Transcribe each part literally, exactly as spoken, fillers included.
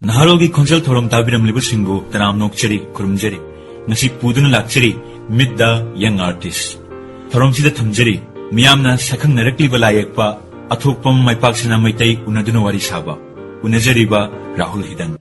ꯅꯍꯥꯔꯣꯜꯒꯤ ꯈꯣꯟꯖꯦꯜ ꯊꯧꯔꯝ ꯇꯥꯕꯤꯔꯝꯂꯤꯕꯁꯤꯡꯕꯨ ꯇꯔꯥꯝꯅ ꯑꯣꯛꯆꯔꯤ, ꯈꯨꯔꯨꯝꯖꯔꯤ꯫ ꯉꯁꯤ ꯄꯨꯗꯨꯅ ꯂꯥꯛꯆꯔꯤ Meet the Young Artist꯫ ꯊꯧꯔꯝꯁꯤꯗ ꯊꯝꯖꯔꯤ ꯃꯤꯌꯥꯝꯅ ꯁꯛꯈꯪꯅꯔꯛꯂꯤꯕ ꯂꯥꯏ ꯌꯦꯛꯄ ꯑꯊꯣꯛꯄꯝ ꯃꯥꯏꯄꯥꯛꯁꯅꯥ ꯃꯩꯇꯩ ꯎꯅꯗꯨꯅ ꯋꯥꯔꯤ ꯁꯥꯕ꯫ ꯎꯅꯖꯔꯤꯕ ꯔꯥꯍꯨꯜ ꯍꯤꯗꯟ꯫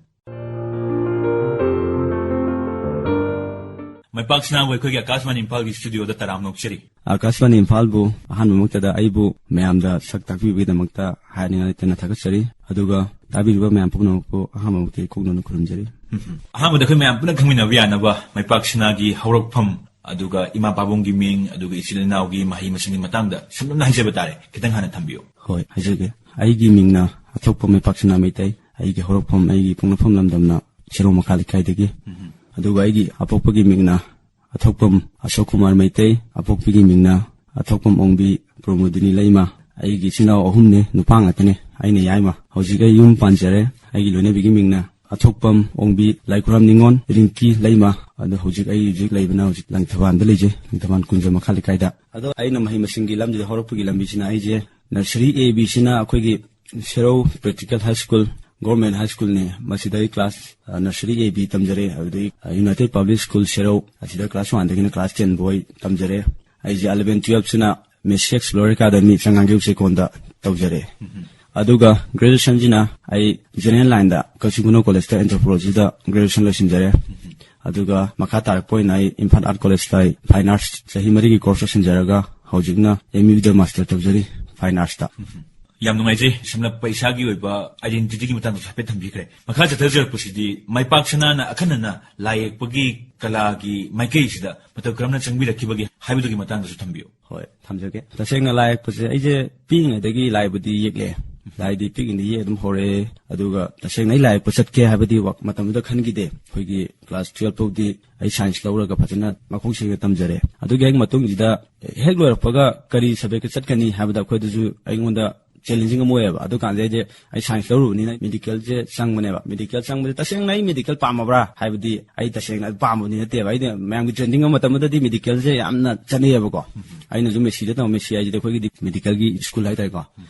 ꯃꯥꯏꯄꯥꯛꯁꯅꯥꯕꯨ ꯑꯩꯈꯣꯏꯒꯤ ꯑꯀꯥꯁꯕꯥꯅꯤ ꯏꯝꯐꯥꯜꯒꯤ ꯁ꯭ꯇꯨꯗꯤꯑꯣꯗ ꯇꯔꯥꯝꯅ ꯑꯣꯛꯆꯔꯤ꯫ ꯑꯀꯥꯁꯕꯥꯅꯤ ꯏꯝꯐꯥꯜꯕꯨ ꯑꯍꯥꯟꯕꯃꯛꯇꯗ ꯑꯩꯕꯨ ꯃꯌꯥꯝꯗ ꯁꯛ ꯇꯥꯛꯄꯤꯕꯒꯤꯗꯃꯛꯇ ꯍꯥꯏꯅꯤꯡꯉꯥꯏ ꯂꯩꯇꯅ ꯊꯥꯒꯠꯆꯔꯤ꯫ ꯑꯗꯨꯒ ꯇꯥꯕꯤꯔꯤꯕ ꯃꯌꯥꯝ ꯄꯨꯝꯅꯃꯛꯄꯨ ꯑꯍꯥꯟꯕꯃꯛꯇ ꯏꯀꯣꯛꯅꯅ ꯈꯨꯔꯨꯝꯖꯔꯤ꯫ ꯎꯝ꯫ ꯑꯍꯥꯟꯕꯗ ꯑꯩꯈꯣꯏ ꯃꯌꯥꯝ ꯄꯨꯟꯅ ꯈꯪꯃꯤꯟꯅꯕ ꯌꯥꯅꯕ ꯃꯥꯏꯄꯥꯛꯁꯅꯥꯒꯤ ꯍꯧꯔꯛꯐꯝ, ꯑꯗꯨꯒ ꯏꯃꯥ ꯄꯥꯕꯨꯡꯒꯤ ꯃꯤꯡ, ꯑꯗꯨꯒ ꯏꯆꯤꯜ ꯏꯅꯥꯎꯒꯤ ꯃꯍꯩ ꯃꯁꯤꯡꯒꯤ ꯃꯇꯥꯡꯗ ꯁꯝꯂꯞꯅ ꯍꯥꯏꯖꯕ ꯇꯥꯔꯦ꯫ ꯈꯤꯇꯪ ꯍꯥꯟꯅ ꯊꯝꯕꯤꯌꯨ꯫ ꯍꯣꯏ, ꯍꯥꯏꯖꯒꯦ꯫ ꯑꯩꯒꯤ ꯃꯤꯡꯅ ꯑꯊꯣꯛꯄꯝ ꯃꯥꯏꯄꯥꯛꯁꯅꯥ ꯃꯩꯇꯩ꯫ ꯑꯩꯒꯤ ꯍꯧꯔꯛꯐꯝ, ꯑꯩꯒꯤ ꯄꯣꯛꯅꯐꯝ ꯂꯝꯗꯝꯅ ꯁꯦꯔꯧ ꯃꯈꯥ ꯂꯩꯀꯥꯏꯗꯒꯤ꯫ ꯎꯝ꯫ ꯑꯗꯨꯒ ꯑꯩꯒꯤ ꯑꯄꯣꯛꯄꯒꯤ ꯃꯤꯡꯅ ꯑꯊꯣꯛꯄꯝ ꯑꯁꯣꯛ ꯀꯨꯃꯥꯔ ꯃꯩꯇꯩ, ꯑꯄꯣꯛꯄꯤꯒꯤ ꯃꯤꯡꯅ ꯑꯊꯣꯛꯄꯝ ꯑꯣꯡꯕꯤ ꯄ꯭ꯔꯃꯣꯗꯤꯅꯤ ꯂꯩꯃ꯫ ꯑꯩꯒꯤ ꯏꯆꯤꯟ ꯏꯅꯥꯎ ꯑꯍꯨꯝꯅꯤ, ꯅꯨꯄꯥ ꯉꯥꯛꯇꯅꯤ, ꯑꯩꯅ ꯌꯥꯏꯃ꯫ ꯍꯧꯖꯤꯛ ꯑꯩ ꯌꯨꯝ ꯄꯥꯟꯖꯔꯦ꯫ ꯑꯩꯒꯤ ꯂꯣꯏꯅꯕꯤꯒꯤ ꯃꯤꯡꯅ ꯑꯊꯣꯛꯄꯝ ꯑꯣꯡꯕꯤ ꯂꯥꯏꯈꯨꯔꯥꯝ ꯅꯤꯉꯣꯟ ꯔꯤꯡꯀꯤ ꯂꯩꯃ꯫ ꯑꯗꯣ ꯍꯧꯖꯤꯛ ꯑꯩ ꯍꯧꯖꯤꯛ ꯂꯩꯕꯅ ꯍꯧꯖꯤꯛ ꯂꯪꯊꯕꯥꯜꯗ ꯂꯩꯖꯩ, ꯂꯪꯊꯕꯥꯜ ꯀꯨꯟꯖ ꯃꯈꯥ ꯂꯩꯀꯥꯏꯗ꯫ ꯑꯗꯣ ꯑꯩꯅ ꯃꯍꯩ ꯃꯁꯤꯡꯒꯤ ꯂꯝꯁꯤꯗ ꯍꯧꯔꯛꯄꯒꯤ ꯂꯝꯕꯤꯁꯤꯅ ꯑꯩꯁꯦ ꯅꯔꯁꯔꯤ A B ꯁꯤꯅ ꯑꯩꯈꯣꯏꯒꯤ ꯁꯦꯔꯧ ꯄ꯭ꯔꯦꯛꯇꯤꯀꯦꯜ ꯍꯥꯏ ꯁ꯭ꯀꯨꯜ, ꯒꯣꯔꯃꯦꯟ ꯍꯥꯏ ꯁ꯭ꯀꯨꯜꯅꯦ꯫ ꯃꯁꯤꯗ ꯑꯩ ꯀ꯭ꯂꯥꯁ, ꯑ, ꯅꯔꯁꯔꯤ A B ꯇꯝꯖꯔꯦ꯫ ꯑꯗꯨꯗꯒꯤ, ꯑ, ꯌꯨꯅꯥꯏꯇꯦꯠ ꯄꯕ꯭ꯂꯤꯛ ꯁ꯭ꯀꯨꯜ ꯁꯦꯔꯧ, ꯑꯁꯤꯗ ꯀ꯭ꯂꯥꯁ ꯋꯥꯟꯗꯒꯤꯅ ꯀ꯭ꯂꯥꯁ ꯇꯦꯟ ꯐꯥꯎ ꯑꯩ ꯇꯝꯖꯔꯦ꯫ ꯑꯩꯁꯦ ꯑꯦꯂꯚꯦꯟ ꯇꯨꯌꯦꯜꯞꯁꯤꯅ ꯃꯦꯁꯤ ꯑꯦꯛꯁꯄ꯭ꯂꯣꯔ ꯑꯦꯀꯥꯗꯃꯤ ꯆꯉꯥꯡꯒꯩ ꯎꯆꯦꯛꯀꯣꯟꯗ ꯇꯧꯖꯔꯦ꯫ ꯑꯗꯨꯒ ꯒ꯭ꯔꯦꯖꯨꯑꯦꯁꯟꯁꯤꯅ ꯑꯩ ꯖꯦꯅꯦꯔꯦꯜ ꯂꯥꯏꯟꯗ ꯀꯛꯆꯤꯡ ꯈꯨꯅꯧ ꯀꯣꯂꯦꯖꯇ ꯑꯦꯟꯊ꯭ꯔꯣꯄꯣꯂꯣꯖꯤꯗ ꯒ꯭ꯔꯦꯖꯨꯑꯦꯁꯟ ꯂꯣꯏꯁꯤꯟꯖꯔꯦ꯫ ꯑꯗꯨꯒ ꯃꯈꯥ ꯇꯥꯔꯛꯄ ꯑꯣꯏꯅ ꯑꯩ ꯏꯝꯐꯥꯜ ꯑꯥꯔꯠ ꯀꯣꯂꯦꯖꯇ ꯑꯩ ꯐꯥꯏꯟ ꯑꯥꯔꯠꯁ ꯆꯍꯤ ꯃꯔꯤꯒꯤ ꯀꯣꯔꯁ ꯂꯣꯏꯁꯤꯟꯖꯔꯒ ꯍꯧꯖꯤꯛꯅ M U ꯗ ꯃꯥꯁꯇꯔ ꯇꯧꯖꯔꯤ ꯐꯥꯏꯟ ꯑꯥꯔꯠꯁꯇ꯫ ꯌꯥꯝ ꯅꯨꯡꯉꯥꯏꯖꯩ, ꯁꯝꯂꯞꯄ ꯏꯁꯥꯒꯤ ꯑꯣꯏꯕ ꯑꯥꯏꯗꯦꯟꯇꯤꯇꯤꯒꯤ ꯃꯇꯥꯡꯗꯁꯨ ꯍꯥꯏꯐꯦꯠ ꯊꯝꯕꯤꯈ꯭ꯔꯦ꯫ ꯃꯈꯥ ꯆꯠꯊꯖꯔꯛꯄꯁꯤꯗꯤ ꯃꯥꯏꯄꯥꯛꯁꯅꯥꯅ ꯑꯈꯟꯅꯅ ꯂꯥꯏ ꯌꯦꯛꯄꯒꯤ ꯀꯂꯥꯒꯤ ꯃꯥꯏꯀꯩꯁꯤꯗ ꯃꯇꯧ ꯀꯔꯝꯅ ꯆꯪꯕꯤꯔꯛꯈꯤꯕꯒꯦ ꯍꯥꯏꯕꯗꯨꯒꯤ ꯃꯇꯥꯡꯗꯁꯨ ꯊꯝꯕꯤꯌꯨ꯫ ꯍꯣꯏ, ꯊꯝꯖꯒꯦ꯫ ꯇꯁꯦꯡꯅ ꯂꯥꯏ ꯌꯦꯛꯄꯁꯦ ꯑꯩꯁꯦ ꯄꯤꯛꯏꯉꯩꯗꯒꯤ ꯂꯥꯏꯕꯨꯗꯤ ꯌꯦꯛꯂꯛꯑꯦ꯫ ꯂꯥꯏꯗꯤ ꯄꯤꯛꯏꯉꯩꯗꯒꯤ ꯌꯦꯛ ꯑꯗꯨꯝ ꯍꯧꯔꯛꯑꯦ꯫ ꯑꯗꯨꯒ ꯇꯁꯦꯡꯅ ꯑꯩ ꯂꯥꯏ ꯌꯦꯛꯄ ꯆꯠꯀꯦ ꯍꯥꯏꯕꯗꯤ ꯋꯥ-, ꯃꯇꯝꯗꯨꯗ ꯈꯟꯈꯤꯗꯦ꯫ ꯑꯩꯈꯣꯏꯒꯤ ꯀ꯭ꯂꯥꯁ ꯇꯨꯌꯦꯜꯞ ꯐꯥꯎꯗꯤ ꯑꯩ ꯁꯥꯏꯟꯁ ꯂꯧꯔꯒ ꯐꯖꯅ ꯃꯈꯣꯡ ꯁꯦꯡꯅ ꯇꯝꯖꯔꯦ꯫ ꯑꯗꯨꯒꯤ ꯍꯦꯛ ꯃꯇꯨꯡꯁꯤꯗ ꯍꯦꯛ ꯂꯣꯏꯔꯛꯄꯒ ꯀꯔꯤ ꯁꯕꯖꯦꯛꯇ ꯆꯠꯀꯅꯤ ꯍꯥꯏꯕꯗ ꯑꯩꯈꯣꯏꯗꯁꯨ, ꯑꯩꯉꯣꯟꯗ ꯆꯦꯂꯦꯟꯖꯤꯡ ꯑꯃ ꯑꯣꯏꯌꯦꯕ꯫ ꯑꯗꯨꯀꯥꯟꯗ ꯑꯩꯁꯦ, ꯑꯩ ꯁꯥꯏꯟꯁ ꯂꯧꯔꯨꯕꯅꯤꯅ ꯃꯦꯗꯤꯀꯦꯜꯁꯦ ꯆꯪꯕꯅꯦꯕ꯫ ꯃꯦꯗꯤꯀꯦꯜ ꯆꯪꯕꯁꯦ ꯇꯁꯦꯡꯅ ꯑꯩ ꯃꯦꯗꯤꯀꯦꯜ ꯄꯥꯝꯃꯕ꯭ꯔꯥ ꯍꯥꯏꯕꯗꯤ ꯑꯩ ꯇꯁꯦꯡꯅ ꯑꯗꯨ ꯄꯥꯝꯕꯗꯤ ꯅꯠꯇꯦꯕ꯫ ꯑꯩꯅ ꯃꯌꯥꯝꯒꯤ ꯇ꯭ꯔꯦꯟꯗꯤꯡ ꯑꯃ ꯃꯇꯝꯗꯨꯗꯗꯤ ꯃꯦꯗꯤꯀꯦꯜꯁꯦ ꯌꯥꯝꯅ ꯆꯠꯅꯩꯌꯦꯕꯀꯣ꯫ ꯑꯩꯅꯁꯨ ꯃꯦꯁꯤꯗ ꯇꯝꯕ, ꯃꯦꯁꯤ ꯍꯥꯏꯁꯤꯗꯤ ꯑꯩꯈꯣꯏꯒꯤꯗꯤ ꯃꯦꯗꯤꯀꯦꯜꯒꯤ ꯁ꯭ꯀꯨꯜ ꯍꯥꯏꯇꯥꯔꯦꯀꯣ꯫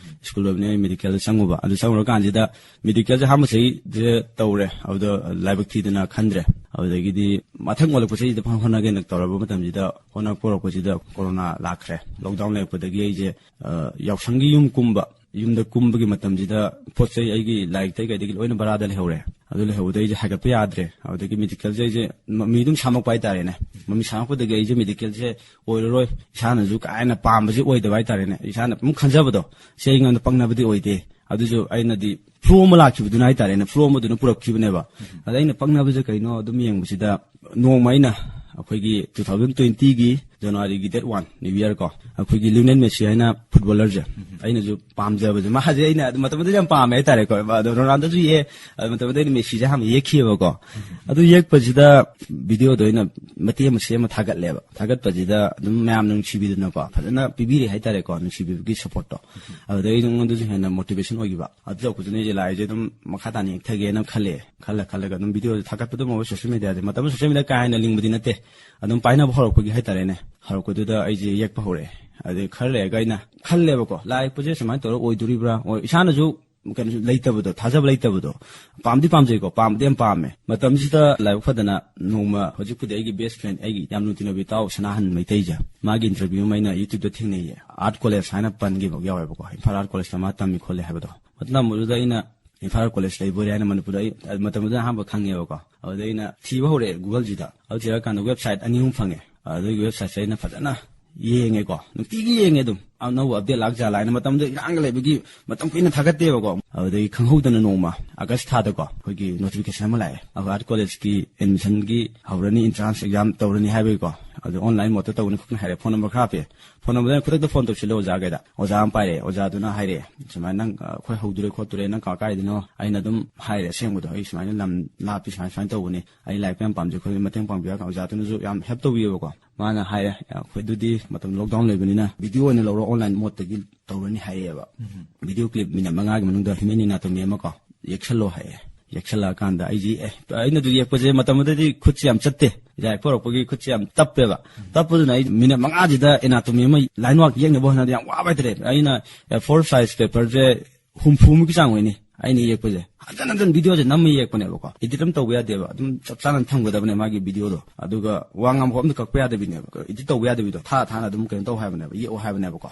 ꯁ꯭ꯀꯨꯜ ꯑꯣꯏꯕꯅꯤꯅ ꯑꯩ ꯃꯦꯗꯤꯀꯦꯜꯗ ꯆꯪꯉꯨꯕ꯫ ꯑꯗꯨ ꯆꯪꯉꯨꯔꯀꯥꯟꯁꯤꯗ ꯃꯦꯗꯤꯀꯦꯜꯁꯦ ꯑꯍꯥꯟꯕ ꯆꯍꯤꯁꯦ ꯇꯧꯔꯦ꯫ ꯑꯗꯨꯗ ꯂꯥꯏꯕꯛ ꯊꯤꯗꯅ ꯈꯟꯗ꯭ꯔꯦ꯫ ꯑꯗꯨꯗꯒꯤꯗꯤ ꯃꯊꯪ ꯑꯣꯜꯂꯛꯄ ꯆꯍꯤꯗ ꯐꯪ ꯍꯣꯠꯅꯒꯦꯅ ꯇꯧꯔꯕ ꯃꯇꯝꯁꯤꯗ, ꯍꯣꯠꯅꯔꯛꯄ ꯍꯧꯔꯛꯄꯁꯤꯗ ꯀꯣꯔꯣꯅꯥ ꯂꯥꯛꯈ꯭ꯔꯦ꯫ ꯂꯣꯛꯗꯥꯎꯟ ꯂꯩꯔꯛꯄꯗꯒꯤ ꯑꯩꯁꯦ, ꯑ, ꯌꯥꯎꯁꯪꯒꯤ ꯌꯨꯝ ꯀꯨꯝꯕ, ꯌꯨꯝꯗ ꯀꯨꯝꯕꯒꯤ ꯃꯇꯝꯁꯤꯗ ꯄꯣꯠ ꯆꯩ ꯑꯩꯒꯤ ꯂꯥꯏꯔꯤꯛꯇꯩ ꯀꯩꯗꯒꯤ ꯂꯣꯏꯅ ꯕꯔꯥꯗ ꯂꯩꯍꯧꯔꯦ꯫ ꯑꯗꯨ ꯂꯩꯍꯧꯕꯗ ꯑꯩꯁꯦ ꯍꯥꯏꯒꯠꯄ ꯌꯥꯗ꯭ꯔꯦ꯫ ꯑꯗꯨꯗꯒꯤ ꯃꯦꯗꯤꯀꯦꯜꯁꯦ ꯑꯩꯁꯦ ꯃ-, ꯃꯃꯤ ꯑꯗꯨꯝ ꯁꯥꯃꯛꯄ ꯍꯥꯏꯇꯥꯔꯦꯅꯦ꯫ ꯃꯃꯤ ꯁꯥꯃꯛꯄꯗꯒꯤ ꯑꯩꯁꯦ ꯃꯦꯗꯤꯀꯦꯜꯁꯦ ꯑꯣꯏꯔꯔꯣꯏ, ꯏꯁꯥꯅꯁꯨ ꯀꯥ ꯍꯦꯟꯅ ꯄꯥꯝꯕꯁꯦ ꯑꯣꯏꯗꯕ ꯍꯥꯏꯇꯥꯔꯦꯅꯦ꯫ ꯏꯁꯥꯅ ꯑꯗꯨꯝ ꯈꯟꯖꯕꯗꯣ, ꯁꯤ ꯑꯩꯉꯣꯟꯗ ꯄꯛꯅꯕꯗꯤ ꯑꯣꯏꯗꯦ꯫ ꯑꯗꯨꯁꯨ ꯑꯩꯅꯗꯤ ꯐ꯭ꯂꯣ ꯑꯃ ꯂꯥꯛꯈꯤꯕꯗꯨꯅ ꯍꯥꯏꯇꯥꯔꯦꯅꯦ, ꯐ꯭ꯂꯣ ꯑꯃꯗꯨꯅ ꯄꯨꯔꯛꯈꯤꯕꯅꯦꯕ꯫ ꯑꯗ ꯑꯩꯅ ꯄꯛꯅꯕꯁꯦ ꯀꯩꯅꯣ ꯑꯗꯨꯝ ꯌꯦꯡꯕꯁꯤꯗ, ꯅꯣꯡꯃ ꯑꯩꯅ ꯑꯩꯈꯣꯏꯒꯤ ꯇꯨ ꯊꯥꯎꯖꯟ ꯇ꯭ꯋꯦꯟꯇꯤꯒꯤ ꯖꯅꯋꯥꯔꯤꯒꯤ ꯗꯦꯠ ꯋꯥꯟ, ꯅ꯭ꯌꯨ ꯏꯌꯔ ꯀꯣ, ꯑꯩꯈꯣꯏꯒꯤ ꯂꯤꯑꯣꯅꯦꯜ ꯃꯦꯁꯤ ꯍꯥꯏꯅ ꯐꯨꯠꯕꯣꯂꯔꯁꯦ, ꯑꯩꯅꯁꯨ ꯄꯥꯝꯖꯕꯁꯦ, ꯃꯥꯁꯦ ꯑꯩꯅ ꯑꯗꯨ ꯃꯇꯝꯗꯨꯗ ꯌꯥꯝ ꯄꯥꯝꯃꯦ ꯍꯥꯏꯇꯥꯔꯦꯀꯣ꯫ ꯑꯗꯣ ꯔꯣꯅꯥꯜꯗꯣꯁꯨ ꯌꯦꯛꯑꯦ, ꯑꯗꯨ ꯃꯇꯝꯗꯨꯗ ꯑꯩꯅ ꯃꯦꯁꯤꯁꯦ ꯍꯥꯟꯅ ꯌꯦꯛꯈꯤꯑꯕꯀꯣ꯫ ꯑꯗꯨ ꯌꯦꯛꯄꯁꯤꯗ ꯚꯤꯗꯤꯑꯣꯗꯣ ꯑꯩꯅ ꯃꯇꯦꯛ ꯑꯃ ꯁꯦꯝꯃ ꯊꯥꯒꯠꯂꯦꯕ꯫ ꯊꯥꯒꯠꯄꯁꯤꯗ ꯑꯗꯨꯝ ꯃꯌꯥꯝꯅ ꯅꯨꯡꯁꯤꯕꯤꯗꯅꯀꯣ, ꯐꯖꯅ ꯄꯤꯕꯤꯔꯦ ꯍꯥꯏꯇꯥꯔꯦꯀꯣ, ꯅꯨꯡꯁꯤꯕꯤꯕꯒꯤ ꯁꯞꯄꯣꯔꯠꯇꯣ꯫ ꯑꯗꯨꯗꯩ ꯑꯩꯉꯣꯟꯗꯁꯨ ꯍꯦꯟꯅ ꯃꯣꯇꯤꯚꯦꯁꯟ ꯑꯣꯏꯈꯤꯕ꯫ ꯑꯗꯨ ꯇꯧꯔꯛꯄꯗꯨꯅ ꯑꯩꯁꯦ ꯂꯥꯏꯁꯦ ꯑꯗꯨꯝ ꯃꯈꯥ ꯇꯥꯅ ꯌꯦꯛꯊꯒꯦꯅ ꯈꯜꯂꯦ꯫ ꯈꯜꯂ ꯈꯜꯂꯒ ꯑꯗꯨꯝ ꯚꯤꯗꯤꯑꯣꯁꯦ ꯊꯥꯒꯠꯄꯗꯨ ꯑꯃ ꯁꯣꯁꯤꯌꯦꯜ ꯃꯦꯗꯤꯌꯥꯁꯦ, ꯃꯇꯝꯗꯨꯗ ꯁꯣꯁꯤꯌꯦꯜ ꯃꯦꯗꯤꯌꯥ ꯀꯥ ꯍꯦꯟꯅ ꯂꯤꯡꯕꯗꯤ ꯅꯠꯇꯦ꯫ ꯑꯗꯨꯝ ꯄꯥꯏꯅꯕ ꯍꯧꯔꯛꯄꯒꯤ ꯍꯥꯏꯇꯥꯔꯦꯅꯦ, ꯍꯧꯔꯛꯄꯗꯨꯗ ꯑꯩꯁꯦ ꯌꯦꯛꯄ ꯍꯧꯔꯛꯑꯦ꯫ ꯑꯗꯩ ꯈꯔ ꯂꯩꯔꯒ ꯑꯩꯅ ꯈꯜꯂꯦꯕꯀꯣ, ꯂꯥꯏ ꯌꯦꯛꯄꯁꯦ ꯁꯨꯃꯥꯏꯅ ꯇꯧꯔꯒ ꯑꯣꯏꯗꯣꯔꯤꯕ꯭ꯔꯥ? ꯑꯣꯏ, ꯏꯁꯥꯅꯁꯨ ꯀꯩꯅꯣ ꯂꯩꯇꯕꯗꯣ, ꯊꯥꯖꯕ ꯂꯩꯇꯕꯗꯣ꯫ ꯄꯥꯝꯗꯤ ꯄꯥꯝꯖꯩꯀꯣ, ꯄꯥꯝꯕꯗꯤ ꯌꯥꯝ ꯄꯥꯝꯃꯦ꯫ ꯃꯇꯝꯁꯤꯗ ꯂꯥꯏꯕꯛ ꯐꯗꯅ ꯅꯣꯡꯃ, ꯍꯧꯖꯤꯛꯄꯨꯗꯤ ꯑꯩꯒꯤ ꯕꯦꯁ ꯐ꯭ꯔꯦꯟ, ꯑꯩꯒꯤ ꯌꯥꯝ ꯂꯨꯅ ꯇꯤꯟꯅꯕ ꯏꯇꯥꯎ ꯁꯅꯥꯍꯟ ꯃꯩꯇꯩꯁꯦ, ꯃꯥꯒꯤ ꯏꯟꯇꯔꯚ꯭ꯌꯨ ꯑꯃ ꯑꯩꯅ ꯌꯨꯇ꯭ꯌꯨꯕꯇ ꯊꯦꯡꯅꯩꯌꯦ꯫ ꯑꯥꯔꯠ ꯀꯣꯂꯦꯖ ꯍꯥꯏꯅ ꯄꯟꯈꯤꯕ ꯌꯥꯎꯋꯦꯕꯀꯣ, ꯏꯝꯐꯥꯜ ꯑꯥꯔꯠ ꯀꯣꯂꯦꯖꯇ ꯃꯥ ꯇꯝꯃꯤ ꯈꯣꯠꯂꯤ ꯍꯥꯏꯕꯗꯣ꯫ ꯃꯇꯝꯗꯨꯗ ꯑꯩꯅ ꯏꯝꯐꯥꯜ ꯀꯣꯂꯦꯖ ꯂꯩꯕꯣꯏꯔꯦ ꯍꯥꯏꯅ ꯃꯅꯤꯄꯨꯔꯗ ꯑꯩ ꯃꯇꯝꯗꯨꯗ ꯑꯍꯥꯟꯕ ꯈꯪꯉꯦꯕꯀꯣ꯫ ꯑꯗꯨꯗ ꯑꯩꯅ ꯊꯤꯕ ꯍꯧꯔꯦ ꯒꯨꯒꯜꯁꯤꯗ꯫ ꯑꯗꯨ ꯊꯤꯔꯀꯥꯟꯗ ꯋꯦꯕꯁꯥꯏꯠ ꯑꯅꯤ ꯑꯍꯨꯝ ꯐꯪꯉꯦ꯫ ꯑꯗꯨꯒꯤ ꯋꯦꯕꯁꯥꯏꯠꯁꯦ ꯑꯩꯅ ꯐꯖꯅ ꯌꯦꯡꯉꯦꯀꯣ, ꯅꯨꯡꯇꯤꯒꯤ ꯌꯦꯡꯉꯦ ꯑꯗꯨꯝ꯫ ꯑꯅꯧꯕ ꯑꯞꯗꯦꯠ ꯂꯥꯛꯖꯥꯠꯂꯥ ꯍꯥꯏꯅ꯫ ꯃꯇꯝꯗꯨꯗ ꯏꯔꯥꯡꯒ ꯂꯩꯕꯒꯤ ꯃꯇꯝ ꯀꯨꯏꯅ ꯊꯥꯒꯠꯇꯦꯕꯀꯣ꯫ ꯑꯗꯨꯗꯒꯤ ꯈꯪꯍꯧꯗꯅ ꯅꯣꯡꯃ ꯑꯥꯒꯁ ꯊꯥꯗꯀꯣ, ꯑꯩꯈꯣꯏꯒꯤ ꯅꯣꯇꯤꯐꯤꯀꯦꯁꯟ ꯑꯃ ꯂꯥꯛꯑꯦ, ꯑꯩꯈꯣꯏ ꯑꯥꯔꯠ ꯀꯣꯂꯦꯖꯀꯤ ꯑꯦꯗꯃꯤꯁꯟꯒꯤ ꯍꯧꯔꯅꯤ, ꯑꯦꯟꯇ꯭ꯔꯥꯟꯁ ꯑꯦꯛꯖꯥꯝ ꯇꯧꯔꯅꯤ ꯍꯥꯏꯕꯒꯤꯀꯣ꯫ ꯑꯗꯨ ꯑꯣꯟꯂꯥꯏꯟ ꯃꯣꯠꯇ ꯇꯧꯅꯤ ꯈꯣꯠꯅꯤ ꯍꯥꯏꯔꯦ꯫ ꯐꯣꯟ ꯅꯝꯕꯔ ꯈꯔ ꯍꯥꯞꯄꯦ꯫ ꯐꯣꯟ ꯅꯝꯕꯔꯗ ꯑꯩꯅ ꯈꯨꯗꯛꯇ ꯐꯣꯟ ꯇꯧꯁꯤꯜꯂꯦ ꯑꯣꯖꯥꯈꯩꯗ꯫ ꯑꯣꯖꯥ ꯑꯃ ꯄꯥꯏꯔꯛꯑꯦ꯫ ꯑꯣꯖꯥꯗꯨꯅ ꯍꯥꯏꯔꯛꯑꯦ, "ꯁꯨꯃꯥꯏꯅ ꯅꯪ, ꯑ, ꯑꯩꯈꯣꯏ ꯍꯧꯗꯣꯔꯦ ꯈꯣꯠꯇꯣꯔꯦ, ꯅꯪ ꯀꯥ ꯀꯥꯏꯗꯅꯣ?" ꯑꯩꯅ ꯑꯗꯨꯝ ꯍꯥꯏꯔꯦ ꯑꯁꯦꯡꯕꯗꯣ, "ꯑꯩ ꯁꯨꯃꯥꯏꯅ ꯂꯝ ꯂꯥꯞꯄꯤ, ꯁꯨꯃꯥꯏꯅ ꯁꯨꯃꯥꯏꯅ ꯇꯧꯕꯅꯤ, ꯑꯩ ꯂꯥꯏꯔꯤꯛ ꯌꯥꯝ ꯄꯥꯝꯖꯩ ꯈꯣꯠꯂꯤ, ꯃꯇꯦꯡ ꯄꯥꯡꯕꯤꯌꯨ ꯍꯥꯏꯔꯀꯥꯟꯗ ꯑꯣꯖꯥꯗꯨꯅꯁꯨ ꯌꯥꯝ ꯍꯦꯜꯞ ꯇꯧꯕꯤꯌꯦꯕꯀꯣ꯫ ꯃꯥꯅ ꯍꯥꯏꯔꯦ, "ꯑꯩꯈꯣꯏ ꯑꯗꯨꯗꯤ ꯃꯇꯝ ꯂꯣꯛꯗꯥꯎꯟ ꯂꯩꯕꯅꯤꯅ ꯚꯤꯗꯤꯑꯣ ꯑꯣꯏꯅ ꯂꯧꯔꯣ, ꯑꯣꯟꯂꯥꯏꯟ ꯃꯣꯗꯇꯒꯤ ꯇꯧꯔꯅꯤ ꯍꯥꯏꯔꯛꯑꯦꯕ꯫ ꯚꯤꯗꯤꯑꯣ ꯀ꯭ꯂꯤꯞ ꯃꯤꯅꯠ ꯃꯉꯥꯒꯤ ꯃꯅꯨꯡꯗ ꯍ꯭ꯌꯨꯃꯦꯟ ꯑꯦꯅꯥꯇꯣꯃꯤ ꯑꯃ ꯀꯣ ꯌꯦꯛꯁꯜꯂꯣ ꯍꯥꯏꯌꯦ꯫ ꯌꯦꯛꯁꯜꯂꯛꯑꯀꯥꯟꯗ ꯑꯩꯁꯤ ꯑꯦ ꯑꯩꯅ ꯑꯗꯨ ꯌꯦꯛꯄꯁꯦ ꯃꯇꯝ ꯑꯗꯨꯗꯗꯤ ꯈꯨꯠꯁꯦ ꯌꯥꯝ ꯆꯠꯇꯦ꯫ ꯏꯔꯥꯏ ꯄꯣꯔꯛꯄꯒꯤ ꯈꯨꯠꯁꯦ ꯌꯥꯝ ꯇꯞꯄꯦꯕ꯫ ꯇꯞꯄꯗꯨꯅ ꯑꯩ ꯃꯤꯅꯤꯠ ꯃꯉꯥꯗꯨꯗ ꯑꯦꯅꯥꯇꯣꯃꯤ ꯑꯃ ꯂꯥꯏꯟ ꯋꯥꯔꯛ ꯌꯦꯛꯅꯕ ꯍꯣꯠꯅꯕꯗ ꯌꯥꯝ ꯋꯥꯕ ꯍꯥꯏꯇꯥꯔꯦ꯫ ꯑꯩꯅ ꯐꯣꯔ ꯁꯥꯏꯖ ꯄꯦꯄꯔꯁꯦ ꯍꯨꯝꯐꯨꯃꯨꯛꯀꯤ ꯆꯥꯡ ꯑꯣꯏꯅꯤ ꯑꯩꯅ ꯌꯦꯛꯄꯁꯦ꯫ ꯍꯟꯖꯟ ꯍꯟꯖꯟ ꯚꯤꯗꯤꯑꯣꯁꯦ ꯅꯝꯃ ꯌꯦꯛꯄꯅꯦꯕꯀꯣ꯫ ꯏꯗꯤꯠ ꯑꯃ ꯇꯧꯕ ꯌꯥꯗꯦꯕ꯫ ꯑꯗꯨꯝ ꯆꯞ ꯆꯥꯅ ꯊꯝꯒꯗꯕꯅꯦ ꯃꯥꯒꯤ ꯚꯤꯗꯤꯑꯣꯗꯣ꯫ ꯑꯗꯨꯒ ꯋꯥ ꯉꯥꯡꯕ ꯑꯝꯇ ꯀꯛꯄ ꯌꯥꯗꯕꯤꯅꯦꯕ꯫ ꯏꯗꯤꯠ ꯇꯧꯕ ꯌꯥꯗꯕꯤꯗꯣ꯫ ꯊꯥ ꯊꯥꯅ ꯑꯗꯨꯝ ꯀꯩꯅꯣ ꯇꯧ ꯍꯥꯏꯕꯅꯦꯕ, ꯌꯦꯛꯑꯣ ꯍꯥꯏꯕꯅꯦꯕꯀꯣ꯫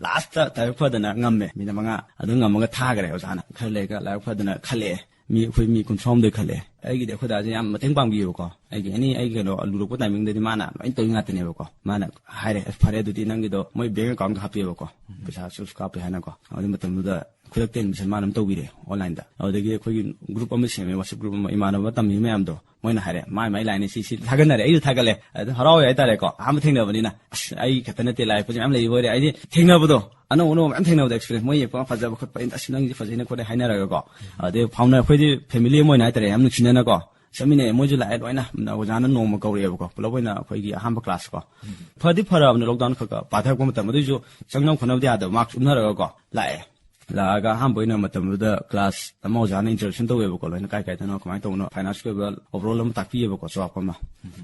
ꯂꯥꯁꯇ ꯂꯥꯏꯕꯛ ꯐꯗꯅ ꯉꯝꯃꯦ꯫ ꯃꯤꯅꯤꯠ ꯃꯉꯥ ꯑꯗꯨꯝ ꯉꯝꯃꯒ ꯊꯥꯈ꯭ꯔꯦ ꯑꯣꯖꯥꯅ꯫ ꯈꯔ ꯂꯩꯔꯒ ꯂꯥꯏꯕꯛ ꯐꯗꯅ ꯈꯜꯂꯛꯑꯦ꯫ ꯃꯤ ꯑꯩꯈꯣꯏ ꯃꯤ ꯀꯨꯟꯊ꯭ꯔꯥꯍꯨꯝꯗꯣꯏ ꯈꯜꯂꯛꯑꯦ꯫ ꯑꯩꯒꯤꯗꯤ ꯑꯩꯈꯣꯏ ꯗꯥꯁꯦ ꯌꯥꯝ ꯃꯇꯦꯡ ꯄꯥꯡꯕꯤꯌꯦꯕꯀꯣ꯫ ꯑꯩꯒꯤ ꯑꯦꯅꯤ ꯑꯩꯒꯤ ꯀꯩꯅꯣ ꯂꯨꯔꯛꯄ ꯇꯥꯏꯃꯤꯡꯗꯗꯤ ꯃꯥꯅ ꯂꯣꯏꯅ ꯇꯧꯔꯤ ꯉꯥꯛꯇꯅꯦꯕꯀꯣ꯫ ꯃꯥꯅ ꯍꯥꯏꯔꯦ, "ꯑꯁ, ꯐꯔꯦ ꯑꯗꯨꯗꯤ ꯅꯪꯒꯤꯗꯣ", ꯃꯣꯏ ꯕꯦꯡ ꯑꯦꯀꯥꯎꯟꯒ ꯍꯥꯞꯄꯤꯑꯕꯀꯣ꯫ ꯄꯩꯁꯥꯁꯨ ꯀꯥꯞꯄꯦ ꯍꯥꯏꯅꯀꯣ꯫ ꯑꯗꯨ ꯃꯇꯝꯗꯨꯗ ꯈꯨꯗꯛꯇ ꯑꯦꯗꯃꯤꯁꯟ ꯃꯥꯅ ꯑꯗꯨꯝ ꯇꯧꯕꯤꯔꯦ ꯑꯣꯟꯂꯥꯏꯟꯗ꯫ ꯑꯗꯨꯗꯒꯤ ꯑꯩꯈꯣꯏꯒꯤ ꯒ꯭ꯔꯨꯞ ꯑꯃ ꯁꯦꯝꯃꯦ, ꯋꯥꯆꯞ ꯒ꯭ꯔꯨꯞ ꯑꯃ, ꯏꯃꯥꯟꯅꯕ ꯇꯝꯃꯤ ꯃꯌꯥꯝꯗꯣ꯫ ꯃꯣꯏꯅ ꯍꯥꯏꯔꯦ, "ꯃꯥꯏ ꯃꯥꯏ ꯂꯥꯏꯟꯅꯤ ꯁꯤ", ꯁꯤ ꯊꯥꯒꯠꯅꯔꯦ꯫ ꯑꯩꯁꯨ ꯊꯥꯒꯠꯂꯦ꯫ ꯑꯗꯨ ꯍꯔꯥꯎꯋꯦ ꯍꯥꯏꯇꯥꯔꯦꯀꯣ, ꯑꯍꯥꯟꯕ ꯊꯦꯡꯅꯕꯅꯤꯅ꯫ ꯑꯁ, ꯑꯩ ꯈꯛꯇ ꯅꯠꯇꯦ, ꯂꯥꯏ ꯌꯦꯛꯄꯁꯨ ꯃꯌꯥꯝ ꯂꯩꯕ ꯑꯣꯏꯔꯦ꯫ ꯑꯩꯗꯤ ꯊꯦꯡꯅꯕꯗꯣ, ꯑꯅꯧ ꯑꯅꯧꯕ ꯃꯌꯥꯝ ꯊꯦꯡꯅꯕꯗꯣ, ꯑꯦꯛꯁꯄꯤꯔꯤꯌꯦꯟꯁ, ꯃꯣꯏ ꯌꯦꯛꯄ ꯐꯖꯕ ꯈꯣꯠꯄ, ꯑꯩꯅ, "ꯑꯁ, ꯅꯪꯁꯦ ꯐꯖꯩꯅꯦ ꯈꯣꯠꯂꯦ" ꯍꯥꯏꯅꯔꯒꯀꯣ꯫ ꯑꯗꯩ ꯐꯥꯎꯅ-, ꯑꯩꯈꯣꯏꯗꯤ ꯐꯦꯃꯤꯂꯤ ꯑꯃ ꯑꯣꯏꯅ ꯍꯥꯏꯇꯥꯔꯦ, ꯌꯥꯝ ꯅꯨꯡꯁꯤꯅꯅꯀꯣ ꯆꯠꯃꯤꯟꯅꯩ꯫ ꯃꯣꯏꯁꯨ ꯂꯥꯛꯑꯦ ꯂꯣꯏꯅ꯫ ꯑꯣꯖꯥꯅ ꯅꯣꯡꯃ ꯀꯧꯔꯛꯑꯦꯕꯀꯣ, ꯄꯨꯂꯞ ꯑꯣꯏꯅ ꯑꯩꯈꯣꯏꯒꯤ ꯑꯍꯥꯟꯕ ꯀ꯭ꯂꯥꯁ ꯀꯣ꯫ ꯐꯗꯤ ꯐꯔꯕꯅꯦ, ꯂꯣꯛꯗꯥꯎꯟ ꯈꯔ ꯈꯔ ꯄꯥꯊꯔꯛꯄ ꯃꯇꯝ, ꯑꯗꯨꯏꯁꯨ ꯆꯪꯅꯕ ꯈꯣꯠꯅꯕꯗꯤ ꯌꯥꯗꯕ, ꯃꯥꯔꯛꯁ ꯎꯞꯅꯔꯒꯀꯣ ꯂꯥꯛꯑꯦ꯫ ꯂꯥꯛꯑꯒ ꯑꯍꯥꯟꯕ ꯑꯣꯏꯅ ꯃꯇꯝꯗꯨꯗ ꯀ꯭ꯂꯥꯁ ꯑꯃ ꯑꯣꯖꯥꯅ ꯏꯟꯇ꯭ꯔꯣꯗꯛꯁꯟ ꯇꯧꯋꯦꯕꯀꯣ, ꯂꯣꯏꯅ ꯀꯥꯏ ꯀꯥꯏꯗꯅꯣ, ꯀꯃꯥꯏꯅ ꯇꯧꯕꯅꯣ, ꯐꯥꯏꯅꯥꯟꯁꯀꯤ ꯑꯣꯏꯕ ꯑꯣꯚꯔꯑꯣꯜ ꯑꯃ ꯇꯥꯛꯄꯤꯌꯦꯕꯀꯣ, ꯆꯥꯎꯔꯥꯛꯄ ꯑꯃ꯫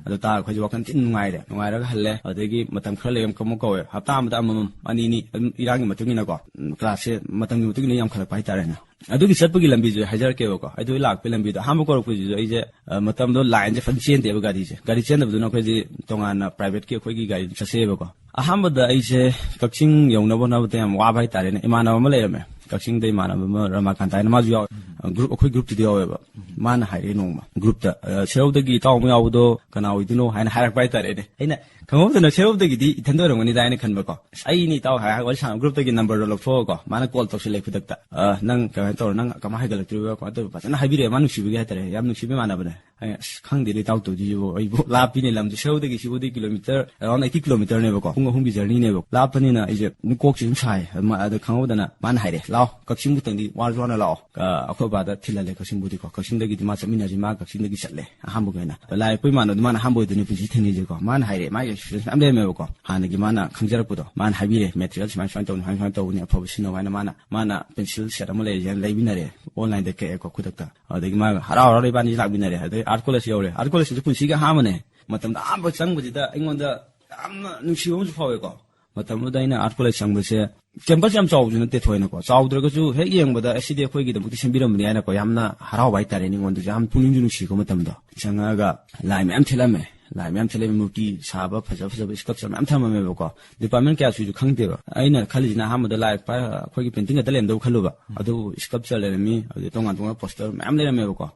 ꯑꯗꯨ ꯇꯥꯔꯒ ꯑꯩꯈꯣꯏꯁꯦ ꯋꯥꯈꯜ ꯊꯤꯅ ꯅꯨꯡꯉꯥꯏꯔꯦ꯫ ꯅꯨꯡꯉꯥꯏꯔꯒ ꯍꯜꯂꯦ꯫ ꯑꯗꯨꯗꯒꯤ ꯃꯇꯝ ꯈꯔ ꯂꯩꯔꯒ ꯑꯃꯨꯛ ꯀꯧꯋꯦ, ꯍꯞꯇꯥ ꯑꯃꯗ ꯑꯃꯃꯝ, ꯑꯅꯤꯅꯤ, ꯑꯗꯨꯝ ꯏꯔꯥꯡꯒꯤ ꯃꯇꯨꯡ ꯏꯟꯅꯀꯣ, ꯎꯝ, ꯀ꯭ꯂꯥꯁꯁꯦ ꯃꯇꯝꯒꯤ ꯃꯇꯨꯡ ꯏꯟꯅ ꯌꯥꯝꯈꯠꯂꯛꯄ ꯍꯥꯏꯇꯥꯔꯦꯅꯦ꯫ ꯑꯗꯨꯒꯤ ꯆꯠꯄꯒꯤ ꯂꯝꯕꯤꯁꯦ ꯍꯥꯏꯖꯔꯛꯀꯦꯕꯀꯣ꯫ ꯑꯩ ꯂꯥꯛꯄꯒꯤ ꯂꯝꯕꯤꯗꯣ, ꯑꯍꯥꯟꯕ ꯀꯧꯔꯛꯄꯁꯤꯁꯨ ꯑꯩꯁꯦ, ꯑ, ꯃꯇꯝꯗꯣ ꯂꯥꯏꯟꯁꯦ ꯐꯖꯅ ꯆꯦꯟꯗꯦꯕ ꯒꯥꯔꯤꯁꯦ꯫ ꯒꯥꯔꯤ ꯆꯦꯟꯗꯕꯗꯨꯅ ꯑꯩꯈꯣꯏꯁꯦ ꯇꯣꯉꯥꯟꯅ ꯄ꯭ꯔꯥꯏꯚꯦꯠꯀꯤ ꯑꯩꯈꯣꯏꯒꯤ ꯒꯥꯔꯤ ꯑꯗꯨꯝ ꯆꯠꯆꯩꯌꯦꯕꯀꯣ꯫ ꯑꯍꯥꯟꯕꯗ ꯑꯩꯁꯦ ꯀꯛꯆꯤꯡ ꯌꯧꯅꯕ ꯍꯣꯠꯅꯕꯗ ꯌꯥꯝ ꯋꯥꯕ ꯍꯥꯏꯇꯥꯔꯦꯅꯦ꯫ ꯏꯃꯥꯟꯅꯕ ꯑꯃ ꯂꯩꯔꯝꯃꯦ, ꯀꯛꯆꯤꯡꯗ ꯏꯃꯥꯟꯅꯕ ꯑꯃ, ꯔꯃꯥꯀꯥꯟꯇ ꯍꯥꯏꯅ, ꯃꯥꯁꯨ ꯌꯥꯎ-, ꯒ꯭ꯔꯨꯞ, ꯑꯩꯈꯣꯏ ꯒ꯭ꯔꯨꯞꯇꯨꯗ ꯌꯥꯎꯋꯦꯕ꯫ ꯃꯥꯅ ꯍꯥꯏꯔꯛꯑꯦ ꯅꯣꯡꯃ ꯒ꯭ꯔꯨꯞꯇ, "ꯑ, ꯁꯦꯔꯧꯗꯒꯤ ꯏꯇꯥꯎ ꯑꯃ ꯌꯥꯎꯕꯗꯣ ꯀꯅꯥ ꯑꯣꯏꯗꯣꯏꯅꯣ?" ꯍꯥꯏꯅ ꯍꯥꯏꯔꯛꯄ ꯍꯥꯏꯇꯥꯔꯦꯅꯦ꯫ ꯑꯩꯅ ꯈꯪꯍꯧꯗꯅ ꯁꯦꯔꯧꯗꯒꯤꯗꯤ ꯏꯊꯟꯗ ꯑꯣꯏꯔꯝꯒꯅꯤꯗ ꯍꯥꯏꯅ ꯈꯟꯕꯀꯣ꯫ "ꯑꯁ, ꯑꯩꯅꯤ ꯏꯇꯥꯎ" ꯍꯥꯏꯔꯒ ꯋꯥꯔꯤ ꯁꯥꯟꯅꯕ ꯒ꯭ꯔꯨꯞꯇꯒꯤ ꯅꯝꯕꯔꯗꯣ ꯂꯧꯊꯣꯛꯑꯒꯀꯣ, ꯃꯥꯅ ꯀꯣꯜ ꯇꯧꯁꯤꯜꯂꯛꯑꯦ ꯈꯨꯗꯛꯇ꯫ "ꯑ, ꯅꯪ ꯀꯃꯥꯏꯅ ꯇꯧꯔ, ꯅꯪ ꯀꯃꯥꯏꯅ ꯍꯥꯏꯒꯠꯂꯛꯇꯣꯏꯕ, ꯀꯃꯥꯏꯅ ꯇꯧꯕ?" ꯐꯖꯅ ꯍꯥꯏꯕꯤꯔꯛꯑꯦ, ꯃꯥ ꯅꯨꯡꯁꯤꯕꯒꯤ ꯍꯥꯏꯇꯥꯔꯦ, ꯌꯥꯝ ꯅꯨꯡꯁꯤꯕ ꯏꯃꯥꯟꯅꯕꯅꯦ꯫ ꯑꯩ, "ꯑꯁ, ꯈꯪꯗꯦꯅꯦ ꯏꯇꯥꯎ ꯇꯧꯗꯣꯏꯁꯤꯕꯨ, ꯑꯩꯕꯨ ꯂꯥꯞꯄꯤꯅꯦ ꯂꯝꯁꯦ, ꯁꯦꯔꯧꯗꯒꯤ ꯁꯤꯕꯨꯗꯤ ꯀꯤꯂꯣꯃꯤꯇꯔ ꯑꯦꯔꯥꯎꯟ ꯑꯩꯠꯇꯤ ꯀꯤꯂꯣꯃꯤꯇꯔꯅꯦꯕꯀꯣ, ꯄꯨꯡ ꯑꯍꯨꯝꯒꯤ ꯖꯔꯅꯤꯅꯦꯕ, ꯂꯥꯞꯄꯅꯤꯅ ꯑꯩꯁꯦ ꯑꯗꯨꯝ ꯀꯣꯛꯁꯦ ꯑꯗꯨꯝ ꯁꯥꯏ꯫ ꯑꯗꯨꯃ-, ꯑꯗ ꯈꯪꯍꯧꯗꯅ ꯃꯥꯅ ꯍꯥꯏꯔꯦ, 'ꯂꯥꯛꯑꯣ, ꯀꯛꯆꯤꯡ ꯈꯛꯇꯪꯗꯤ ꯋꯥꯔꯁꯨ ꯋꯥꯅ ꯂꯥꯛꯑꯣ, ꯑ, ꯑꯩꯈꯣꯏ ꯅꯨꯄꯥꯗ ꯊꯤꯜꯍꯜꯂꯦ ꯀꯛꯆꯤꯡꯕꯨꯗꯤꯀꯣ꯫ ꯀꯛꯆꯤꯡꯗꯒꯤꯗꯤ ꯃꯥ ꯆꯠꯃꯤꯟꯅꯁꯤ, ꯃꯥ ꯀꯛꯆꯤꯡꯗꯒꯤ ꯆꯠꯂꯦ ꯑꯍꯥꯟꯕꯒꯤ ꯑꯣꯏꯅ꯫ ꯂꯥꯏ ꯌꯦꯛꯄ ꯏꯃꯥꯟꯅꯕꯗꯤ ꯃꯥꯅ ꯑꯍꯥꯟꯕ ꯑꯣꯏꯗꯣꯏꯅꯤ ꯄꯨꯟꯁꯤ ꯊꯦꯡꯅꯩꯁꯦꯀꯣ꯫ ꯃꯥꯅ ꯍꯥꯏꯔꯛꯑꯦ, ꯃꯥꯒꯤ ꯑꯦꯛꯁꯄꯤꯔꯤꯌꯦꯟꯁ ꯃꯌꯥꯝ ꯂꯩꯔꯝꯃꯦꯕꯀꯣ꯫ ꯍꯥꯟꯅꯒꯤ ꯃꯥꯅ ꯈꯪꯖꯔꯛꯄꯗꯣ ꯃꯥꯅ ꯍꯥꯏꯕꯤꯔꯦ, ꯃꯦꯇꯔꯤꯌꯦꯜ ꯁꯨꯃꯥꯏꯅ ꯁꯨꯃꯥꯏꯅ ꯇꯧꯅꯤ, ꯁꯨꯃꯥꯏꯅ ꯁꯨꯃꯥꯏꯅ ꯇꯧꯕꯅꯤ, ꯑꯐꯕ ꯁꯤꯖꯤꯟꯅꯧ ꯍꯥꯏꯅ꯫ ꯃꯥꯅ, ꯃꯥꯅ ꯄꯦꯟꯁꯤꯜ ꯁꯦꯠ ꯑꯃ ꯂꯩꯔꯤꯁꯦ ꯍꯥꯏꯅ ꯂꯩꯃꯤꯟꯅꯔꯦ, ꯑꯣꯟꯂꯥꯏꯟꯗ ꯀꯛꯑꯦꯀꯣ ꯈꯨꯗꯛꯇ꯫ ꯑꯗꯒꯤ ꯃꯥꯒ ꯍꯔꯥꯎ ꯍꯔꯥꯎ ꯏꯕꯥꯅꯤ ꯂꯥꯛꯃꯤꯟꯅꯔꯦ꯫ ꯑꯗꯩ ꯑꯥꯔꯠ ꯀꯣꯂꯦꯖ ꯌꯧꯔꯦ꯫ ꯑꯥꯔꯠ ꯀꯣꯂꯦꯖꯁꯤꯁꯨ ꯄꯨꯟꯁꯤꯒꯤ ꯑꯍꯥꯟꯕꯅꯦ꯫ ꯃꯇꯝꯗ ꯑꯍꯥꯟꯕ ꯆꯪꯕꯁꯤꯗ ꯑꯩꯉꯣꯟꯗ ꯌꯥꯝꯅ ꯅꯨꯡꯁꯤꯕ ꯑꯃꯁꯨ ꯐꯥꯎꯋꯦꯀꯣ꯫ ꯃꯇꯝꯗꯨꯗ ꯑꯩꯅ ꯑꯥꯔꯠ ꯀꯣꯂꯦꯖ ꯆꯪꯕꯁꯦ ꯀꯦꯝꯄꯁ ꯌꯥꯝ ꯆꯥꯎꯕꯁꯨ ꯅꯠꯇꯦ ꯊꯣꯏꯅꯀꯣ꯫ ꯆꯥꯎꯗ꯭ꯔꯒꯁꯨ ꯍꯦꯛ ꯌꯦꯡꯕꯗ, "ꯑꯦ, ꯁꯤꯗꯤ ꯑꯩꯈꯣꯏꯒꯤꯗꯃꯛꯇ ꯁꯦꯝꯕꯤꯔꯝꯕꯅꯤ" ꯍꯥꯏꯅꯀꯣ, ꯌꯥꯝꯅ ꯍꯔꯥꯎꯕ ꯍꯥꯏꯇꯥꯔꯦ꯫ ꯑꯩꯉꯣꯟꯗꯁꯨ ꯌꯥꯝ ꯄꯨꯛꯅꯤꯡꯁꯨ ꯅꯨꯡꯁꯤꯀꯣ꯫ ꯃꯇꯝꯗꯣ ꯆꯪꯉꯛꯑꯒ ꯂꯥꯏ ꯃꯌꯥꯝ ꯊꯦꯠꯂꯝꯃꯦ꯫ ꯂꯥꯏ ꯃꯌꯥꯝ ꯊꯦꯠꯂꯝꯃꯦ, ꯃꯨꯔꯇꯤ ꯁꯥꯕ ꯐꯖ ꯐꯖꯕ ꯁ꯭ꯀꯜꯞꯆꯔ ꯃꯌꯥꯝ ꯊꯝꯃꯝꯃꯦꯕꯀꯣ꯫ ꯗꯤꯄꯥꯔꯠꯃꯦꯟ ꯀꯌꯥ ꯁꯨꯏꯁꯨ ꯈꯪꯗꯦꯕ꯫ ꯑꯩꯅ ꯈꯜꯂꯤꯁꯤꯅ ꯑꯍꯥꯟꯕꯗ ꯂꯥꯏ ꯄ-, ꯑꯩꯈꯣꯏꯒꯤ ꯄꯦꯟꯇꯤꯡ ꯈꯛꯇ ꯂꯩꯔꯝꯗꯧ ꯈꯜꯂꯨꯕ꯫ ꯑꯗꯨꯕꯨ ꯁ꯭ꯀꯜꯞꯆꯔ ꯂꯩꯔꯝꯃꯤ, ꯑꯗꯨꯗꯩ ꯇꯣꯉꯥꯟ ꯇꯣꯉꯥꯟꯕ ꯄꯣꯁꯇꯔ ꯃꯌꯥꯝ ꯂꯩꯔꯝꯃꯦꯕꯀꯣ꯫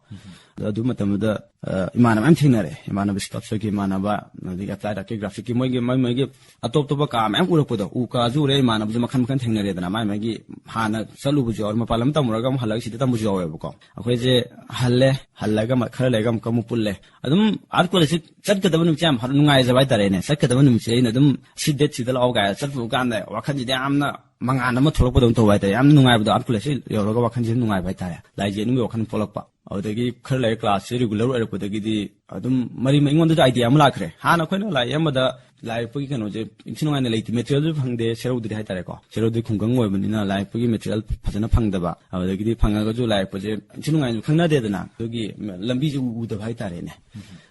ꯑꯗꯣ ꯑꯗꯨ ꯃꯇꯝꯗꯨꯗ, ꯑ, ꯏꯃꯥꯟꯅꯕ ꯃꯌꯥꯝ ꯊꯦꯡꯅꯔꯦ꯫ ꯏꯃꯥꯟꯅꯕ ꯁ꯭ꯀꯜꯞꯆꯔꯒꯤ ꯏꯃꯥꯟꯅꯕ, ꯑꯗꯒꯤ ꯑꯦꯄ꯭ꯂꯥꯏꯠ ꯑꯥꯔꯠꯀꯤ, ꯒ꯭ꯔꯥꯐꯤꯛꯀꯤ, ꯃꯣꯏꯒꯤ ꯃꯥꯏ ꯃꯥꯏꯒꯤ ꯑꯇꯣꯞ ꯑꯇꯣꯞꯄ ꯀꯥ ꯃꯌꯥꯝ ꯎꯔꯛꯄꯗꯣ, ꯎ ꯀꯥꯁꯨ ꯎꯔꯦ, ꯏꯃꯥꯟꯅꯕꯁꯨ ꯃꯈꯜ ꯃꯈꯜ ꯊꯦꯡꯅꯔꯦꯗꯅ꯫ ꯃꯥꯏ ꯃꯥꯏꯒꯤ ꯍꯥꯟꯅ ꯆꯠꯂꯨꯕꯁꯨ ꯌꯥꯎꯔꯦ, ꯃꯄꯥꯟ ꯂꯝ ꯇꯝꯃꯨꯔꯒ ꯑꯃꯨꯛ ꯍꯜꯂꯒ ꯁꯤꯗ ꯇꯝꯕꯁꯨ ꯌꯥꯎꯋꯦꯕꯀꯣ꯫ ꯑꯩꯈꯣꯏꯁꯦ ꯍꯜꯂꯦ, ꯍꯜꯂꯒ ꯃ-, ꯈꯔ ꯂꯩꯔꯒ ꯑꯃꯨꯛꯀ ꯑꯃꯨꯛ ꯄꯨꯜꯂꯦ꯫ ꯑꯗꯨꯝ ꯑꯥꯔꯠ ꯀꯣꯂꯦꯖꯁꯤ ꯆꯠꯀꯗꯕ ꯅꯨꯃꯤꯠꯁꯦ ꯌꯥꯝ ꯍꯔ-, ꯅꯨꯡꯉꯥꯏꯖꯕ ꯍꯥꯏꯇꯥꯔꯦꯅꯦ꯫ ꯆꯠꯀꯗꯕ ꯅꯨꯃꯤꯠꯁꯦ ꯑꯩꯅ ꯑꯗꯨꯝ ꯁꯤ ꯗꯦꯠ ꯁꯤꯗ ꯂꯥꯛꯑꯣ ꯀꯥꯏꯅ ꯆꯠꯄ ꯀꯥꯟꯗ ꯋꯥꯈꯜꯁꯤꯗ ꯌꯥꯝꯅ ꯃꯉꯥꯟ ꯑꯃ ꯊꯣꯛꯂꯛꯄꯗꯧꯅ ꯇꯧꯕ ꯍꯥꯏꯇꯥꯔꯦ꯫ ꯌꯥꯝ ꯅꯨꯡꯉꯥꯏꯕꯗꯣ, ꯑꯥꯔꯠ ꯀꯣꯂꯦꯖꯁꯤ ꯌꯧꯔꯒ ꯋꯥꯈꯜꯁꯤ ꯅꯨꯡꯉꯥꯏꯕ ꯍꯥꯏꯇꯥꯔꯦ꯫ ꯂꯥꯏ ꯌꯦꯛꯅꯤꯡꯕꯒꯤ ꯋꯥꯈꯜ ꯄꯣꯛꯂꯛꯄ꯫ ꯑꯗꯨꯗꯒꯤ ꯈꯔ ꯂꯩꯔ ꯀ꯭ꯂꯥꯁꯁꯦ ꯔꯤꯒꯨꯂꯔ ꯑꯣꯏꯔꯛꯄꯗꯒꯤꯗꯤ ꯑꯗꯨꯝ ꯃꯔꯤ, ꯑꯩꯉꯣꯟꯗꯁꯨ ꯑꯥꯏꯗꯤꯌꯥ ꯑꯃ ꯂꯥꯛꯈ꯭ꯔꯦ꯫ ꯍꯥꯟꯅ ꯑꯩꯈꯣꯏꯅ ꯂꯥꯏ ꯌꯦꯛꯑꯝꯕꯗ ꯂꯥꯏ ꯌꯦꯛꯄꯒꯤ ꯀꯩꯅꯣꯁꯦ ꯏꯟꯊꯤ ꯅꯨꯡꯉꯥꯏꯅ ꯂꯩꯇꯦ, ꯃꯦꯇꯔꯤꯌꯦꯜꯁꯨ ꯐꯪꯗꯦ, ꯁꯦꯔꯧꯗꯗꯤ ꯍꯥꯏꯇꯥꯔꯦꯀꯣ꯫ ꯁꯦꯔꯧꯗꯤ ꯈꯨꯡꯒꯪ ꯑꯣꯏꯕꯅꯤꯅ ꯂꯥꯏ ꯌꯦꯛꯄꯒꯤ ꯃꯦꯇꯔꯤꯌꯦꯜ ꯐꯖꯅ ꯐꯪꯗꯕ, ꯑꯗꯨꯗꯒꯤꯗꯤ ꯐꯪꯉꯒꯁꯨ ꯂꯥꯏ ꯌꯦꯛꯄꯁꯦ ꯏꯟꯊꯤ ꯅꯨꯡꯉꯥꯏꯅ ꯈꯪꯅꯗꯦꯗꯅ, ꯑꯗꯨꯒꯤ ꯂꯝꯕꯤꯁꯦ ꯎ-, ꯎꯗꯕ ꯍꯥꯏꯇꯥꯔꯦꯅꯦ꯫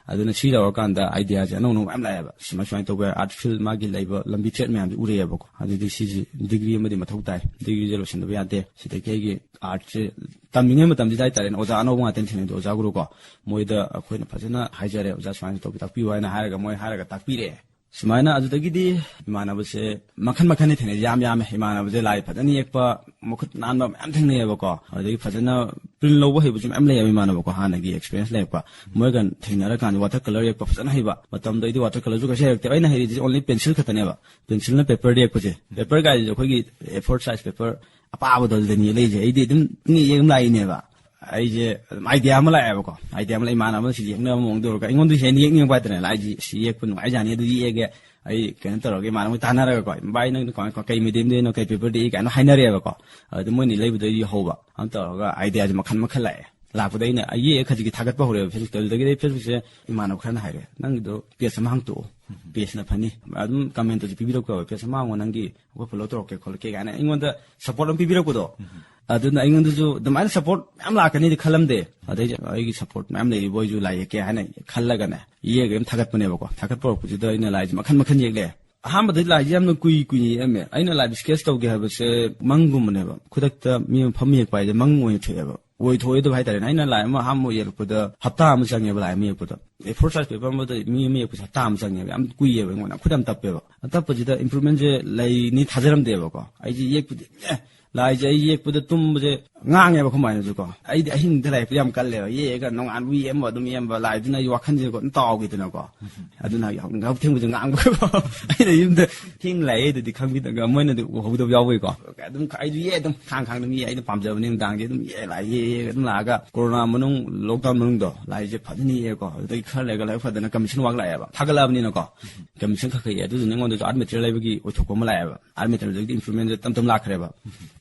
ꯑꯗꯨꯅ ꯁꯤ ꯂꯧꯔꯀꯥꯟꯗ ꯑꯥꯏꯗꯤꯌꯥꯁꯦ ꯑꯅꯧ ꯑꯅꯧꯕ ꯃꯌꯥꯝ ꯂꯥꯛꯑꯦꯕ꯫ ꯁꯨꯃꯥꯏ ꯁꯨꯃꯥꯏꯅ ꯇꯧꯕ ꯌꯥꯏ, ꯑꯥꯔꯠ ꯐꯤꯜ ꯃꯥꯒꯤ ꯂꯩꯕ ꯂꯝꯕꯤ ꯊ꯭ꯔꯦꯠ ꯃꯌꯥꯝꯁꯦ ꯎꯔꯛꯑꯦꯕꯀꯣ꯫ ꯑꯗꯨꯗꯤ ꯁꯤꯁꯤ ꯗꯤꯒ꯭ꯔꯤ ꯑꯃꯗꯤ ꯃꯊꯧ ꯇꯥꯏ, ꯗꯤꯒ꯭ꯔꯤꯁꯦ ꯂꯣꯏꯁꯤꯟꯗꯕ ꯌꯥꯗꯦ꯫ ꯁꯤꯗꯒꯤ ꯑꯩꯒꯤ ꯑꯥꯔꯠꯁꯦ ꯇꯝꯃꯤꯉꯩ ꯃꯇꯝꯁꯤꯗ ꯍꯥꯏꯇꯥꯔꯦꯅꯦ, ꯑꯣꯖꯥ ꯑꯅꯧꯕ ꯉꯥꯛꯇꯅꯤ ꯊꯦꯡꯅꯩꯗꯣ, ꯑꯣꯖꯥ ꯒꯨꯔꯨ ꯀꯣ꯫ ꯃꯣꯏꯗ ꯑꯩꯈꯣꯏꯅ ꯐꯖꯅ ꯍꯥꯏꯖꯔꯦ, "ꯑꯣꯖꯥ ꯁꯨꯃꯥꯏꯅ ꯇꯧꯕꯤ ꯇꯥꯛꯄꯤꯌꯨ" ꯍꯥꯏꯅ ꯍꯥꯏꯔꯒ ꯃꯣꯏ ꯍꯥꯏꯔꯒ ꯇꯥꯛꯄꯤꯔꯛꯑꯦ꯫ ꯁꯨꯃꯥꯏꯅ ꯑꯗꯨꯗꯒꯤꯗꯤ ꯏꯃꯥꯟꯅꯕꯁꯦ ꯃꯈꯟ ꯃꯈꯟꯅꯤ ꯊꯦꯡꯅꯩ, ꯌꯥꯝ ꯌꯥꯝꯃꯦ꯫ ꯏꯃꯥꯟꯅꯕꯁꯦ ꯂꯥꯏ ꯐꯖꯅ ꯌꯦꯛꯄ, ꯃꯈꯨꯠ ꯅꯥꯟꯕ ꯃꯌꯥꯝ ꯊꯦꯡꯅꯩꯌꯦꯕꯀꯣ꯫ ꯑꯗꯨꯗꯒꯤ ꯐꯖꯅ ꯄ꯭ꯔꯤꯟ ꯂꯧꯕ ꯍꯩꯕꯁꯨ ꯃꯌꯥꯝ ꯂꯩꯌꯦꯕ ꯏꯃꯥꯟꯅꯕꯀꯣ, ꯍꯥꯟꯅꯒꯤ ꯑꯦꯛꯁꯄꯤꯔꯤꯌꯦꯟꯁ ꯂꯩꯔꯛꯄ꯫ ꯃꯣꯏꯒ ꯊꯦꯡꯅꯔꯀꯥꯟꯗ ꯋꯥꯇꯔ ꯀꯂꯔ ꯌꯦꯛꯄ ꯐꯖꯅ ꯍꯩꯕ꯫ ꯃꯇꯝꯗꯩꯗꯤ ꯋꯥꯇꯔ ꯀꯂꯔꯁꯨ ꯀꯩꯁꯨ ꯍꯩꯔꯛꯇꯦ꯫ ꯑꯩꯅ ꯍꯩꯔꯤꯁꯦ ꯑꯣꯟꯂꯤ ꯄꯦꯟꯁꯤꯜ ꯈꯛꯇꯅꯦꯕ꯫ ꯄꯦꯟꯁꯤꯜꯅ ꯄꯦꯄꯔꯗ ꯌꯦꯛꯄꯁꯦ, ꯄꯦꯄꯔ ꯀꯥꯏꯁꯦ ꯑꯩꯈꯣꯏꯒꯤ ꯑꯦ ꯐꯣꯔ ꯁꯥꯏꯖ ꯄꯦꯄꯔ ꯑꯄꯥꯕꯗꯣ ꯑꯗꯨꯗꯅꯤ ꯂꯩꯁꯦ꯫ ꯑꯩꯗꯤ ꯑꯗꯨꯝ ꯄꯨꯡꯌꯦꯛ ꯌꯦꯛ ꯑꯗꯨꯝ ꯂꯥꯛꯏꯅꯦꯕ꯫ ꯑꯩꯁꯦ ꯑꯗꯨꯝ ꯑꯥꯏꯗꯤꯌꯥ ꯑꯃ ꯂꯥꯛꯑꯦꯕꯀꯣ꯫ ꯑꯥꯏꯗꯤꯌꯥ ꯑꯃ ꯂꯩ, ꯏꯃꯥꯟꯅꯕꯅ ꯁꯤꯁꯦ ꯌꯦꯛꯅꯕ ꯃꯑꯣꯡꯗ ꯎꯔꯒ ꯑꯩꯉꯣꯟꯗ ꯍꯦꯟꯅ ꯌꯦꯛꯅꯤꯡꯉꯛꯄ ꯍꯥꯏꯇꯥꯔꯦ꯫ ꯂꯥꯏꯁꯤ ꯁꯤ ꯌꯦꯛꯄ ꯅꯨꯡꯉꯥꯏꯖꯥꯅꯤ, ꯑꯗꯨ ꯌꯦꯛꯑꯒꯦ꯫ ꯑꯩ ꯀꯩꯅꯣ ꯇꯧꯔꯒ ꯏꯃꯥꯟꯅꯕ ꯇꯥꯟꯅꯔꯒꯀꯣ, "ꯚꯥꯏ, ꯅꯪ ꯀꯃꯥꯏ-, ꯀꯩ medium ꯗꯩꯅꯣ, ꯀꯩ paper ꯗꯒꯤ?" ꯀꯥꯏꯅ ꯍꯥꯏꯅꯔꯦꯕꯀꯣ꯫ ꯑꯗꯨ ꯃꯣꯏꯅ ꯂꯩꯕꯗꯒꯤ ꯍꯧꯕ ꯑꯗꯨꯝ ꯇꯧꯔꯒ idea ꯁꯦ ꯃꯈꯜ ꯃꯈꯜ ꯂꯥꯛꯑꯦ꯫ ꯂꯥꯛꯄꯗ ꯑꯩꯅ ꯌꯦꯛꯑ ꯈꯖꯤꯛꯀꯤ ꯊꯥꯒꯠꯄ ꯍꯧꯔꯦꯕ Facebook ꯇ꯫ ꯑꯗꯨꯗꯒꯤꯗꯤ Facebook ꯁꯦ ꯏꯃꯥꯟꯅꯕ ꯈꯔꯅ ꯍꯥꯏꯔꯦ, "ꯅꯪꯒꯤꯗꯣ page ꯑꯃ ꯍꯥꯡꯇꯣꯛꯑꯣ, page ꯅ ꯐꯅꯤ꯫ ꯑꯗꯨꯝ comment ꯁꯨ ꯄꯤꯕꯤꯔꯛꯄ ꯌꯥꯎꯋꯦ, 'page ꯑꯃ ꯍꯥꯡꯉꯣ, ꯅꯪꯒꯤ ꯑꯩꯈꯣꯏ follow ꯇꯧꯔꯛꯀꯦ ꯈꯣꯠꯂꯛꯀꯦ' ꯀꯥꯏꯅ ꯑꯩꯉꯣꯟꯗ support ꯑꯃ ꯄꯤꯕꯤꯔꯛꯄꯗꯣ꯫ ꯑꯗꯨꯅ ꯑꯩꯉꯣꯟꯗꯁꯨ ꯑꯗꯨꯃꯥꯏꯅ support ꯃꯌꯥꯝ ꯂꯥꯛꯀꯅꯤꯗꯤ ꯈꯜꯂꯝꯗꯦ꯫ ꯑꯗꯩ ꯑꯩꯒꯤ support ꯃꯌꯥꯝ ꯂꯩꯔꯤꯕ ꯑꯣꯏꯁꯨ ꯂꯥꯏ ꯌꯦꯛꯀꯦ ꯍꯥꯏꯅ ꯈꯜꯂꯒꯅꯦ, ꯌꯦꯛꯑꯒ ꯑꯗꯨꯝ ꯊꯥꯒꯠꯄꯅꯦꯕꯀꯣ꯫ ꯊꯥꯒꯠꯄ ꯍꯧꯔꯛꯄꯁꯤꯗ ꯑꯩꯅ ꯂꯥꯏꯁꯦ ꯃꯈꯟ ꯃꯈꯟ ꯌꯦꯛꯂꯦ꯫ ꯑꯍꯥꯟꯕꯗꯗꯤ ꯂꯥꯏꯁꯦ ꯌꯥꯝꯅ ꯀꯨꯏ ꯀꯨꯏꯅ ꯌꯦꯛꯑꯝꯃꯦ꯫ ꯑꯩꯅ ꯂꯥꯏ sketch ꯇꯧꯒꯦ ꯍꯥꯏꯕꯁꯦ ꯃꯪꯒꯨꯝꯕꯅꯦꯕ꯫ ꯈꯨꯗꯛꯇ ꯃꯤ ꯑꯃ ꯐꯝ ꯌꯦꯛꯄ ꯍꯥꯏꯁꯦ ꯃꯪ ꯑꯣꯏꯅ ꯊꯣꯛꯑꯦꯕ, ꯑꯣꯏꯊꯣꯛꯑꯣꯏꯗꯕ ꯍꯥꯏꯇꯥꯔꯦꯅꯦ꯫ ꯑꯩꯅ ꯂꯥꯏ ꯑꯃ ꯑꯍꯥꯟꯕ ꯌꯦꯛꯂꯛꯄꯗ ꯍꯞꯇꯥ ꯑꯃ ꯆꯪꯉꯦꯕ ꯂꯥꯏ ꯑꯃ ꯌꯦꯛꯄꯗ꯫ A four size paper ꯑꯃꯗ ꯃꯤ ꯑꯃ ꯌꯦꯛꯄꯁꯦ ꯍꯞꯇꯥ ꯑꯃ ꯆꯪꯉꯦꯕ, ꯌꯥꯝ ꯀꯨꯏꯌꯦꯕ꯫ ꯑꯩꯉꯣꯟꯗ ꯈꯨꯠ ꯌꯥꯝ ꯇꯞꯄꯦꯕ꯫ ꯇꯞꯄꯁꯤꯗ improvement ꯁꯦ ꯂꯩꯅꯤ ꯊꯥꯖꯔꯝꯗꯦꯕꯀꯣ꯫ ꯑꯩꯁꯦ ꯌꯦꯛꯄꯗꯤ, ꯑꯦ, ꯂꯥꯏꯁꯦ ꯑꯩ ꯌꯦꯛꯄꯗ ꯇꯨꯝꯕꯁꯦ ꯉꯥꯡꯉꯦꯕ ꯑꯩꯈꯣꯏ ꯃꯥꯅꯁꯨꯀꯣ꯫ ꯑꯩꯗꯤ ꯑꯍꯤꯡꯗ ꯂꯥꯏ ꯌꯦꯛꯄ ꯌꯥꯝ ꯀꯜꯂꯦꯕ꯫ ꯌꯦꯛꯑꯒ ꯅꯣꯡꯉꯥꯟꯕ ꯌꯦꯛꯑꯝꯕ ꯑꯗꯨꯝ ꯌꯦꯛꯑꯝꯕ ꯂꯥꯏꯗꯨꯅ ꯑꯩ ꯋꯥꯈꯜꯁꯦꯀꯣ ꯑꯗꯨꯝ ꯇꯥꯎꯈꯤꯗꯅꯀꯣ꯫ ꯑꯗꯨꯅ ꯌꯥꯍꯧ ꯊꯦꯡꯕꯁꯦ ꯉꯥꯡꯕꯀꯣ꯫ ꯑꯩꯅ ꯌꯨꯝꯗ ꯊꯦꯡꯅ ꯂꯥꯛꯑꯦ ꯑꯗꯨꯗꯤ ꯈꯪꯕꯤꯗꯕ, ꯃꯣꯏꯅꯗꯤ ꯎꯍꯧꯗꯕ ꯌꯥꯎꯕꯒꯤꯀꯣ꯫ ꯑꯗꯨꯝ ꯑꯩꯁꯨ ꯌꯦꯛꯑꯦ, ꯑꯗꯨꯝ ꯈꯥꯡ ꯈꯥꯡ ꯑꯗꯨꯝ ꯌꯦꯛꯑꯦ꯫ ꯑꯩꯅ ꯄꯥꯝꯖꯕꯅꯤ ꯅꯨꯡꯗꯥꯡꯁꯦ ꯑꯗꯨꯝ ꯌꯦꯛꯑꯦ, ꯂꯥꯏ ꯌꯦꯛꯑꯦ ꯑꯗꯨꯝ ꯂꯥꯛꯑꯒ corona ꯃꯅꯨꯡ, lockdown ꯃꯅꯨꯡꯗꯣ ꯂꯥꯏꯁꯦ ꯐꯖꯅ ꯌꯦꯛꯑꯦꯀꯣ꯫ ꯑꯗꯨꯗꯒꯤ ꯈꯔ ꯂꯩꯔꯒ ꯂꯥꯏꯕꯛ ꯐꯗꯅ commission work ꯂꯥꯛꯑꯦꯕ, ꯊꯥꯒꯠꯂꯛꯑꯕꯅꯤꯅꯀꯣ꯫ Commission ꯈꯔ ꯈꯔ ꯌꯦꯛꯑꯦ꯫ ꯑꯗꯨꯗꯨꯅ ꯑꯩꯉꯣꯟꯗꯁꯨ art material ꯂꯩꯕꯒꯤ ꯑꯣꯏꯊꯣꯛꯄ ꯑꯃ ꯂꯥꯛꯑꯦꯕ꯫ Art material ꯗꯒꯤꯗꯤ improvement ꯁꯦ ꯇꯞ ꯇꯞ ꯂꯥꯛꯈ꯭ꯔꯦꯕ꯫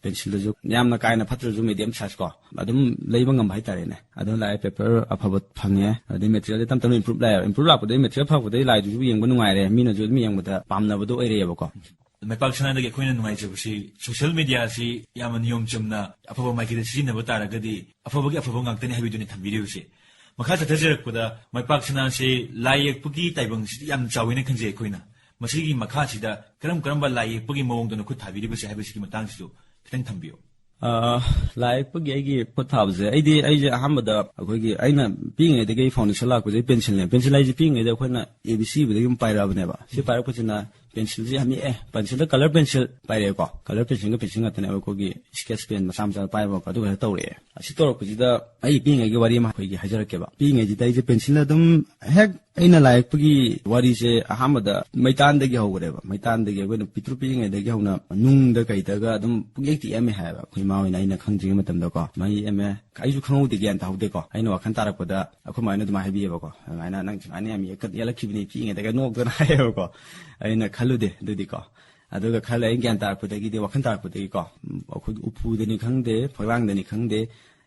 Pencil ꯗꯁꯨ ꯌꯥꯝꯅ ꯀꯥ ꯍꯦꯟꯅ ꯐꯠꯇ꯭ꯔꯁꯨ medium size ꯀꯣ, ꯑꯗꯨꯝ ꯂꯩꯕ ꯉꯝꯕ ꯍꯥꯏꯇꯥꯔꯦꯅꯦ꯫ ꯑꯗꯨꯅ ꯂꯥꯛꯑꯦ, paper ꯑꯐꯕ ꯐꯪꯉꯦ꯫ ꯑꯗꯩ material ꯗꯤ ꯇꯞ ꯇꯞꯅ improve ꯂꯥꯛꯑꯦꯕ꯫ Improve ꯂꯥꯛꯄꯗꯒꯤ material ꯐꯔꯛꯄꯗꯒꯤ ꯂꯥꯏꯗꯨꯁꯨ ꯌꯦꯡꯕ ꯅꯨꯡꯉꯥꯏꯔꯦ, ꯃꯤꯅꯁꯨ ꯑꯗꯨꯝ ꯌꯦꯡꯕꯗ ꯄꯥꯝꯅꯕꯗꯣ ꯑꯣꯏꯔꯛꯑꯦꯕꯀꯣ꯫ ꯃꯥꯏꯄꯥꯛ ꯁꯅꯥꯗꯒꯤ ꯑꯩꯈꯣꯏꯅ ꯅꯨꯡꯉꯥꯏꯖꯕꯁꯤ social media ꯁꯤ ꯌꯥꯝꯅ ꯅꯤꯌꯣꯝ ꯆꯨꯝꯅ ꯑꯐꯕ ꯃꯥꯏꯀꯩꯗ ꯁꯤꯖꯤꯟꯅꯕ ꯇꯥꯔꯒꯗꯤ ꯑꯐꯕꯒꯤ ꯑꯐꯕ ꯉꯥꯛꯇꯅꯤ ꯍꯥꯏꯕꯗꯨꯅꯤ ꯊꯝꯕꯤꯔꯤꯕꯁꯤ꯫ ꯃꯈꯥ ꯆꯠꯊꯖꯔꯛꯄꯗ ꯃꯥꯏꯄꯥꯛ ꯁꯅꯥꯁꯤ ꯂꯥꯏ ꯌꯦꯛꯄꯒꯤ ꯇꯥꯏꯕꯪꯁꯤꯗꯤ ꯌꯥꯝ ꯆꯥꯎꯋꯦꯅ ꯈꯟꯖꯩ ꯑꯩꯈꯣꯏꯅ꯫ ꯃꯁꯤꯒꯤ ꯃꯈꯥꯁꯤꯗ ꯀꯔꯝ ꯀꯔꯝꯕ ꯂꯥꯏ ꯌꯦꯛꯄꯒꯤ ꯃꯑꯣꯡꯗꯅ ꯈꯨꯠ ꯊꯥꯕꯤꯔꯤꯕꯁꯦ ꯍꯥꯏꯕꯁꯤꯒꯤ ꯃꯇꯥꯡꯁꯤꯁꯨ ꯈꯤꯇꯪ ꯊꯝꯕꯤꯌꯨ꯫ ꯑ, ꯂꯥꯏ ꯌꯦꯛꯄꯒꯤ ꯑꯩꯒꯤ ꯈꯨꯠ ꯊꯥꯕꯁꯦ, ꯑꯩꯗꯤ, ꯑꯩꯁꯦ ꯑꯍꯥꯟꯕꯗ ꯑꯩꯈꯣꯏꯒꯤ, ꯑꯩꯅ ꯄꯤꯛꯏꯉꯩꯗꯒꯤ ꯑꯩ foundation ꯂꯥꯛꯄꯁꯦ pencil ꯅꯦ꯫ Pencil ꯍꯥꯏꯁꯦ ꯄꯤꯛꯏꯉꯩꯗ ꯑꯩꯈꯣꯏꯅ A B C ꯏꯕꯗꯒꯤ ꯑꯗꯨꯝ ꯄꯥꯏꯔꯛꯑꯕꯅꯦꯕ꯫ ꯁꯤ ꯄꯥꯏꯔꯛꯄꯁꯤꯅ pencil ꯁꯦ ꯌꯥꯝ ꯌꯦꯛꯑꯦ꯫ Pencil ꯗ colour pencil ꯄꯥꯏꯔꯛꯑꯦꯀꯣ꯫ Colour pencil ꯒ pencil ꯉꯥꯛꯇꯅꯦꯕ, ꯑꯩꯈꯣꯏꯒꯤ sketch pen ꯃꯆꯥ ꯃꯆꯥ ꯄꯥꯏꯕ ꯑꯗꯨ ꯈꯔ ꯇꯧꯔꯛꯑꯦ꯫ ꯑꯁꯤ ꯇꯧꯔꯛꯄꯁꯤꯗ ꯑꯩ ꯄꯤꯛꯏꯉꯩꯒꯤ ꯋꯥꯔꯤ ꯑꯃ ꯑꯩꯈꯣꯏꯒꯤ ꯍꯥꯏꯖꯔꯛꯀꯦꯕ꯫ ꯄꯤꯛꯏꯉꯩꯁꯤꯗ ꯑꯩꯁꯦ pencil ꯅ ꯑꯗꯨꯝ ꯍꯦꯛ ꯑꯩꯅ ꯂꯥꯏ ꯌꯦꯛꯄꯒꯤ ꯋꯥꯔꯤꯁꯦ ꯑꯍꯥꯟꯕꯗ ꯃꯩꯇꯥꯟꯗꯒꯤ ꯍꯧꯈ꯭ꯔꯦꯕ꯫ ꯃꯩꯇꯥꯟꯗꯒꯤ ꯑꯩꯈꯣꯏꯅ ꯄꯤꯛꯇ꯭ꯔꯨ ꯄꯤꯛꯏꯉꯩꯗꯒꯤ ꯍꯧꯅ ꯅꯨꯡꯗ ꯀꯩꯗꯒ ꯑꯗꯨꯝ ꯄꯨꯡꯌꯦꯛꯇ ꯌꯦꯛꯑꯝꯃꯦ ꯍꯥꯏꯌꯦꯕ꯫ ꯑꯩꯈꯣꯏ ꯏꯃꯥ ꯍꯣꯏꯅ ꯑꯩꯅ ꯈꯪꯗ꯭ꯔꯤꯉꯩ ꯃꯇꯝꯗꯀꯣ꯫ ꯃꯩ ꯌꯦꯛꯑꯝꯃꯦ, ꯑꯩꯁꯨ ꯈꯪꯍꯧꯗꯦ, ꯒ꯭ꯌꯥꯟ ꯇꯥꯍꯧꯗꯦꯀꯣ꯫ ꯑꯩꯅ ꯋꯥꯈꯜ ꯇꯥꯔꯛꯄꯗ ꯑꯩꯈꯣꯏ ꯃꯥꯅ ꯑꯗꯨꯃꯥꯏꯅ ꯍꯥꯏꯕꯤꯌꯦꯕꯀꯣ, "ꯑꯗꯨꯃꯥꯏꯅ ꯅꯪ ꯁꯨꯃꯥꯏꯅ ꯌꯥꯝ ꯌꯦꯛꯀ-, ꯌꯦꯛꯂꯛꯈꯤꯕꯅꯤ ꯄꯤꯛꯏꯉꯩꯗꯒ" ꯅꯣꯛꯇꯅ ꯍꯥꯏꯌꯦꯕꯀꯣ꯫ ꯑꯩꯅ ꯈꯜꯂꯨꯗꯦ ꯑꯗꯨꯗꯤꯀꯣ꯫ ꯑꯗꯨꯒ ꯈꯔ ꯂꯩ ꯑꯩꯅ ꯒ꯭ꯌꯥꯟ ꯇꯥꯔꯛꯄꯗꯒꯤꯗꯤ, ꯋꯥꯈꯜ ꯇꯥꯔꯛꯄꯗꯒꯤꯀꯣ, ꯎꯝ, ꯑꯩꯈꯣꯏꯒꯤ ꯎꯄꯨꯗꯅꯤ ꯈꯪꯗꯦ, ꯐꯛꯂꯥꯡꯗꯅꯤ ꯈꯪꯗꯦ,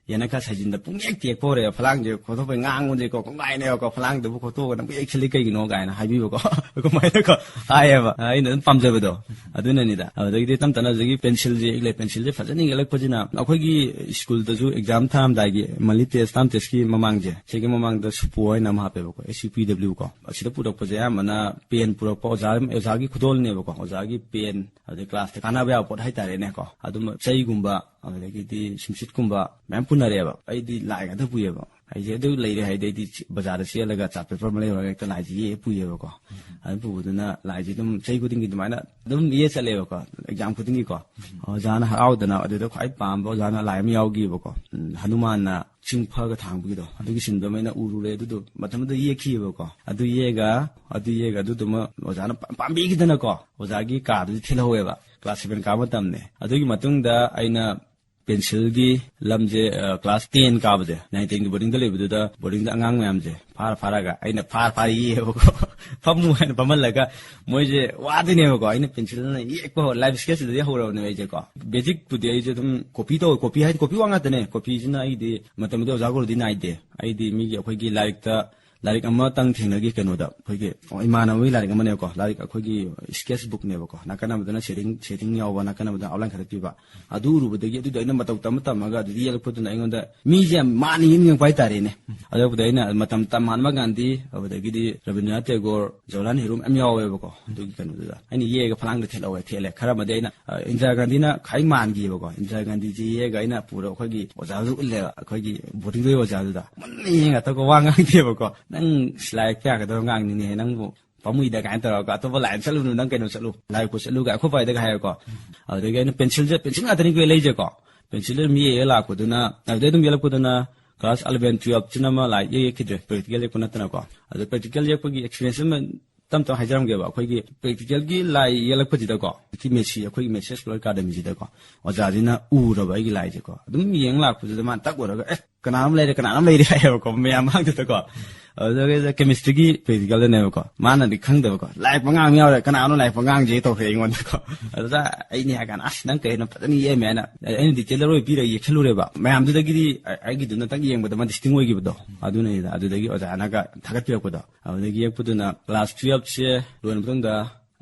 ꯌꯦꯅꯈꯥ ꯁꯥꯖꯤꯟꯗ ꯄꯨꯡꯌꯦꯛꯇ ꯌꯦꯛꯄ ꯍꯧꯔꯛꯑꯦ꯫ ꯐꯛꯂꯥꯡꯁꯦ ꯈꯣꯠꯇꯣꯛꯄꯩ ꯉꯥꯡꯕꯁꯦꯀꯣ, ꯀꯣꯡꯒꯥꯏꯅꯦꯕꯀꯣ, ꯐꯛꯂꯥꯡꯗꯨꯕꯨ ꯈꯣꯠꯇꯣꯛꯑꯒ ꯅꯪ ꯌꯦꯛꯁꯜꯂꯤ ꯀꯩꯒꯤꯅꯣ ꯀꯥꯏꯅ ꯍꯥꯏꯕꯤꯕꯀꯣ꯫ ꯑꯗꯨꯃꯥꯏꯅꯀꯣ ꯍꯥꯏꯌꯦꯕ, ꯑꯩꯅ ꯑꯗꯨꯝ ꯄꯥꯝꯖꯕꯗꯣ ꯑꯗꯨꯅꯅꯤꯗ꯫ ꯑꯗꯨꯗꯒꯤꯗꯤ ꯇꯞ ꯇꯞꯅ ꯍꯧꯖꯤꯛꯀꯤ ꯄꯦꯟꯁꯤꯜꯁꯦ ꯌꯦꯛꯂꯦ꯫ ꯄꯦꯟꯁꯤꯜꯁꯦ ꯐꯖꯅ ꯌꯦꯛꯂꯛꯄꯁꯤꯅ ꯑꯩꯈꯣꯏꯒꯤ ꯁ꯭ꯀꯨꯜꯗꯁꯨ ꯑꯦꯛꯖꯥꯝ ꯊꯥꯔꯝꯗꯥꯏꯒꯤ ꯃꯜꯂꯤ ꯇꯦꯁ, ꯇꯥꯔꯝ ꯇꯦꯁꯀꯤ ꯃꯃꯥꯡꯁꯦ, ꯁꯤꯒꯤ ꯃꯃꯥꯡꯗ ꯁꯨꯄꯣ ꯍꯥꯏꯅ ꯑꯃ ꯍꯥꯞꯄꯦꯕꯀꯣ, ꯑꯦꯁ ꯌꯨ ꯄꯤ ꯗꯕ꯭ꯂꯤꯌꯨ ꯀꯣ꯫ ꯑꯁꯤꯗ ꯄꯨꯔꯛꯄꯁꯦ ꯑꯌꯥꯝꯕꯅ ꯄꯦꯟ ꯄꯨꯔꯛꯄ, ꯑꯣꯖꯥ, ꯑꯣꯖꯥꯒꯤ ꯈꯨꯗꯣꯜꯅꯦꯕꯀꯣ, ꯑꯣꯖꯥꯒꯤ ꯄꯦꯟ, ꯑꯗꯩ ꯀ꯭ꯂꯥꯁꯇ ꯀꯥꯟꯅꯕ ꯌꯥꯕ ꯄꯣꯠ ꯍꯥꯏꯇꯥꯔꯦꯅꯦꯀꯣ, ꯑꯗꯨꯝꯕ ꯆꯩꯒꯨꯝꯕ, ꯑꯗꯨꯗꯒꯤꯗꯤ ꯁꯨꯝꯆꯤꯠꯀꯨꯝꯕ ꯃꯌꯥꯝ ꯄꯨꯅꯔꯛꯑꯦꯕ꯫ ꯑꯩꯗꯤ ꯂꯥꯏ ꯉꯥꯛꯇ ꯄꯨꯏꯌꯦꯕ꯫ ꯑꯩꯁꯦ ꯑꯗꯨ ꯂꯩꯔꯦ ꯍꯥꯏꯗꯤ ꯑꯩꯗꯤ ꯆ-, ꯕꯖꯥꯔꯗ ꯆꯦꯜꯂꯒ ꯆꯥꯔꯠ ꯄꯦꯄꯔ ꯑꯃ ꯂꯩꯔꯨꯔꯒ ꯍꯦꯛꯇ ꯂꯥꯏꯁꯦ ꯌꯦꯛꯑ ꯄꯨꯏꯌꯦꯕꯀꯣ꯫ ꯑꯗꯨ ꯄꯨꯕꯗꯨꯅ ꯂꯥꯏꯁꯦ ꯑꯗꯨꯝ ꯆꯍꯤ ꯈꯨꯗꯤꯡꯒꯤ ꯑꯗꯨꯃꯥꯏꯅ ꯑꯗꯨꯝ ꯌꯦꯛꯑ ꯆꯠꯂꯦꯕꯀꯣ, ꯑꯦꯛꯖꯥꯝ ꯈꯨꯗꯤꯡꯒꯤꯀꯣ꯫ ꯑꯣꯖꯥꯅ ꯍꯔꯥꯎꯗꯅ, ꯑꯗꯨꯗ ꯈ꯭ꯋꯥꯏ ꯄꯥꯝꯕ ꯑꯣꯖꯥꯅ ꯂꯥꯏ ꯑꯃ ꯌꯥꯎꯈꯤꯕꯀꯣ, ꯎꯝ, ꯍꯅꯨꯃꯥꯟꯅ ꯆꯤꯡ ꯐꯒ ꯊꯥꯡꯕꯒꯤꯗꯣ, ꯑꯗꯨꯒꯤ ꯁꯤꯟꯗꯨꯃ ꯑꯩꯅ ꯎꯔꯨꯔꯦ꯫ ꯑꯗꯨꯗꯣ ꯃꯇꯝꯗꯨꯗ ꯌꯦꯛꯈꯤꯑꯕꯀꯣ꯫ ꯑꯗꯨ ꯌꯦꯛꯑꯒ, ꯑꯗꯨ ꯌꯦꯛꯑꯒ ꯑꯗꯨꯗꯨꯃ ꯑꯣꯖꯥꯅ ꯄꯥꯝ-, ꯄꯥꯝꯕꯤꯈꯤꯗꯅꯀꯣ, ꯑꯣꯖꯥꯒꯤ ꯀꯥꯗꯨꯗꯤ ꯊꯤꯜꯍꯧꯋꯦꯕ꯫ ꯀ꯭ꯂꯥꯁ ꯁꯚꯦꯟ ꯀꯥꯕ ꯃꯇꯝꯅꯦ꯫ ꯑꯗꯨꯒꯤ ꯃꯇꯨꯡꯗ ꯑꯩꯅ ꯄꯦꯟꯁꯤꯜꯒꯤ ꯂꯝꯁꯦ, ꯑ, ꯀ꯭ꯂꯥꯁ ꯇꯦꯟ ꯀꯥꯕꯁꯦ, ꯅꯥꯏꯟ ꯇꯦꯟꯒꯤ ꯕꯣꯔꯗꯤꯡꯗ ꯂꯩꯕꯗꯨꯗ, ꯕꯣꯔꯗꯤꯡꯗ ꯑꯉꯥꯡ ꯃꯌꯥꯝꯁꯦ ꯐꯥꯔ ꯐꯥꯔꯒ ꯑꯩꯅ ꯐꯥꯔ ꯐꯥꯔ ꯌꯦꯛꯑꯦꯕꯀꯣ꯫ "ꯐꯝꯃꯨ" ꯍꯥꯏꯅ ꯐꯝꯍꯜꯂꯒ ꯃꯣꯏꯁꯦ ꯋꯥꯗꯣꯏꯅꯦꯕꯀꯣ꯫ ꯑꯩꯅ ꯄꯦꯟꯁꯤꯜꯅ ꯌꯦꯛꯄ ꯍꯧꯔ-, ꯂꯥꯏꯐ ꯁ꯭ꯀꯦꯠꯁꯤꯗꯗꯤ ꯍꯧꯔꯕꯅꯦꯕ ꯑꯩꯁꯦꯀꯣ꯫ ꯕꯦꯖꯤꯛꯄꯨꯗꯤ ꯑꯩꯁꯦ ꯑꯗꯨꯝ ꯀꯣꯄꯤ ꯇꯧꯋꯦ, ꯀꯣꯄꯤ ꯍꯥꯏꯗꯤ ꯀꯣꯄꯤ ꯋꯥ ꯉꯥꯛꯇꯅꯦ꯫ ꯀꯣꯄꯤꯁꯤꯅ ꯑꯩꯗꯤ ꯃꯇꯝꯗꯨꯗ ꯑꯣꯖꯥ ꯒꯨꯔꯨꯗꯤ ꯅꯥꯏꯗꯦ꯫ ꯑꯩꯗꯤ ꯃꯤꯒꯤ ꯑꯩꯈꯣꯏꯒꯤ ꯂꯥꯏꯔꯤꯛꯇ ꯂꯥꯏꯔꯤꯛ ꯑꯃꯇꯪ ꯊꯦꯡꯅꯈꯤ ꯀꯩꯅꯣꯗ, ꯑꯩꯈꯣꯏꯒꯤ, ꯑꯣ, ꯏꯃꯥꯟꯅꯕꯒꯤ ꯂꯥꯏꯔꯤꯛ ꯑꯃꯅꯦꯕꯀꯣ, ꯂꯥꯏꯔꯤꯛ ꯑꯩꯈꯣꯏꯒꯤ ꯁ꯭ꯀꯦꯠꯁ ꯕꯨꯛꯅꯦꯕꯀꯣ, ꯅꯥꯀꯟ ꯑꯃꯗꯅ ꯁꯦꯗꯤꯡ, ꯁꯦꯗꯤꯡ ꯌꯥꯎꯕ, ꯅꯥꯀꯟ ꯑꯃꯗ ꯑꯥꯎꯠꯂꯥꯏꯟ ꯈꯔ ꯄꯤꯕ꯫ ꯑꯗꯨ ꯎꯔꯨꯕꯗꯒꯤ ꯑꯗꯨꯗꯣ ꯑꯩꯅ ꯃꯇꯧ ꯇꯝꯃ ꯇꯝꯃꯒ ꯑꯗꯨꯗ ꯌꯦꯛꯂꯛꯄꯗꯨꯅ ꯑꯩꯉꯣꯟꯗ ꯃꯤꯁꯦ ꯌꯥꯝ ꯃꯥꯅ ꯌꯦꯡꯅꯤꯡꯉꯛꯄ ꯍꯥꯏꯇꯥꯔꯦꯅꯦ꯫ ꯑꯗꯨꯕꯨꯗꯤ ꯑꯩꯅ ꯃꯇꯝ ꯇꯝ ꯃꯍꯥꯠꯃ ꯒꯥꯟꯙꯤ, ꯑꯗꯨꯗꯒꯤꯗꯤ ꯔꯕꯤꯟꯗ꯭ꯔꯅꯥꯊ ꯇꯦꯒꯣꯔ, ꯖꯋꯥꯍꯔꯂꯥꯜ ꯅꯦꯍꯔꯨ ꯃꯌꯥꯝ ꯌꯥꯎꯋꯦꯕꯀꯣ꯫ ꯑꯗꯨꯒꯤ ꯀꯩꯅꯣꯗꯨꯗ ꯑꯩꯅ ꯌꯦꯛꯑꯒ ꯐꯂꯥꯡꯗ ꯊꯦꯠꯍꯧꯋꯦ, ꯊꯦꯠꯂꯦ꯫ ꯈꯔ ꯑꯃꯗꯤ ꯑꯩꯅ, ꯑ, ꯏꯟꯗꯤꯔꯥ ꯒꯥꯟꯙꯤꯅ ꯈ꯭ꯋꯥꯏ ꯃꯥꯟꯈꯤꯕꯀꯣ꯫ ꯏꯟꯗꯤꯔꯥ ꯒꯥꯟꯙꯤꯁꯤ ꯌꯦꯛꯑꯒ ꯑꯩꯅ ꯄꯨꯔ ꯑꯩꯈꯣꯏꯒꯤ ꯑꯣꯖꯥꯗꯨ ꯎꯠꯂꯦꯕ, ꯑꯩꯈꯣꯏꯒꯤ ꯕꯣꯔꯗꯤꯡꯗꯨꯒꯤ ꯑꯣꯖꯥꯗꯨꯗ꯫ ꯃꯨꯟꯅ ꯌꯦꯡꯉ ꯑꯇꯣꯞꯄ ꯋꯥ ꯉꯥꯡꯗꯦꯕꯀꯣ꯫ "ꯅꯪ ꯁꯤ ꯂꯥꯏꯔꯤꯛ ꯄꯥꯒꯗꯕ ꯑꯉꯥꯡꯅꯤꯅꯦ, ꯅꯪꯕꯨ ꯄꯥꯝꯃꯨꯏꯗ" ꯀꯥꯏꯅ ꯇꯧꯔꯒ, "ꯑꯇꯣꯞꯄ ꯂꯥꯏꯟ ꯆꯠꯂꯨꯅꯨ, ꯅꯪ ꯀꯩꯅꯣ ꯆꯠꯂꯨ, ꯂꯥꯏ ꯀꯣ ꯆꯠꯂꯨ" ꯀꯥꯏ ꯑꯩꯈꯣꯏ ꯄꯥꯏꯗꯒ ꯍꯥꯏꯔꯀꯣ꯫ ꯑꯗꯨꯗꯒꯤ ꯑꯩꯅ ꯄꯦꯟꯁꯤꯜꯁꯦ, ꯄꯦꯟꯁꯤꯜ ꯉꯥꯛꯇꯅꯤ ꯀꯨꯏ ꯂꯩꯁꯦꯀꯣ꯫ ꯄꯦꯟꯁꯤꯜ ꯑꯗꯨꯝ ꯌꯦꯛꯑꯦ ꯂꯥꯛꯄꯗꯨꯅ, ꯑꯗꯨꯗꯩ ꯑꯗꯨꯝ ꯌꯦꯛꯂꯛꯄꯗꯨꯅ ꯀ꯭ꯂꯥꯁ ꯑꯦꯂꯚꯦꯟ, ꯇꯨꯌꯦꯜꯞꯁꯤꯅ ꯑꯃ ꯂꯥꯏꯔꯤꯛ ꯌꯦꯛ ꯌꯦꯛꯈꯤꯗ꯭ꯔꯦ, ꯄ꯭ꯔꯦꯛꯇꯤꯀꯦꯜ ꯌꯦꯛꯄ ꯅꯠꯇꯅꯀꯣ꯫ ꯑꯗꯣ ꯄ꯭ꯔꯦꯛꯇꯤꯀꯦꯜ ꯌꯦꯛꯄꯒꯤ ꯑꯦꯛꯁꯄꯤꯔꯤꯌꯦꯟꯁ ꯑꯃ ꯇꯞ ꯇꯞ ꯍꯥꯏꯖꯔꯝꯒꯦꯕ, ꯑꯩꯈꯣꯏꯒꯤ practical ꯒꯤ ꯂꯥꯏ ꯌꯦꯛꯂꯛꯄꯁꯤꯗꯀꯣ, ꯍꯧꯖꯤꯛꯀꯤ ꯃꯦꯁꯤ, ꯑꯩꯈꯣꯏꯒꯤ ꯃꯦꯁꯤ ꯑꯦꯛꯁꯄ꯭ꯂꯣꯔ ꯑꯦꯀꯥꯗꯃꯤꯁꯤꯗꯀꯣ, ꯑꯣꯖꯥꯁꯤꯅ ꯎꯔꯕ ꯑꯩꯒꯤ ꯂꯥꯏꯁꯦꯀꯣ, ꯑꯗꯨꯝ ꯌꯦꯡ ꯂꯥꯛꯄꯁꯤꯗ ꯃꯥꯅ ꯇꯛ ꯎꯔꯒ, "ꯑꯦ, ꯀꯅꯥꯅꯣꯝ ꯂꯩꯔꯦ, ꯀꯅꯥꯅꯣꯝ ꯂꯩꯔꯦ" ꯍꯥꯏꯌꯦꯕꯀꯣ, ꯃꯌꯥꯝ ꯃꯥꯡꯗꯨꯗꯀꯣ꯫ ꯑꯗꯨꯗꯒꯤꯗ chemistry ꯒꯤ practical ꯗꯅꯦꯕꯀꯣ, ꯃꯥꯅꯗꯤ ꯈꯪꯗꯕꯀꯣ, "ꯂꯥꯏ ꯄꯪꯉꯥꯡ ꯑꯃ ꯌꯥꯎꯔꯦ, ꯀꯅꯥꯅꯣ ꯂꯥꯏ ꯄꯪꯉꯥꯡꯁꯦ?" ꯇꯧꯔꯛꯑꯦ ꯑꯩꯉꯣꯟꯗꯀꯣ꯫ ꯑꯗꯨꯗ ꯑꯩꯅꯦ ꯍꯥꯏ ꯀꯥꯟꯗ, "ꯑꯁ, ꯅꯪ ꯀꯩꯅꯣ ꯐꯖꯅ ꯌꯦꯛꯑꯝꯃꯦ" ꯍꯥꯏꯅ ꯑꯩꯅ detail ꯂꯣꯏ ꯄꯤꯔꯒ ꯌꯦꯛꯁꯜꯂꯨꯔꯦꯕ꯫ ꯃꯌꯥꯝꯗꯨꯗꯒꯤꯗꯤ ꯑꯩꯒꯤꯗꯨꯅ ꯇꯪ ꯌꯦꯡꯕꯗ ꯃꯥ distinct ꯑꯣꯏꯈꯤꯕꯗꯣ, ꯑꯗꯨꯅꯅꯤꯗ꯫ ꯑꯗꯨꯗꯒꯤ ꯑꯣꯖꯥꯅꯒ ꯊꯥꯒꯠꯄꯤꯔꯛꯄꯗꯣ, ꯑꯗꯨꯗꯒꯤ ꯌꯦꯛꯄꯗꯨꯅ class twelve ꯁꯦ ꯂꯣꯏꯔ ꯃꯇꯨꯡꯗ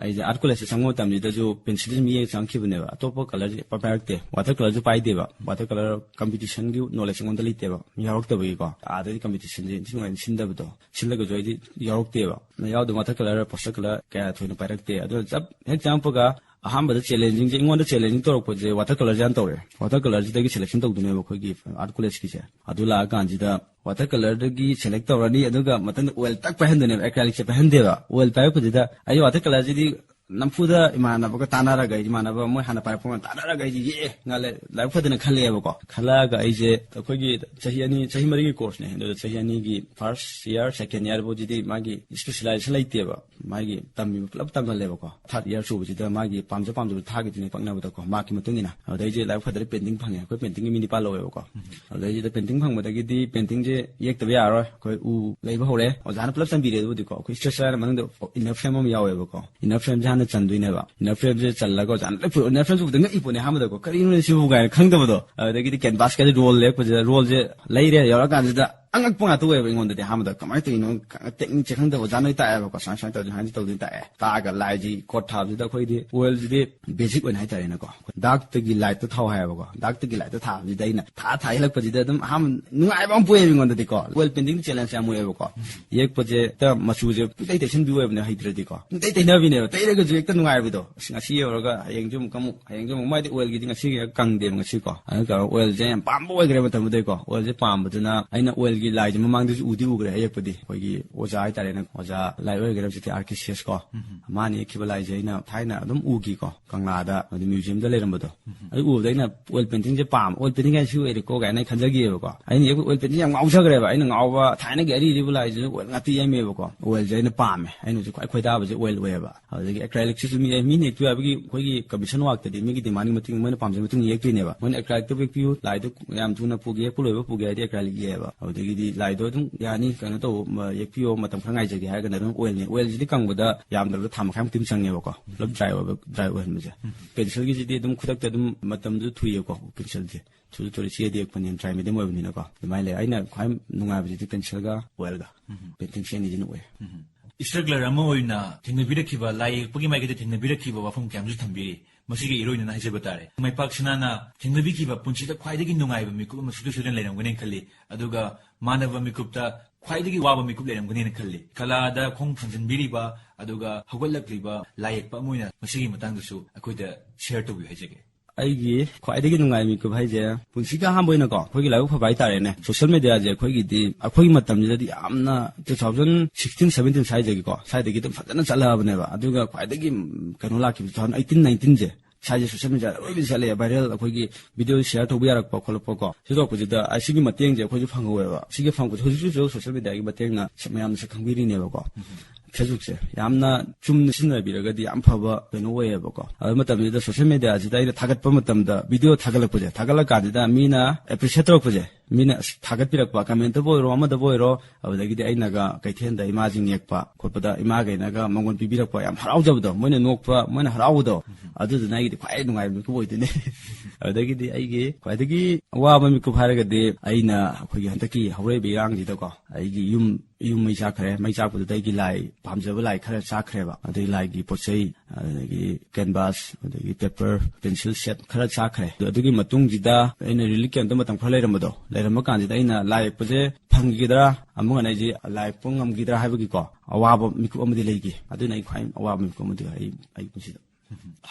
ꯑꯩꯁꯦ art college ꯇ ꯆꯪꯕ ꯃꯇꯝꯁꯤꯗꯁꯨ pencil ꯁꯤ ꯌꯦꯛ ꯆꯪꯈꯤꯕꯅꯦꯕ꯫ ꯑꯇꯣꯞꯄ colour ꯁꯦ ꯄꯥꯏ ꯄꯥꯏꯔꯛꯇꯦ꯫ Water colour ꯁꯨ ꯄꯥꯏꯗꯦꯕ꯫ Water colour competition ꯒꯤ knowledge ꯑꯩꯉꯣꯟꯗ ꯂꯩꯇꯦꯕ, ꯌꯥꯎꯔꯛꯇꯕꯒꯤꯀꯣ꯫ ꯑꯥꯗꯗꯤ competition ꯁꯦ ꯏꯟꯊꯤ ꯅꯨꯡꯉꯥꯏꯅ ꯁꯤꯟꯗꯕꯗꯣ, ꯁꯤꯜꯂꯒꯁꯨ ꯑꯩꯗꯤ ꯌꯥꯎꯔꯛꯇꯦꯕ꯫ ꯌꯥꯎꯗꯕ water colour, poster colour ꯀꯌꯥ ꯊꯣꯏꯅ ꯄꯥꯏꯔꯛꯇꯦ꯫ ꯑꯗꯨꯅ ꯆꯞ ꯍꯦꯛ ꯆꯪꯉꯛꯄꯒ ꯑꯍꯥꯟꯕꯗ challenging ꯁꯦ, ꯑꯩꯉꯣꯟꯗ challenging ꯇꯧꯔꯛꯄꯁꯦ water colour ꯁꯦ ꯍꯥꯟꯅ ꯇꯧꯔꯛꯑꯦ꯫ Water colour ꯁꯤꯗꯒꯤ selection ꯇꯧꯗꯣꯏꯅꯦꯕ ꯑꯩꯈꯣꯏꯒꯤ art college ꯀꯤꯁꯦ꯫ ꯑꯗꯨ ꯂꯥꯛꯑꯀꯥꯟꯁꯤꯗ water colour ꯗꯒꯤ select ꯇꯧꯔꯅꯤ, ꯑꯗꯨꯒ ꯃꯊꯪꯗ oil ꯇꯛ ꯄꯥꯏꯍꯟꯗꯣꯏꯅꯦꯕ, acrylic ꯁꯦ ꯄꯥꯏꯍꯟꯗꯦꯕ꯫ Oil ꯄꯥꯏꯔꯛꯄꯁꯤꯗ ꯑꯩ water colour ꯁꯤꯗꯤ ꯅꯝꯐꯨꯗ ꯏꯃꯥꯟꯅꯕꯒ ꯇꯥꯟꯅꯔꯒ, ꯏꯃꯥꯟꯅꯕ ꯃꯣꯏ ꯍꯥꯟꯅ ꯄꯥꯏꯔꯛꯄ ꯃꯌꯥꯝ ꯇꯥꯟꯅꯔꯒ ꯑꯩꯁꯦ ꯌꯦꯛꯑꯦ, ꯉꯥꯜꯂꯦ, ꯂꯥꯏꯕꯛ ꯐꯗꯅ ꯈꯜꯂꯛꯑꯦꯕꯀꯣ꯫ ꯈꯜꯂꯛꯑꯒ ꯑꯩꯁꯦ ꯑꯩꯈꯣꯏꯒꯤ ꯆꯍꯤ ꯑꯅꯤ, ꯆꯍꯤ ꯃꯔꯤꯒꯤ course ꯅꯦ, ꯑꯗꯨꯗ ꯆꯍꯤ ꯑꯅꯤꯒꯤ first year, second year ꯐꯥꯎꯁꯤꯗꯤ ꯃꯥꯒꯤ specialization ꯂꯩꯇꯦꯕ꯫ ꯃꯥꯒꯤ ꯇꯝꯃꯤꯕ ꯄꯨꯂꯞ ꯇꯝꯍꯜꯂꯦꯕꯀꯣ꯫ Third year ꯁꯨꯕꯁꯤꯗ ꯃꯥꯒꯤ ꯄꯥꯝꯖ ꯄꯥꯝꯖꯕ ꯊꯥꯈꯤꯗꯣꯏꯅꯦ ꯄꯛꯅꯕꯗꯀꯣ, mark ꯀꯤ ꯃꯇꯨꯡ ꯏꯟꯅ꯫ ꯑꯗꯩꯁꯦ ꯂꯥꯏꯕꯛ ꯐꯗꯅ painting ꯐꯪꯉꯦ꯫ ꯑꯩꯈꯣꯏ painting ꯒꯤ ꯃꯤ ꯅꯤꯄꯥꯟ ꯂꯧꯋꯦꯕꯀꯣ꯫ ꯑꯗꯩꯁꯤꯗ painting ꯐꯪꯕꯗꯒꯤꯗꯤ painting ꯁꯦ ꯌꯦꯛꯇꯕ ꯌꯥꯔꯔꯣꯏ꯫ ꯑꯩꯈꯣꯏ ꯎ ꯂꯩꯕ ꯍꯧꯔꯦ꯫ ꯑꯣꯖꯥꯅ ꯄꯨꯂꯞ ꯆꯟꯕꯤꯔꯦ ꯑꯗꯨꯕꯨꯗꯤꯀꯣ꯫ ꯑꯩꯈꯣꯏ sketch ꯍꯥꯏꯅ ꯃꯅꯨꯡꯗ inner frame ꯑꯃ ꯌꯥꯎꯋꯦꯕꯀꯣ꯫ Inner frame ꯁꯦ ꯍꯥꯟꯅ ꯆꯟꯗꯣꯏꯅꯦꯕ꯫ Inner frame ꯁꯦ ꯆꯜꯂꯒ ꯑꯣꯖꯥꯅ ꯂꯣꯏ ꯄꯨꯔꯛꯑꯣ꯫ Inner frame ꯁꯦ ꯎꯕꯗ ꯉꯛꯏ ꯄꯣꯠꯅꯦ ꯑꯍꯥꯟꯕꯗꯀꯣ꯫ "ꯀꯔꯤꯅꯣꯅꯦ ꯁꯤꯕꯨ?" ꯀꯥꯏꯅ ꯈꯪꯗꯕꯗꯣ꯫ ꯑꯗꯨꯗꯒꯤꯗꯤ canvas ꯀꯁꯦ roll ꯂꯩꯔꯛꯄꯁꯤꯗ, roll ꯁꯦ ꯂꯩꯔꯦ, ꯌꯧꯔꯀꯥꯟꯁꯤꯗ ꯑꯉꯛꯄ ꯉꯥꯛꯇ ꯑꯣꯏꯌꯦꯕ ꯑꯉꯣꯟꯗꯗꯤ ꯑꯍꯥꯟꯕꯗ꯫ ꯀꯃꯥꯏꯅ ꯇꯧꯔꯤꯅꯣ? Technique ꯁꯦ ꯈꯪꯗꯕ ꯑꯣꯖꯥ ꯅꯣꯏ ꯇꯥꯛꯑꯦꯕꯀꯣ, ꯁꯨꯃꯥꯏꯅ ꯁꯨꯃꯥꯏꯅ ꯇꯧꯗꯣꯏꯅꯤ, ꯁꯨꯃꯥꯏꯅ ꯇꯧꯗꯣꯏꯅꯤ ꯇꯥꯛꯑꯦ꯫ ꯇꯥꯛꯑꯒ ꯂꯥꯏꯁꯤ coat ꯊꯥꯕꯁꯤꯗ ꯑꯩꯈꯣꯏꯗꯤ oil ꯁꯤꯗꯤ basic ꯑꯣꯏꯅ ꯍꯥꯏꯇꯥꯔꯦꯅꯦꯀꯣ, ꯑꯩꯈꯣꯏ dark ꯇꯒꯤ light ꯇ ꯊꯥꯎ ꯍꯥꯏꯌꯦꯕꯀꯣ꯫ Dark ꯇꯒꯤ light ꯇ ꯊꯥꯕꯁꯤꯗ ꯑꯩꯅ ꯊꯥ ꯊꯥ ꯌꯦꯛꯂꯛꯄꯁꯤꯗ ꯑꯗꯨꯝ ꯑꯍꯥꯟꯕ ꯅꯨꯡꯉꯥꯏꯕ ꯑꯃ ꯄꯣꯛꯑꯦꯕ ꯑꯩꯉꯣꯟꯗꯗꯤꯀꯣ꯫ Oil painting ꯗꯤ challenge ꯌꯥꯝ ꯑꯣꯏꯌꯦꯕꯀꯣ꯫ ꯌꯦꯛꯄꯁꯦ ꯍꯦꯛꯇ ꯃꯆꯨꯁꯦ ꯄꯨꯡꯇꯩ ꯇꯩꯁꯟꯕꯤ ꯑꯣꯏꯕꯅꯦ ꯍꯩꯇ꯭ꯔꯗꯤꯀꯣ꯫ ꯄꯨꯡꯇꯩ ꯇꯩꯅꯕꯤꯅꯦꯕ꯫ ꯇꯩꯔꯒꯁꯨ ꯍꯦꯛꯇ ꯅꯨꯡꯉꯥꯏꯕꯗꯣ꯫ ꯑꯁ, ꯉꯁꯤ ꯌꯧꯔꯒ ꯍꯌꯦꯡꯁꯨ ꯑꯃꯨꯛ, ꯑꯃꯨꯛ ꯍꯌꯦꯡꯁꯨ ꯑꯃꯨꯛ꯫ ꯃꯥꯏꯗꯤ oil ꯒꯤꯗꯤ ꯉꯁꯤꯒꯤ ꯍꯦꯛ ꯀꯪꯗꯦꯕ ꯉꯁꯤꯀꯣ꯫ ꯑꯗꯨ ꯇꯧꯔꯒ oil ꯁꯦ ꯌꯥꯝ ꯄꯥꯝꯕ ꯑꯣꯏꯈ꯭ꯔꯦ ꯃꯇꯝꯗꯨꯗꯩꯀꯣ꯫ Oil ꯁꯦ ꯄꯥꯝꯕꯗꯨꯅ ꯑꯩꯅ oil ꯒꯤ ꯂꯥꯏꯁꯦ ꯃꯃꯥꯡꯗꯁꯨ ꯎꯗꯤ ꯎꯈ꯭ꯔꯦ ꯑꯌꯦꯛꯄꯗꯤ, ꯑꯩꯈꯣꯏꯒꯤ ꯑꯣꯖꯥ ꯍꯥꯏꯇꯥꯔꯦꯅꯦ, ꯑꯣꯖꯥ ꯂꯥꯏ ꯑꯣꯏꯈ꯭ꯔꯦ ꯍꯧꯖꯤꯛꯇꯤ, ꯑꯥꯔ ꯀꯦ ꯁꯤ ꯑꯦꯁ ꯀꯣ, ꯃꯥꯅ ꯌꯦꯛꯈꯤꯕ ꯂꯥꯏꯁꯦ ꯑꯩꯅ ꯊꯥꯏꯅ ꯑꯗꯨꯝ ꯎꯈꯤꯀꯣ, ꯀꯪꯂꯥꯗ ꯍꯥꯏꯗꯤ ꯃ꯭ꯌꯨꯖꯤꯌꯝꯗ ꯂꯩꯔꯝꯕꯗꯣ꯫ ꯑꯗꯨ ꯎꯕꯗ ꯑꯩꯅ ꯑꯣꯏꯜ ꯄꯦꯟꯇꯤꯡꯁꯦ ꯄꯥꯝꯃꯦ, ꯑꯣꯏꯜ ꯄꯦꯟꯇꯤꯡ ꯍꯥꯏꯁꯤ ꯑꯣꯏꯔꯦꯀꯣ ꯀꯥꯏꯅ ꯑꯩ ꯈꯟꯖꯈꯤꯑꯕꯀꯣ꯫ ꯑꯩꯅ ꯌꯦꯛꯄ ꯑꯣꯏꯜ ꯄꯦꯟꯇꯤꯡ ꯌꯥꯝ ꯉꯥꯎꯖꯈ꯭ꯔꯦꯕ, ꯑꯩꯅ ꯉꯥꯎꯕ ꯊꯥꯏꯅꯒꯤ ꯑꯔꯤ ꯑꯔꯤꯕ ꯂꯥꯏꯁꯤꯁꯨ ꯑꯣꯏꯜ ꯉꯥꯛꯇ ꯌꯦꯛꯑꯝꯃꯦꯕꯀꯣ꯫ ꯑꯣꯏꯜꯁꯦ ꯑꯩꯅ ꯄꯥꯝꯃꯦ, ꯑꯩꯅ ꯍꯧꯖꯤꯛ ꯈ꯭ꯋꯥꯏ ꯈꯣꯏꯗꯥꯕꯁꯦ ꯑꯣꯏꯜ ꯑꯣꯏꯌꯦꯕ꯫ ꯑꯗꯒꯤ ꯑꯦꯀ꯭ꯔꯥꯏꯂꯤꯛꯁꯤꯁꯨ ꯃꯤ, ꯃꯤꯅ ꯌꯦꯛꯄꯤꯌꯨ ꯍꯥꯏꯕꯒꯤ ꯑꯩꯈꯣꯏꯒꯤ ꯀꯃꯤꯁꯟ ꯋꯥꯛꯇꯗꯤ ꯃꯤꯒꯤ ꯗꯤꯃꯥꯟꯒꯤ ꯃꯇꯨꯡ, ꯃꯣꯏꯅ ꯄꯥꯝꯖꯕ ꯃꯇꯨꯡ ꯏꯟꯅ ꯌꯦꯛꯇꯣꯏꯅꯦꯕ꯫ ꯃꯣꯏꯅ ꯑꯦꯀ꯭ꯔꯥꯏꯂꯤꯛꯇ ꯌꯦꯛꯄꯤꯌꯨ, ꯂꯥꯏꯗꯣ ꯌꯥꯝ ꯊꯨꯅ ꯄꯨꯒꯦ, ꯌꯦꯛꯄ ꯂꯣꯏꯕ ꯄꯨꯒꯦ ꯍꯥꯏꯗꯤ ꯑꯦꯀ꯭ꯔꯥꯏꯂꯤꯛ ꯌꯦꯛꯑꯦꯕ꯫ ꯑꯗꯨꯗꯒꯤꯗꯤ ꯂꯥꯏꯗꯣ ꯑꯗꯨꯝ ꯌꯥꯅꯤ, ꯀꯩꯅꯣ ꯇꯧ, ꯃ-, ꯌꯦꯛꯄꯤꯌꯣ, ꯃꯇꯝ ꯈꯔ ꯉꯥꯏꯖꯒꯦ ꯍꯥꯏꯔꯒꯅ ꯑꯗꯨꯝ ꯑꯣꯏꯜꯅꯦ꯫ ꯑꯣꯏꯜꯁꯤꯗꯤ ꯀꯪꯕꯗ ꯌꯥꯝꯗ꯭ꯔꯕꯗ ꯊꯥ ꯃꯈꯥꯏꯃꯨꯛꯇꯤ ꯑꯗꯨꯝ ꯆꯪꯉꯦꯕꯀꯣ, ꯄꯨꯂꯞ ꯗ꯭ꯔꯥꯏ ꯑꯣꯏꯕ, ꯗ꯭ꯔꯥꯏ ꯑꯣꯏꯍꯟꯕꯁꯦ꯫ ꯄꯦꯟꯁꯤꯜꯒꯤꯁꯤꯗꯤ ꯑꯗꯨꯝ ꯈꯨꯗꯛꯇ ꯑꯗꯨꯝ ꯃꯇꯝꯗꯨ ꯊꯨꯏꯌꯦꯀꯣ, ꯄꯦꯟꯁꯤꯜꯁꯦ꯫ ꯊꯨꯁꯨ ꯊꯨꯔꯦ, ꯆꯦꯗꯤ ꯌꯦꯛꯄꯅꯤꯅ, ꯗ꯭ꯔꯥꯏ ꯃꯦꯗꯤꯌꯝ ꯑꯣꯏꯕꯅꯤꯅꯀꯣ꯫ ꯑꯗꯨꯃꯥꯏꯅ ꯂꯩ꯫ ꯑꯩꯅ ꯈ꯭ꯋꯥꯏ ꯅꯨꯡꯉꯥꯏꯕꯁꯤꯗꯤ ꯄꯦꯟꯁꯤꯜꯒ ꯑꯣꯏꯜꯒ, ꯄꯦꯟꯇꯤꯡ ꯁꯤ ꯑꯅꯤꯁꯤꯅ ꯑꯣꯏ꯫ ꯏꯁꯇ꯭ꯔꯒ꯭ꯂꯔ ꯑꯃ ꯑꯣꯏꯅ ꯊꯦꯡꯅꯕꯤꯔꯛꯈꯤꯕ, ꯂꯥꯏ ꯌꯦꯛꯄꯒꯤ ꯃꯥꯏꯀꯩꯗ ꯊꯦꯡꯅꯕꯤꯔꯛꯈꯤꯕ ꯋꯥꯐꯝ ꯀꯌꯥ ꯑꯃꯁꯨ ꯊꯝꯕꯤꯔꯤ꯫ ꯃꯁꯤꯒꯤ ꯏꯔꯣꯏꯅꯅ ꯍꯥꯏꯖꯕ ꯇꯥꯔꯦ, ꯃꯥꯏꯄꯥꯛ ꯁꯅꯥꯅ ꯊꯦꯡꯅꯕꯤꯈꯤꯕ ꯄꯨꯟꯁꯤꯗ ꯈ꯭ꯋꯥꯏꯗꯒꯤ ꯅꯨꯡꯉꯥꯏꯕ ꯃꯤꯀꯨꯞ ꯑꯃ ꯁꯨꯡꯁꯣꯏ ꯁꯣꯏꯗꯅ ꯂꯩꯔꯝꯒꯅꯤ ꯈꯜꯂꯤ꯫ ꯑꯗꯨꯒ ꯃꯥꯟꯅꯕ ꯃꯤꯀꯨꯞꯇ ꯈ꯭ꯋꯥꯏꯗꯒꯤ ꯋꯥꯕ ꯃꯤꯀꯨꯞ ꯂꯩꯔꯝꯒꯅꯤꯅ ꯈꯜꯂꯤ꯫ ꯀꯂꯥꯗ ꯈꯣꯡ ꯊꯥꯡꯖꯤꯟꯕꯤꯔꯤꯕ ꯑꯗꯨꯒ ꯍꯧꯒꯠꯂꯛꯂꯤꯕ ꯂꯥꯏ ꯌꯦꯛꯄ ꯑꯃ ꯑꯣꯏꯅ ꯃꯁꯤꯒꯤ ꯃꯇꯥꯡꯗꯁꯨ ꯑꯩꯈꯣꯏꯗ ꯁꯤꯌꯔ ꯇꯧꯕꯤꯌꯨ ꯍꯥꯏꯖꯒꯦ꯫ ꯑꯩꯒꯤ ꯈ꯭ꯋꯥꯏꯗꯒꯤ ꯅꯨꯡꯉꯥꯏꯕ ꯃꯤꯀꯨꯞ ꯍꯥꯏꯁꯦ, ꯄꯨꯟꯁꯤꯒꯤ ꯑꯍꯥꯟꯕ ꯑꯣꯏꯅꯀꯣ, ꯑꯩꯈꯣꯏꯒꯤ ꯂꯥꯏꯕꯛ ꯐꯕ ꯍꯥꯏꯇꯥꯔꯦꯅꯦ, ꯁꯣꯁꯤꯌꯦꯜ ꯃꯦꯗꯤꯌꯥꯁꯦ ꯑꯩꯈꯣꯏꯒꯤꯗꯤ, ꯑꯩꯈꯣꯏꯒꯤ ꯃꯇꯝꯁꯤꯗꯗꯤ ꯌꯥꯝꯅ, ꯇꯨ ꯊꯥꯎꯖꯟ ꯁꯤꯛꯁꯇꯤꯟ ꯁꯚꯦꯟꯇꯤꯟ ꯁ꯭ꯋꯥꯏꯗꯒꯤꯀꯣ, ꯁ꯭ꯋꯥꯏꯗꯒꯤ ꯑꯗꯨꯝ ꯐꯖꯅ ꯆꯠꯂꯛꯑꯕꯅꯦꯕ꯫ ꯑꯗꯨꯒ ꯈ꯭ꯋꯥꯏꯗꯒꯤ, ꯎꯝ, ꯀꯩꯅꯣ ꯂꯥꯛꯈꯤꯕ ꯇꯨ ꯊꯥꯎꯖꯟ ꯑꯩꯠꯇꯤꯟ ꯅꯥꯏꯟꯇꯤꯟꯁꯦ, ꯁ꯭ꯋꯥꯏꯁꯦ ꯁꯣꯁꯤꯌꯦꯜ ꯃꯦꯗꯤꯌꯥꯗ ꯂꯣꯏꯅ ꯆꯠꯂꯛꯑꯦ, ꯚꯥꯏꯔꯦꯜ, ꯑꯩꯈꯣꯏꯒꯤ ꯚꯤꯗꯤꯑꯣ ꯁꯤꯌꯥꯔ ꯇꯧꯕ ꯌꯥꯔꯛꯄ ꯈꯣꯠꯂꯛꯄꯀꯣ꯫ ꯁꯤ ꯇꯧꯔꯛꯄꯁꯤꯗ ꯑꯁꯤꯒꯤ ꯃꯇꯦꯡꯁꯦ ꯑꯩꯈꯣꯏꯁꯨ ꯐꯪꯍꯧꯋꯦꯕ꯫ ꯁꯤꯒꯤ ꯐꯪꯕꯁꯦ ꯍꯧꯖꯤꯛꯁꯨ ꯍꯧꯖꯤꯛ ꯁꯣꯁꯤꯌꯦꯜ ꯃꯦꯗꯤꯌꯥꯒꯤ ꯃꯇꯦꯡꯅ ꯁꯛ-, ꯃꯌꯥꯝꯅ ꯁꯛ ꯈꯪꯕꯤꯔꯤꯅꯦꯕꯀꯣ꯫ ꯐꯦꯁꯕꯨꯛꯁꯦ ꯌꯥꯝꯅ ꯆꯨꯝꯅ ꯁꯤꯖꯤꯟꯅꯕꯤꯔꯒꯗꯤ ꯌꯥꯝ ꯐꯕ ꯀꯩꯅꯣ ꯑꯣꯏꯌꯦꯕꯀꯣ꯫ ꯑꯗꯨ ꯃꯇꯝꯁꯤꯗ ꯁꯣꯁꯤꯌꯦꯜ ꯃꯦꯗꯤꯌꯥꯁꯤꯗ ꯑꯩꯅ ꯊꯥꯒꯠꯄ ꯃꯇꯝꯗ, ꯚꯤꯗꯤꯑꯣ ꯊꯥꯒꯠꯂꯛꯄꯁꯦ, ꯊꯥꯒꯠꯂꯛꯀꯥꯟꯁꯤꯗ ꯃꯤꯅ ꯑꯦꯄ꯭ꯔꯤꯁꯤꯌꯦꯠ ꯇꯧꯔꯛꯄꯁꯦ, ꯃꯤꯅ ꯑꯁ ꯊꯥꯒꯠꯄꯤꯔꯛꯄ, ꯀꯃꯦꯟꯇꯕꯨ ꯑꯣꯏꯔꯣ, ꯑꯃꯗꯕꯨ ꯑꯣꯏꯔꯣ, ꯑꯗꯨꯗꯒꯤꯗꯤ ꯑꯩꯅꯒ ꯀꯩꯊꯦꯜꯗ ꯏꯃꯥꯁꯤꯡ ꯅꯦꯛꯄ ꯈꯣꯠꯄꯗ ꯏꯃꯥꯈꯩꯅꯒ ꯃꯉꯣꯟ ꯄꯤꯕꯤꯔꯛꯄ, ꯌꯥꯝ ꯍꯔꯥꯎꯖꯕꯗꯣ, ꯃꯣꯏꯅ ꯅꯣꯛꯄ, ꯃꯣꯏꯅ ꯍꯔꯥꯎꯕꯗꯣ, ꯑꯗꯨꯗꯨꯅ ꯑꯩꯒꯤꯗꯤ ꯈ꯭ꯋꯥꯏ ꯅꯨꯡꯉꯥꯏꯕ ꯃꯤꯀꯨꯞ ꯑꯣꯏꯗꯣꯏꯅꯦ꯫ ꯑꯗꯨꯗꯒꯤꯗꯤ ꯑꯩꯒꯤ ꯈ꯭ꯋꯥꯏꯗꯒꯤ ꯑꯋꯥꯕ ꯃꯤꯀꯨꯞ ꯍꯥꯏꯔꯒꯗꯤ ꯑꯩꯅ ꯑꯩꯈꯣꯏꯒꯤ ꯍꯟꯗꯛꯀꯤ ꯍꯧꯔꯛꯏꯕ ꯏꯔꯥꯡꯁꯤꯗꯀꯣ, ꯑꯩꯒꯤ ꯌꯨꯝ, ꯌꯨꯝ ꯃꯩ ꯆꯥꯛꯈ꯭ꯔꯦ꯫ ꯃꯩ ꯆꯥꯛꯄꯗꯨꯗ ꯑꯩꯒꯤ ꯂꯥꯏ, ꯄꯥꯝꯖꯕ ꯂꯥꯏ ꯈꯔ ꯆꯥꯛꯈ꯭ꯔꯦꯕ꯫ ꯑꯗꯩ ꯂꯥꯏꯒꯤ ꯄꯣꯠ ꯆꯩ, ꯑꯗꯒꯤ ꯀꯦꯟꯚꯥꯁ, ꯑꯗꯒꯤ ꯄꯦꯄꯔ, ꯄꯦꯟꯁꯤꯜ ꯁꯦꯠ ꯈꯔ ꯆꯥꯛꯈ꯭ꯔꯦ꯫ ꯑꯗꯨ, ꯑꯗꯨꯒꯤ ꯃꯇꯨꯡꯁꯤꯗ ꯑꯩꯅ ꯔꯤꯂꯤꯐ ꯀꯦꯝꯞꯇ ꯃꯇꯝ ꯈꯔ ꯂꯩꯔꯝꯕꯗꯣ, ꯂꯩꯔꯝꯕ ꯀꯥꯟꯁꯤꯗ ꯑꯩꯅ ꯂꯥꯏ ꯌꯦꯛꯄꯁꯦ ꯐꯪꯈꯤꯒꯗ꯭ꯔꯥ, ꯑꯃꯨꯛ ꯍꯟꯅ ꯑꯩꯁꯦ ꯂꯥꯏ ꯌꯦꯛꯄ ꯉꯝꯈꯤꯗ꯭ꯔꯥ ꯍꯥꯏꯕꯒꯤꯀꯣ, ꯑꯋꯥꯕ ꯃꯤꯀꯨꯞ ꯑꯃꯗꯤ ꯂꯩꯈꯤ꯫ ꯑꯗꯨꯅ ꯑꯩ ꯈ꯭ꯋꯥꯏ ꯑꯋꯥꯕ ꯃꯤꯀꯨꯞ ꯑꯃꯗꯤ ꯑꯩ, ꯑꯩ ꯄꯨꯟꯁꯤꯗ꯫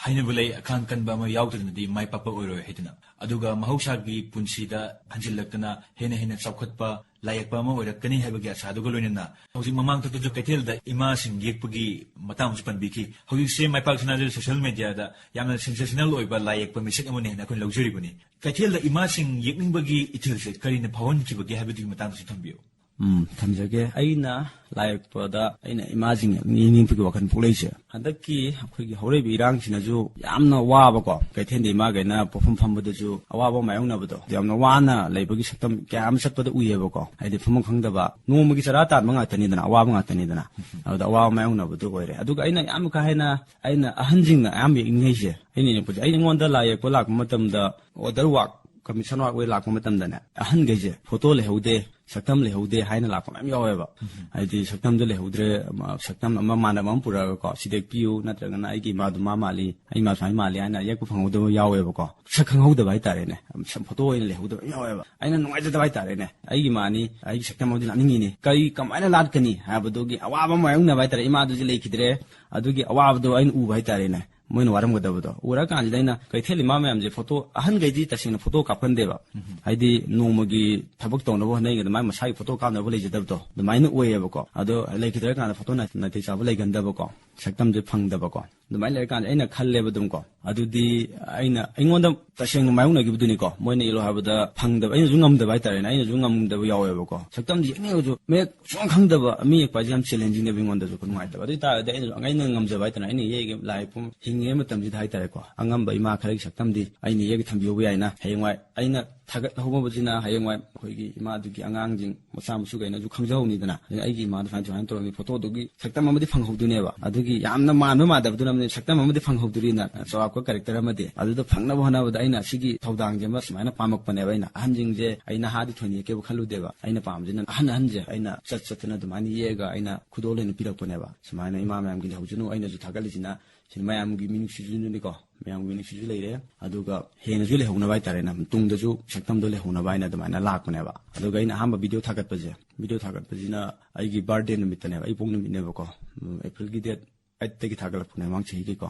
ꯍꯥꯏꯅꯕ ꯂꯩ, "ꯑꯈꯥꯡ ꯀꯟꯕ ꯑꯃ ꯌꯥꯎꯗ꯭ꯔꯒꯗꯤ ꯃꯥꯏ ꯄꯥꯛꯄ ꯑꯣꯏꯔꯣꯏ" ꯍꯥꯏꯗꯅ꯫ ꯑꯗꯨꯒ ꯃꯍꯧꯁꯥꯒꯤ ꯄꯨꯟꯁꯤꯗ ꯍꯟꯖꯤꯜꯂꯛꯇꯅ ꯍꯦꯟꯅ ꯍꯦꯟꯅ ꯆꯥꯎꯈꯠꯄ ꯂꯥꯏ ꯌꯦꯛꯄ ꯑꯃ ꯑꯣꯏꯔꯛꯀꯅꯤ ꯍꯥꯏꯕꯒꯤ ꯑꯁꯥꯗꯨꯒ ꯂꯣꯏꯅꯅ ꯍꯧꯖꯤꯛ ꯃꯃꯥꯡ ꯊꯛꯇꯁꯨ ꯀꯩꯊꯦꯜꯗ ꯏꯃꯥꯁꯤꯡ ꯌꯦꯛꯄꯒꯤ ꯃꯇꯥꯡ ꯑꯃꯁꯨ ꯄꯟꯕꯤꯈꯤ꯫ ꯍꯧꯖꯤꯛꯁꯦ ꯃꯥꯏꯄꯥꯛ ꯁꯅꯥꯗꯨ ꯁꯣꯁꯤꯌꯦꯜ ꯃꯦꯗꯤꯌꯥꯗ ꯌꯥꯝꯅ ꯁꯦꯟꯁꯦꯁꯅꯦꯜ ꯑꯣꯏꯕ ꯂꯥꯏ ꯌꯦꯛꯄ ꯃꯤꯁꯛ ꯑꯃꯅꯤ ꯍꯥꯏꯅ ꯑꯩꯈꯣꯏꯅ ꯂꯧꯖꯔꯤꯕꯅꯤ꯫ ꯀꯩꯊꯦꯜꯗ ꯏꯃꯥꯁꯤꯡ ꯌꯦꯛꯅꯤꯡꯕꯒꯤ ꯏꯊꯤꯜꯁꯦ ꯀꯔꯤꯅ ꯐꯥꯎꯍꯟꯈꯤꯕꯒꯦ ꯍꯥꯏꯕꯗꯨꯒꯤ ꯃꯇꯥꯡꯗꯁꯨ ꯊꯝꯕꯤꯌꯨ꯫ ꯎꯝ, ꯊꯝꯖꯒꯦ꯫ ꯑꯩꯅ ꯂꯥꯏ ꯌꯦꯛꯄꯗ ꯑꯩꯅ ꯏꯃꯥꯁꯤꯡ ꯌꯦꯛꯅꯤꯡꯕꯒꯤ ꯋꯥꯈꯜ ꯄꯣꯛꯂꯛꯏꯁꯦ ꯍꯟꯗꯛꯀꯤ ꯑꯩꯈꯣꯏꯒꯤ ꯍꯧꯔꯛꯏꯕ ꯏꯔꯥꯡꯁꯤꯅꯁꯨ ꯌꯥꯝꯅ ꯋꯥꯕꯀꯣ, ꯀꯩꯊꯦꯜꯗ ꯏꯃꯥꯈꯩꯅ ꯄꯣꯠꯐꯝ ꯐꯝꯕꯗꯁꯨ ꯑꯋꯥꯕ ꯃꯥꯌꯣꯛꯅꯕꯗꯣ, ꯌꯥꯝꯅ ꯋꯥꯅ ꯂꯩꯕꯒꯤ ꯁꯛꯇꯝ ꯀꯌꯥ ꯑꯃ ꯆꯠꯄꯗ ꯎꯏꯌꯦꯕꯀꯣ꯫ ꯍꯥꯏꯗꯤ ꯐꯝꯐꯝ ꯈꯪꯗꯕ, ꯅꯣꯡꯃꯒꯤ ꯆꯔꯥ ꯇꯥꯟꯕ ꯉꯥꯛꯇꯅꯤꯗꯅ, ꯑꯋꯥꯕ ꯉꯥꯛꯇꯅꯤꯗꯅ꯫ ꯑꯗꯨꯗ ꯑꯋꯥꯕ ꯃꯥꯌꯣꯛꯅꯕꯗꯣ ꯑꯣꯏꯔꯦ꯫ ꯑꯗꯨꯒ ꯑꯩꯅ ꯌꯥꯝ ꯀꯥ ꯍꯦꯟꯅ, ꯑꯩꯅ ꯑꯍꯟꯁꯤꯡꯅ ꯑꯌꯥꯝꯕ ꯌꯦꯛꯅꯤꯡꯉꯩꯁꯦ, ꯑꯩꯅ ꯌꯦꯛꯄꯁꯦ, ꯑꯩꯉꯣꯟꯗ ꯂꯥꯏ ꯌꯦꯛꯄ ꯂꯥꯛꯄ ꯃꯇꯝꯗ ꯑꯣꯔꯗꯔ ꯋꯥꯛ, ꯀꯃꯤꯁꯟ ꯋꯥꯔꯛ ꯑꯣꯏ ꯂꯥꯛꯄ ꯃꯇꯝꯗꯅꯦ, ꯑꯍꯟꯈꯩꯁꯦ ꯐꯣꯇꯣ ꯂꯩꯍꯧꯗꯦ, ꯁꯛꯇꯝ ꯂꯩꯍꯧꯗꯦ ꯍꯥꯏꯅ ꯂꯥꯛꯄ ꯃꯌꯥꯝ ꯌꯥꯎꯋꯦꯕ꯫ ꯍꯥꯏꯗꯤ ꯁꯛꯇꯝꯗꯣ ꯂꯩꯍꯧꯗ꯭ꯔꯦ, ꯑꯃ, ꯁꯛꯇꯝ ꯑꯃ ꯃꯥꯟꯅꯕ ꯑꯃ ꯄꯨꯔꯛꯑꯒꯀꯣ, "ꯁꯤꯗ ꯌꯦꯛꯄꯤꯌꯨ", ꯅꯠꯇ꯭ꯔꯒꯅ "ꯑꯩꯒꯤ ꯏꯃꯥꯗꯨ ꯃꯥ ꯃꯥꯜꯂꯤ, ꯑꯩ ꯏꯃꯥ ꯁꯨꯃꯥꯏꯅ ꯃꯥꯜꯂꯤ" ꯍꯥꯏꯅ ꯌꯦꯛꯄ ꯐꯪꯍꯧꯗꯕ ꯌꯥꯎꯋꯦꯕꯀꯣ꯫ ꯁꯛ ꯈꯪꯍꯧꯗꯕ ꯍꯥꯏꯇꯥꯔꯦꯅꯦ, ꯁꯛ, ꯐꯣꯇꯣ ꯑꯣꯏꯅ ꯂꯩꯍꯧꯗꯕ ꯌꯥꯝ ꯌꯥꯎꯋꯦꯕ꯫ ꯑꯩꯅ ꯅꯨꯡꯉꯥꯏꯖꯗꯕ ꯍꯥꯏꯇꯥꯔꯦꯅꯦ, "ꯑꯩꯒꯤ ꯏꯃꯥꯅꯤ, ꯑꯩꯒꯤ ꯁꯛꯇꯝ ꯑꯃꯗꯤ ꯂꯥꯛꯅꯤꯡꯉꯤꯅꯤ, ꯀꯔꯤ, ꯀꯃꯥꯏꯅ ꯂꯥꯠꯀꯅꯤ?" ꯍꯥꯏꯕꯗꯨꯒꯤ ꯑꯋꯥꯕ ꯑꯃ ꯃꯥꯌꯣꯛꯅꯕ ꯍꯥꯏꯇꯥꯔꯦ꯫ ꯏꯃꯥꯗꯨꯁꯨ ꯂꯩꯈꯤꯗ꯭ꯔꯦ, ꯑꯗꯨꯒꯤ ꯑꯋꯥꯕꯗꯣ ꯑꯩꯅ ꯎꯕ ꯍꯥꯏꯇꯥꯔꯦꯅꯦ꯫ ꯃꯣꯏꯅ ꯋꯥꯔꯝꯒꯗꯕꯗꯣ ꯎꯔꯀꯥꯟꯁꯤꯗ ꯑꯩꯅ, ꯀꯩꯊꯦꯜ ꯏꯃꯥ ꯃꯌꯥꯝꯁꯦ ꯐꯣꯇꯣ, ꯑꯍꯟꯈꯩꯗꯤ ꯇꯁꯦꯡꯅ ꯐꯣꯇꯣ ꯀꯥꯞꯀꯟꯗꯦꯕ꯫ ꯍꯥꯏꯗꯤ ꯅꯣꯡꯃꯒꯤ ꯊꯕꯛ ꯇꯧꯅꯕ ꯍꯣꯠꯅꯔꯤꯉꯩꯗ ꯃꯥꯏ ꯃꯁꯥꯒꯤ ꯐꯣꯇꯣ ꯀꯥꯞꯅꯕ ꯂꯩꯖꯗꯕꯗꯣ ꯑꯗꯨꯃꯥꯏꯅ ꯑꯣꯏꯌꯦꯕꯀꯣ꯫ ꯑꯗꯣ ꯂꯩꯈꯤꯗ꯭ꯔꯀꯥꯟꯗ ꯐꯣꯇꯣ ꯅꯥ-, ꯅꯥꯇꯩ ꯆꯥꯕ ꯂꯩꯒꯟꯗꯕꯀꯣ, ꯁꯛꯇꯝꯁꯦ ꯐꯪꯗꯕꯀꯣ꯫ ꯑꯗꯨꯃꯥꯏꯅ ꯂꯩꯔꯀꯥꯟꯗ ꯑꯩꯅ ꯈꯜꯂꯦꯕ ꯑꯗꯨꯝꯀꯣ, ꯑꯗꯨꯗꯤ ꯑꯩꯅ, ꯑꯩꯉꯣꯟꯗ ꯇꯁꯦꯡꯅ ꯃꯥꯌꯣꯛꯅꯈꯤꯕꯗꯨꯅꯤꯀꯣ꯫ ꯃꯣꯏꯅ ꯏꯜꯂꯣ ꯍꯥꯏꯕꯗ ꯐꯪꯗꯕ, ꯑꯩꯅꯁꯨ ꯉꯝꯗꯕ ꯍꯥꯏꯇꯥꯔꯦꯅꯦ, ꯑꯩꯅꯁꯨ ꯉꯝꯗꯕ ꯌꯥꯎꯋꯦꯕꯀꯣ꯫ ꯁꯛꯇꯝꯁꯦ ꯌꯦꯡꯅꯤꯡꯉꯁꯨ ꯃꯌꯦꯛ ꯁꯨꯡꯈꯪ ꯈꯪꯗꯕ ꯃꯤ ꯌꯦꯛꯄ ꯍꯥꯏꯁꯦ ꯌꯥꯝ ꯆꯦꯂꯦꯟꯖꯤꯡꯅꯦꯕ ꯑꯩꯉꯣꯟꯗꯁꯨ, ꯈꯔ ꯅꯨꯡꯉꯥꯏꯇꯕ꯫ ꯑꯗꯨ ꯑꯣꯏꯇꯥꯔꯒꯗꯤ ꯑꯩꯅꯁꯨ ꯑꯩꯅ ꯉꯝꯖꯕ ꯍꯥꯏꯇꯥꯔꯦ, ꯑꯩꯅ ꯌꯦꯛꯏ ꯂꯥꯏ ꯌꯦꯛꯐꯝ ꯍꯤꯡꯉꯤꯉꯩ ꯃꯇꯝꯁꯤꯗ ꯍꯥꯏꯇꯥꯔꯦꯀꯣ, ꯑꯉꯝꯕ ꯏꯃꯥ ꯈꯔꯒꯤ ꯁꯛꯇꯝꯗꯤ ꯑꯩꯅ ꯌꯦꯛꯑꯒ ꯊꯝꯕꯤꯍꯧꯕ ꯌꯥꯏꯅ꯫ ꯍꯌꯦꯡꯋꯥꯏ ꯑꯩꯅ ꯊꯥꯒꯠꯍꯧꯕꯁꯤꯅ ꯍꯌꯦꯡꯋꯥꯏ ꯑꯩꯈꯣꯏꯒꯤ ꯏꯃꯥꯗꯨꯒꯤ ꯑꯉꯥꯡꯁꯤꯡ, ꯃꯆꯥ ꯃꯁꯨꯈꯩꯅꯁꯨ ꯈꯪꯖꯍꯧꯅꯤꯗꯅ꯫ ꯑꯗꯨꯅ ꯑꯩꯒꯤ ꯏꯃꯥꯗ ꯁꯨꯃꯥꯏꯅ, ꯁꯨꯃꯥꯏꯅ ꯇꯧꯔꯝꯃꯤ, ꯐꯣꯇꯣꯗꯨꯒꯤ ꯁꯛꯇꯝ ꯑꯃꯗꯤ ꯐꯪꯍꯧꯗꯣꯏꯅꯦꯕ꯫ ꯑꯗꯨꯒꯤ ꯌꯥꯝꯅ ꯃꯥꯟꯕ ꯃꯥꯟꯗꯕꯗꯨꯅ ꯁꯛꯇꯝ ꯑꯃꯗꯤ ꯐꯪꯍꯧꯗꯣꯔꯤꯅ, ꯆꯥꯎꯔꯥꯛꯄ ꯀꯦꯔꯦꯛꯇꯔ ꯑꯃꯗꯤ꯫ ꯑꯗꯨꯗ ꯐꯪꯅꯕ ꯍꯣꯠꯅꯕꯗ ꯑꯩꯅ ꯁꯤꯒꯤ ꯊꯧꯗꯥꯡꯁꯦ ꯑꯃ ꯁꯨꯃꯥꯏꯅ ꯄꯥꯝꯃꯛꯄꯅꯦꯕ꯫ ꯑꯩꯅ ꯑꯍꯟꯁꯤꯡꯁꯦ, ꯑꯩ ꯅꯍꯥꯗꯤ ꯊꯣꯏꯅ ꯌꯦꯛꯀꯦꯕꯨ ꯈꯜꯂꯨꯗꯦꯕ꯫ ꯑꯩꯅ ꯄꯥꯝꯕꯁꯤꯅ ꯑꯍꯟ ꯑꯍꯟꯁꯦ ꯑꯩꯅ ꯆꯠ ꯆꯠꯇꯅ ꯑꯗꯨꯃꯥꯏꯅ ꯌꯦꯛꯑꯒ ꯑꯩꯅ ꯈꯨꯗꯣꯜ ꯑꯣꯏꯅ ꯄꯤꯔꯛꯄꯅꯦꯕ꯫ ꯁꯨꯃꯥꯏꯅ ꯏꯃꯥ ꯃꯌꯥꯝꯒꯤ ꯂꯩꯍꯧꯁꯅꯨ, ꯑꯩꯅꯁꯨ ꯊꯥꯒꯠꯂꯤꯁꯤꯅ ꯁꯤ ꯃꯌꯥꯝꯒꯤ ꯃꯤꯅꯨꯡꯁꯤꯁꯨꯅꯤꯀꯣ, ꯃꯌꯥꯝꯒꯤ ꯃꯤꯅꯨꯡꯁꯤꯁꯨ ꯂꯩꯔꯦ꯫ ꯑꯗꯨꯒ ꯍꯦꯟꯅꯁꯨ ꯂꯩꯍꯧꯅꯕ ꯍꯥꯏꯇꯥꯔꯦꯅꯦ, ꯇꯨꯡꯗꯁꯨ ꯁꯛꯇꯝꯗꯣ ꯂꯩꯍꯧꯅꯕ ꯍꯥꯏꯅ ꯑꯗꯨꯃꯥꯏꯅ ꯂꯥꯛꯄꯅꯦꯕ꯫ ꯑꯗꯨꯒ ꯑꯩꯅ ꯑꯍꯥꯟꯕ ꯚꯤꯗꯤꯑꯣ ꯊꯥꯒꯠꯄꯁꯦ, ꯚꯤꯗꯤꯑꯣ ꯊꯥꯒꯠꯄꯁꯤꯅ ꯑꯩꯒꯤ ꯕꯥꯔꯗꯦ ꯅꯨꯃꯤꯠꯇꯅꯦꯕ, ꯑꯩ ꯄꯣꯛ ꯅꯨꯃꯤꯠꯅꯦꯕꯀꯣ꯫ ꯎꯝ, ꯑꯦꯄ꯭ꯔꯤꯜꯒꯤ ꯗꯦꯠ ꯑꯩꯠꯇꯒꯤ ꯊꯥꯒꯠꯂꯛꯄꯅꯦ, ꯃꯃꯥꯡ ꯆꯍꯤꯒꯤꯀꯣ꯫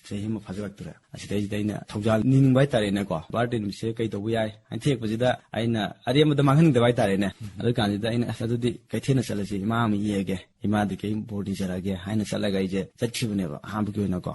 ꯆꯍꯤ ꯑꯃ ꯐꯥꯖꯤꯜꯂꯛꯇꯣꯔꯦ꯫ ꯑꯁꯤꯗꯩꯁꯤꯗ ꯑꯩꯅ ꯊꯧꯖꯥꯜ ꯅꯤꯡꯕ ꯍꯥꯏꯇꯥꯔꯦꯅꯦꯀꯣ, ꯕꯥꯔꯗꯦ ꯅꯨꯃꯤꯠꯁꯦ ꯀꯩ ꯇꯧꯕ ꯌꯥꯏ ꯍꯥꯏꯅ ꯊꯤꯔꯛꯄꯁꯤꯗ, ꯑꯩꯅ ꯑꯔꯦꯝꯕꯗ ꯃꯥꯡꯍꯟꯅꯤꯡꯗꯕ ꯍꯥꯏꯇꯥꯔꯦꯅꯦ꯫ ꯑꯗꯨ ꯀꯥꯟꯁꯤꯗ ꯑꯩꯅ, "ꯑꯁ, ꯑꯗꯨꯗꯤ ꯀꯩꯊꯦꯜꯗ ꯆꯠꯂꯁꯤ, ꯏꯃꯥ ꯑꯃ ꯌꯦꯛꯑꯒꯦ, ꯏꯃꯥꯗꯤ ꯀꯩ ꯕꯣꯔ ꯅꯤꯖꯔꯛꯑꯒꯦ" ꯍꯥꯏꯅ ꯆꯠꯂꯒ ꯑꯩꯁꯦ ꯆꯠꯈꯤꯕꯅꯦꯕ, ꯑꯍꯥꯟꯕꯒꯤ ꯑꯣꯏꯅꯀꯣ꯫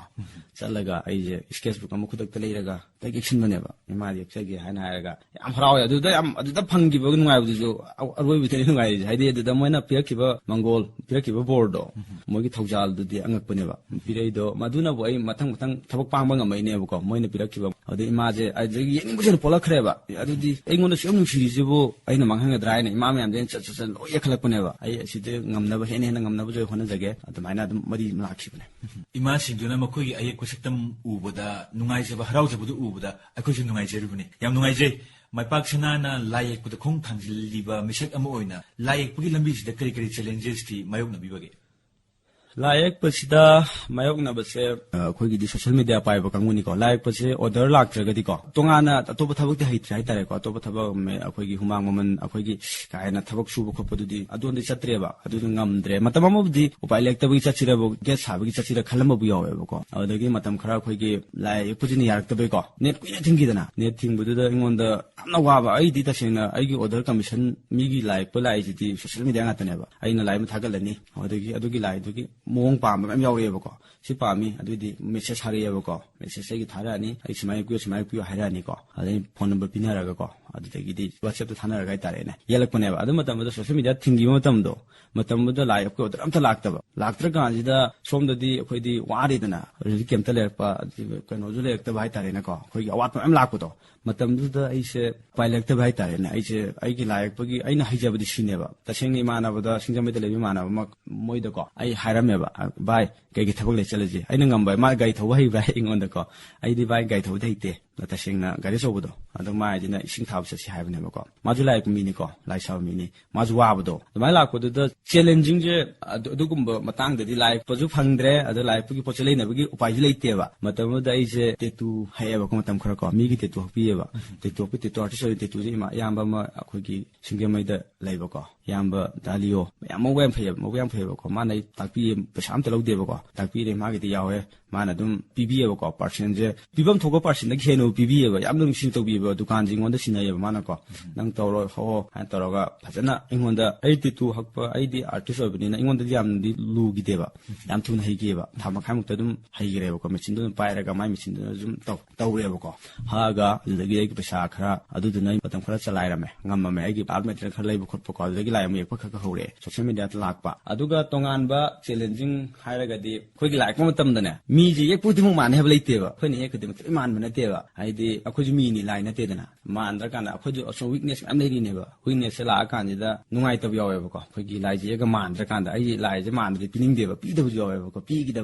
ꯆꯠꯂꯒ ꯑꯩꯁꯦ ꯁ꯭ꯀꯦꯠꯁ ꯕꯨꯛ ꯑꯃ ꯈꯨꯗꯛꯇ ꯂꯩꯔꯒ ꯍꯦꯛꯇ ꯌꯦꯛꯁꯤꯟꯕꯅꯦꯕ, "ꯏꯃꯥꯗꯤ ꯌꯦꯛꯆꯒꯦ" ꯍꯥꯏꯅ ꯍꯥꯏꯔꯒ꯫ ꯌꯥꯝ ꯍꯔꯥꯎꯋꯦ꯫ ꯑꯗꯨꯗ ꯌꯥꯝ, ꯑꯗꯨꯗ ꯐꯪꯈꯤꯕꯒꯤ ꯅꯨꯡꯉꯥꯏꯕꯗꯨꯁꯨ ꯑ-, ꯑꯔꯣꯏꯕꯗꯅꯤ ꯅꯨꯡꯉꯥꯏꯔꯤꯁꯦ꯫ ꯍꯥꯏꯗꯤ ꯑꯗꯨꯗ ꯃꯣꯏꯅ ꯄꯤꯔꯛꯈꯤꯕ ꯃꯪꯒꯣꯜ, ꯄꯤꯔꯛꯈꯤꯕ ꯕꯣꯔꯗꯣ, ꯃꯣꯏꯒꯤ ꯊꯧꯖꯥꯜꯗꯨꯗꯤ ꯑꯉꯛꯄꯅꯦꯕ ꯄꯤꯔꯛꯏꯗꯣ꯫ ꯃꯗꯨꯅꯕꯨ ꯑꯩ ꯃꯊꯪ ꯃꯊꯪ ꯊꯕꯛ ꯄꯥꯡꯕ ꯉꯝꯃꯛꯏꯅꯦꯕꯀꯣ, ꯃꯣꯏꯅ ꯄꯤꯔꯛꯈꯤꯕ꯫ ꯑꯗꯩ ꯏꯃꯥꯁꯦ ꯑꯗꯨꯗꯒꯤ ꯌꯦꯡꯅꯤꯡꯕꯁꯦ ꯍꯦꯟꯅ ꯄꯣꯛꯂꯛꯈ꯭ꯔꯦꯕ꯫ ꯑꯗꯨꯗꯤ ꯑꯩꯉꯣꯟꯗ ꯁꯨꯛꯌꯥꯝ ꯅꯨꯡꯁꯤꯔꯤꯁꯤꯕꯨ ꯑꯩꯅ ꯃꯥꯡꯍꯟꯒꯗ꯭ꯔꯥ ꯍꯥꯏꯅ ꯏꯃꯥ ꯃꯌꯥꯝꯁꯦ ꯑꯩꯅ ꯆꯠ ꯆꯠ ꯆꯠ ꯂꯣꯏ ꯌꯦꯛꯈꯠꯂꯛꯄꯅꯦꯕ꯫ ꯑꯩ ꯑꯁꯤꯗ ꯉꯝꯅꯕ, ꯍꯦꯟꯅ ꯍꯦꯟꯅ ꯉꯝꯅꯕꯁꯨ ꯑꯩ ꯍꯣꯠꯅꯖꯒꯦ꯫ ꯑꯗꯨꯃꯥꯏꯅ ꯑꯗꯨꯝ ꯃꯔꯤ ꯑꯃ ꯂꯥꯛꯈꯤꯕꯅꯦ꯫ ꯏꯃꯥꯁꯤꯡꯗꯨꯅ ꯃꯈꯣꯏꯒꯤ ꯑꯌꯦꯛꯄ ꯁꯛꯇꯝ ꯎꯕꯗ ꯅꯨꯡꯉꯥꯏꯖꯕ, ꯍꯔꯥꯎꯖꯕꯗꯨ ꯎꯕꯗ ꯑꯩꯈꯣꯏꯁꯨ ꯅꯨꯡꯉꯥꯏꯖꯔꯤꯕꯅꯤ꯫ ꯌꯥꯝ ꯅꯨꯡꯉꯥꯏꯖꯩ꯫ ꯃꯥꯏꯄꯥꯛ ꯁꯅꯥꯅ ꯂꯥꯏ ꯌꯦꯛꯄꯗ ꯈꯣꯡ ꯊꯥꯡꯖꯤꯜꯂꯤꯕ ꯃꯤꯁꯛ ꯑꯃ ꯑꯣꯏꯅ ꯂꯥꯏ ꯌꯦꯛꯄꯒꯤ ꯂꯝꯕꯤꯁꯤꯗ ꯀꯔꯤ ꯀꯔꯤ ꯆꯦꯂꯦꯟꯖꯦꯁꯇꯤ ꯃꯥꯌꯣꯛꯅꯕꯤꯕꯒꯦ? ꯂꯥꯏ ꯌꯦꯛꯄꯁꯤꯗ ꯃꯥꯌꯣꯛꯅꯕꯁꯦ, ꯑ, ꯑꯩꯈꯣꯏꯒꯤꯗꯤ ꯁꯣꯁꯤꯌꯦꯜ ꯃꯦꯗꯤꯌꯥ ꯄꯥꯏꯕ ꯀꯥꯡꯕꯨꯅꯤꯀꯣ꯫ ꯂꯥꯏ ꯌꯦꯛꯄꯁꯦ ꯑꯣꯔꯗꯔ ꯂꯥꯛꯇ꯭ꯔꯒꯗꯤꯀꯣ, ꯇꯣꯉꯥꯟꯅ ꯑꯇꯣꯞꯄ ꯊꯕꯛꯇꯤ ꯍꯩꯇ꯭ꯔꯦ ꯍꯥꯏꯇꯥꯔꯦꯀꯣ꯫ ꯑꯇꯣꯞꯄ ꯊꯕꯛ ꯑꯃ ꯑꯩꯈꯣꯏꯒꯤ ꯍꯨꯃꯥꯡ ꯃꯃꯜ, ꯑꯩꯈꯣꯏꯒꯤ ꯀꯥ ꯍꯦꯟꯅ ꯊꯕꯛ ꯁꯨꯕ ꯈꯣꯠꯄꯗꯨꯗꯤ ꯑꯗꯣꯝꯗꯤ ꯆꯠꯇ꯭ꯔꯦꯕ꯫ ꯑꯗꯨꯅ ꯉꯝꯗ꯭ꯔꯦ꯫ ꯃꯇꯝ ꯑꯃꯕꯨꯗꯤ ꯎꯄꯥꯏ ꯂꯩꯔꯛꯇꯕꯒꯤ ꯆꯠꯁꯤꯔꯕꯨ, ꯒꯦꯠ ꯁꯥꯕꯒꯤ ꯆꯠꯁꯤꯔ ꯈꯜꯂꯝꯕꯕꯨ ꯌꯥꯎꯋꯦꯕꯀꯣ꯫ ꯑꯗꯨꯗꯒꯤ ꯃꯇꯝ ꯈꯔ ꯑꯩꯈꯣꯏꯒꯤ ꯂꯥꯏ ꯌꯦꯛꯄꯁꯤꯅ ꯌꯥꯔꯛꯇꯕꯩꯀꯣ, ꯅꯦꯠ ꯀꯨꯏꯅ ꯊꯤꯡꯈꯤꯗꯅ, ꯅꯦꯠ ꯊꯤꯡꯕꯗꯨꯗ ꯑꯩꯉꯣꯟꯗ ꯌꯥꯝꯅ ꯋꯥꯕ꯫ ꯑꯩꯗꯤ ꯇꯁꯦꯡꯅ ꯑꯩꯒꯤ ꯑꯣꯔꯗꯔ ꯀꯃꯤꯁꯟ, ꯃꯤꯒꯤ ꯂꯥꯏ ꯌꯦꯛꯄ ꯂꯥꯛꯏꯁꯤꯗꯤ ꯁꯣꯁꯤꯌꯦꯜ ꯃꯦꯗꯤꯌꯥ ꯉꯥꯛꯇꯅꯦꯕ꯫ ꯑꯩꯅ ꯂꯥꯏ ꯑꯃ ꯊꯥꯒꯠꯂꯅꯤ, ꯑꯗꯒꯤ ꯑꯗꯨꯒꯤ ꯂꯥꯏꯗꯨꯒꯤ ꯃꯑꯣꯡ ꯄꯥꯝꯕ ꯃꯌꯥꯝ ꯌꯥꯎꯔꯛꯑꯦꯕꯀꯣ꯫ "ꯁꯤ ꯄꯥꯝꯃꯤ", ꯑꯗꯨꯗꯤ ꯃꯦꯁꯦꯖ ꯊꯥꯔꯛꯑꯦꯕꯀꯣ꯫ ꯃꯦꯁꯦꯖ ꯑꯩꯒꯤ ꯊꯥꯔꯛꯑꯅꯤ, "ꯑꯩ ꯁꯨꯃꯥꯏꯅ ꯌꯦꯛꯄꯤꯌꯨ, ꯁꯨꯃꯥꯏꯅ ꯌꯦꯛꯄꯤꯌꯨ" ꯍꯥꯏꯔꯛꯑꯅꯤꯀꯣ꯫ ꯑꯗꯩ ꯐꯣꯟ ꯅꯝꯕꯔ ꯄꯤꯅꯔꯒꯀꯣ, ꯑꯗꯨꯗꯒꯤꯗꯤ WhatsApp-ꯇ ꯊꯥꯅꯔꯒ ꯍꯥꯏꯇꯥꯔꯦꯅꯦ, ꯌꯦꯛꯂꯛꯄꯅꯦꯕ꯫ ꯑꯗꯨ ꯃꯇꯝꯗꯨꯗ ꯁꯣꯁꯤꯌꯦꯜ ꯃꯦꯗꯤꯌꯥ ꯊꯤꯡꯈꯤꯕ ꯃꯇꯝꯗꯣ, ꯃꯇꯝꯗꯨꯗ ꯂꯥꯏ ꯌꯦꯛꯄꯒꯤ ꯑꯣꯔꯗꯔ ꯑꯝꯇ ꯂꯥꯛꯇꯕ꯫ ꯂꯥꯛꯇ꯭ꯔꯀꯥꯟꯁꯤꯗ ꯁꯣꯝꯗꯗꯤ ꯑꯩꯈꯣꯏꯗꯤ ꯋꯥꯔꯤꯗꯅ, ꯔꯤꯂꯤꯐ ꯀꯦꯝꯞꯇ ꯂꯩꯔꯛꯄ, ꯑꯗꯨ ꯀꯩꯅꯣꯁꯨ ꯂꯩꯔꯛꯇꯕ ꯍꯥꯏꯇꯥꯔꯦꯅꯦꯀꯣ, ꯑꯩꯈꯣꯏꯒꯤ ꯑꯋꯥꯠꯄ ꯃꯌꯥꯝ ꯂꯥꯛꯄꯗꯣ꯫ ꯃꯇꯝꯗꯨꯗ ꯑꯩꯁꯦ ꯎꯄꯥꯏ ꯂꯩꯔꯛꯇꯕ ꯍꯥꯏꯇꯥꯔꯦꯅꯦ꯫ ꯑꯩꯁꯦ, ꯑꯩꯒꯤ ꯂꯥꯏ ꯌꯦꯛꯄꯒꯤ ꯑꯩꯅ ꯍꯩꯖꯕꯗꯤ ꯁꯤꯅꯦꯕ꯫ ꯇꯁꯦꯡꯅ ꯏꯃꯥꯟꯅꯕꯗ, ꯁꯤꯡꯖꯃꯩꯗ ꯂꯩꯕ ꯏꯃꯥꯟꯅꯕ ꯑꯃ, ꯃꯣꯏꯗꯀꯣ ꯑꯩ ꯍꯥꯏꯔꯝꯃꯦꯕ, "ꯚꯥꯏ, ꯀꯩꯀꯩ ꯊꯕꯛ ꯂꯩ ꯆꯠꯂꯁꯤ?" ꯑꯩꯅ ꯉꯝꯕ, ꯃꯥ ꯒꯥꯔꯤ ꯊꯧꯕ ꯍꯩꯕ꯭ꯔꯥ ꯑꯩꯉꯣꯟꯗꯀꯣ꯫ ꯑꯩꯗꯤ, "ꯚꯥꯏ, ꯒꯥꯔꯤ ꯊꯧꯕꯗꯤ ꯍꯩꯇꯦ, ꯇꯁꯦꯡꯅ ꯒꯥꯔꯤ ꯑꯆꯧꯕꯗꯣ, ꯑꯗꯣ ꯃꯥ ꯍꯥꯏꯁꯤꯅ ꯏꯁꯤꯡ ꯊꯥꯕ ꯆꯠꯁꯤ ꯍꯥꯏꯕꯅꯦꯕꯀꯣ꯫ ꯃꯥꯁꯨ ꯂꯥꯏ ꯌꯦꯛꯄ ꯃꯤꯅꯤꯀꯣ, ꯂꯥꯏ ꯁꯥꯕ ꯃꯤꯅꯤ꯫ ꯃꯥꯁꯨ ꯋꯥꯕꯗꯣ ꯑꯗꯨꯃꯥꯏꯅ ꯂꯥꯛꯄꯗꯨꯗ ꯆꯦꯂꯦꯟꯖꯤꯡꯁꯦ ꯑꯗꯨ-, ꯑꯗꯨꯒꯨꯝꯕ ꯃꯇꯥꯡꯗꯗꯤ ꯂꯥꯏ ꯌꯦꯛꯄꯁꯨ ꯐꯪꯗ꯭ꯔꯦ, ꯑꯗꯣ ꯂꯥꯏ ꯌꯦꯛꯄꯒꯤ ꯄꯣꯠ ꯆꯩ ꯂꯩꯅꯕꯒꯤ ꯎꯄꯥꯏꯁꯨ ꯂꯩꯇꯦꯕ꯫ ꯃꯇꯝ ꯑꯗꯨꯗ ꯑꯩꯁꯦ ꯇꯦꯇꯨ ꯍꯛꯑꯦꯕꯀꯣ, ꯃꯇꯝ ꯈꯔ ꯀꯣ, ꯃꯤꯒꯤ ꯇꯦꯇꯨ ꯍꯛꯄꯤꯌꯦꯕ꯫ ꯇꯦꯇꯨ ꯍꯛꯄ, ꯇꯦꯇꯨ ꯑꯥꯔꯇꯤꯁ ꯑꯣꯏꯕ, ꯇꯦꯇꯨꯁꯦ ꯏꯃꯥ, ꯏꯌꯥꯝꯕ ꯑꯃ ꯑꯩꯈꯣꯏꯒꯤ ꯁꯤꯡꯖꯃꯩꯗ ꯂꯩꯕꯀꯣ, ꯏꯌꯥꯝꯕ ꯗꯥ ꯂꯤꯌꯣ, ꯃꯌꯥꯝ ꯃꯕꯨꯛ ꯌꯥꯝ ꯐꯩꯌꯦꯕ, ꯃꯕꯨꯛ ꯌꯥꯝ ꯐꯩꯌꯦꯕꯀꯣ꯫ ꯃꯥꯅ ꯑꯩ ꯇꯥꯛꯄꯤꯌꯦ, ꯄꯩꯁꯥ ꯑꯝꯇ ꯂꯧꯗꯦꯕꯀꯣ, ꯇꯥꯛꯄꯤꯔꯦ꯫ ꯃꯥꯒꯤꯗꯤ ꯌꯥꯎꯋꯦ, ꯃꯥꯅ ꯑꯗꯨꯝ ꯄꯤꯕꯤꯌꯦꯕꯀꯣ꯫ ꯄꯥꯔꯁꯦꯟꯁꯦ ꯄꯤꯐꯝ ꯊꯣꯛꯄ ꯄꯥꯔꯁꯦꯟꯗꯒꯤ ꯍꯦꯟꯅ ꯄꯤꯕꯤꯌꯦꯕ, ꯌꯥꯝꯅ ꯅꯨꯡꯁꯤꯅ ꯇꯧꯕꯤꯌꯦꯕ꯫ ꯗꯨꯀꯥꯟꯁꯦ ꯑꯩꯉꯣꯟꯗ ꯁꯤꯟꯅꯩꯌꯦꯕ ꯃꯥꯅꯀꯣ, "ꯅꯪ ꯇꯧꯔꯣ, ꯍꯣ" ꯍꯥꯏꯅ ꯇꯧꯔꯒ ꯐꯖꯅ ꯑꯩꯉꯣꯟꯗ, ꯑꯩ ꯇꯦꯇꯨ ꯍꯛꯄ, ꯑꯩꯗꯤ ꯑꯥꯔꯇꯤꯁ ꯑꯣꯏꯕꯅꯤꯅ ꯑꯩꯉꯣꯟꯗꯗꯤ ꯌꯥꯝꯅꯗꯤ ꯂꯨꯈꯤꯗꯦꯕ, ꯌꯥꯝ ꯊꯨꯅ ꯍꯩꯈꯤꯑꯕ꯫ ꯊꯥ ꯃꯈꯥꯏꯃꯨꯛꯇ ꯑꯗꯨꯝ ꯍꯩꯈ꯭ꯔꯦꯕꯀꯣ, ꯃꯦꯆꯤꯟꯗꯨ ꯑꯗꯨꯝ ꯄꯥꯏꯔꯒ ꯃꯥꯏ ꯃꯦꯆꯤꯟꯗꯨꯅ ꯑꯗꯨꯝ ꯇꯧ ꯇꯧꯔꯦꯕꯀꯣ꯫ ꯍꯛꯑꯒ ꯑꯗꯨꯗꯒꯤ ꯑꯩꯒꯤ ꯄꯩꯁꯥ ꯈꯔ, ꯑꯗꯨꯗꯨꯅ ꯑꯩ ꯃꯇꯝ ꯈꯔ ꯆꯂꯥꯏꯔꯝꯃꯦ, ꯉꯝꯃꯝꯃꯦ꯫ ꯑꯩꯒꯤ ꯑꯥꯔꯠ ꯃꯦꯇꯔꯤꯌꯦꯜ ꯈꯔ ꯂꯩꯕ ꯈꯣꯠꯄꯀꯣ, ꯑꯗꯨꯗꯒꯤ ꯂꯥꯏ ꯑꯃ ꯌꯦꯛꯄ ꯈꯔ ꯈꯔ ꯍꯧꯔꯛꯑꯦ꯫ ꯁꯣꯁꯤꯌꯦꯜ ꯃꯦꯗꯤꯌꯥꯗ ꯂꯥꯛꯄ꯫ ꯑꯗꯨꯒ ꯇꯣꯉꯥꯟꯕ ꯆꯦꯂꯦꯟꯖꯤꯡ ꯍꯥꯏꯔꯒꯗꯤ, ꯑꯩꯈꯣꯏꯒꯤ ꯂꯥꯏ ꯌꯦꯛꯄ ꯃꯇꯝꯗꯅꯦ, ꯃꯤꯁꯦ ꯌꯦꯛꯄ ꯈꯨꯗꯤꯡꯃꯛ ꯃꯥꯟꯅꯩ ꯍꯥꯏꯕ ꯂꯩꯇꯦꯕ꯫ ꯑꯩꯈꯣꯏꯅ ꯌꯦꯛꯄ ꯈꯨꯗꯤꯡꯃꯛ ꯂꯣꯏ ꯃꯥꯟꯕ ꯅꯠꯇꯦꯕ꯫ ꯍꯥꯏꯗꯤ ꯑꯩꯈꯣꯏꯁꯨ ꯃꯤꯅꯤ, ꯂꯥꯏ ꯅꯠꯇꯦꯗꯅ꯫ ꯃꯥꯟꯗ꯭ꯔꯀꯥꯟꯗ ꯑꯩꯈꯣꯏꯁꯨ ꯑꯁꯣꯝ ꯋꯤꯛꯅꯦꯁ ꯃꯌꯥꯝ ꯂꯩꯔꯤꯅꯦꯕ꯫ ꯋꯤꯛꯅꯦꯁꯁꯦ ꯂꯥꯛꯑꯀꯥꯟꯁꯤꯗ ꯅꯨꯡꯉꯥꯏꯇꯕ ꯌꯥꯎꯋꯦꯕꯀꯣ꯫ ꯑꯩꯈꯣꯏꯒꯤ ꯂꯥꯏꯁꯦ ꯌꯦꯛꯑꯒ ꯃꯥꯟꯗ꯭ꯔꯀꯥꯟꯗ, ꯑꯩ ꯂꯥꯏꯁꯦ ꯃꯥꯟꯗ꯭ꯔꯗꯤ ꯄꯤꯅꯤꯡꯗꯦꯕ, ꯄꯤꯗꯕꯁꯨ ꯌꯥꯎꯋꯦꯕꯀꯣ꯫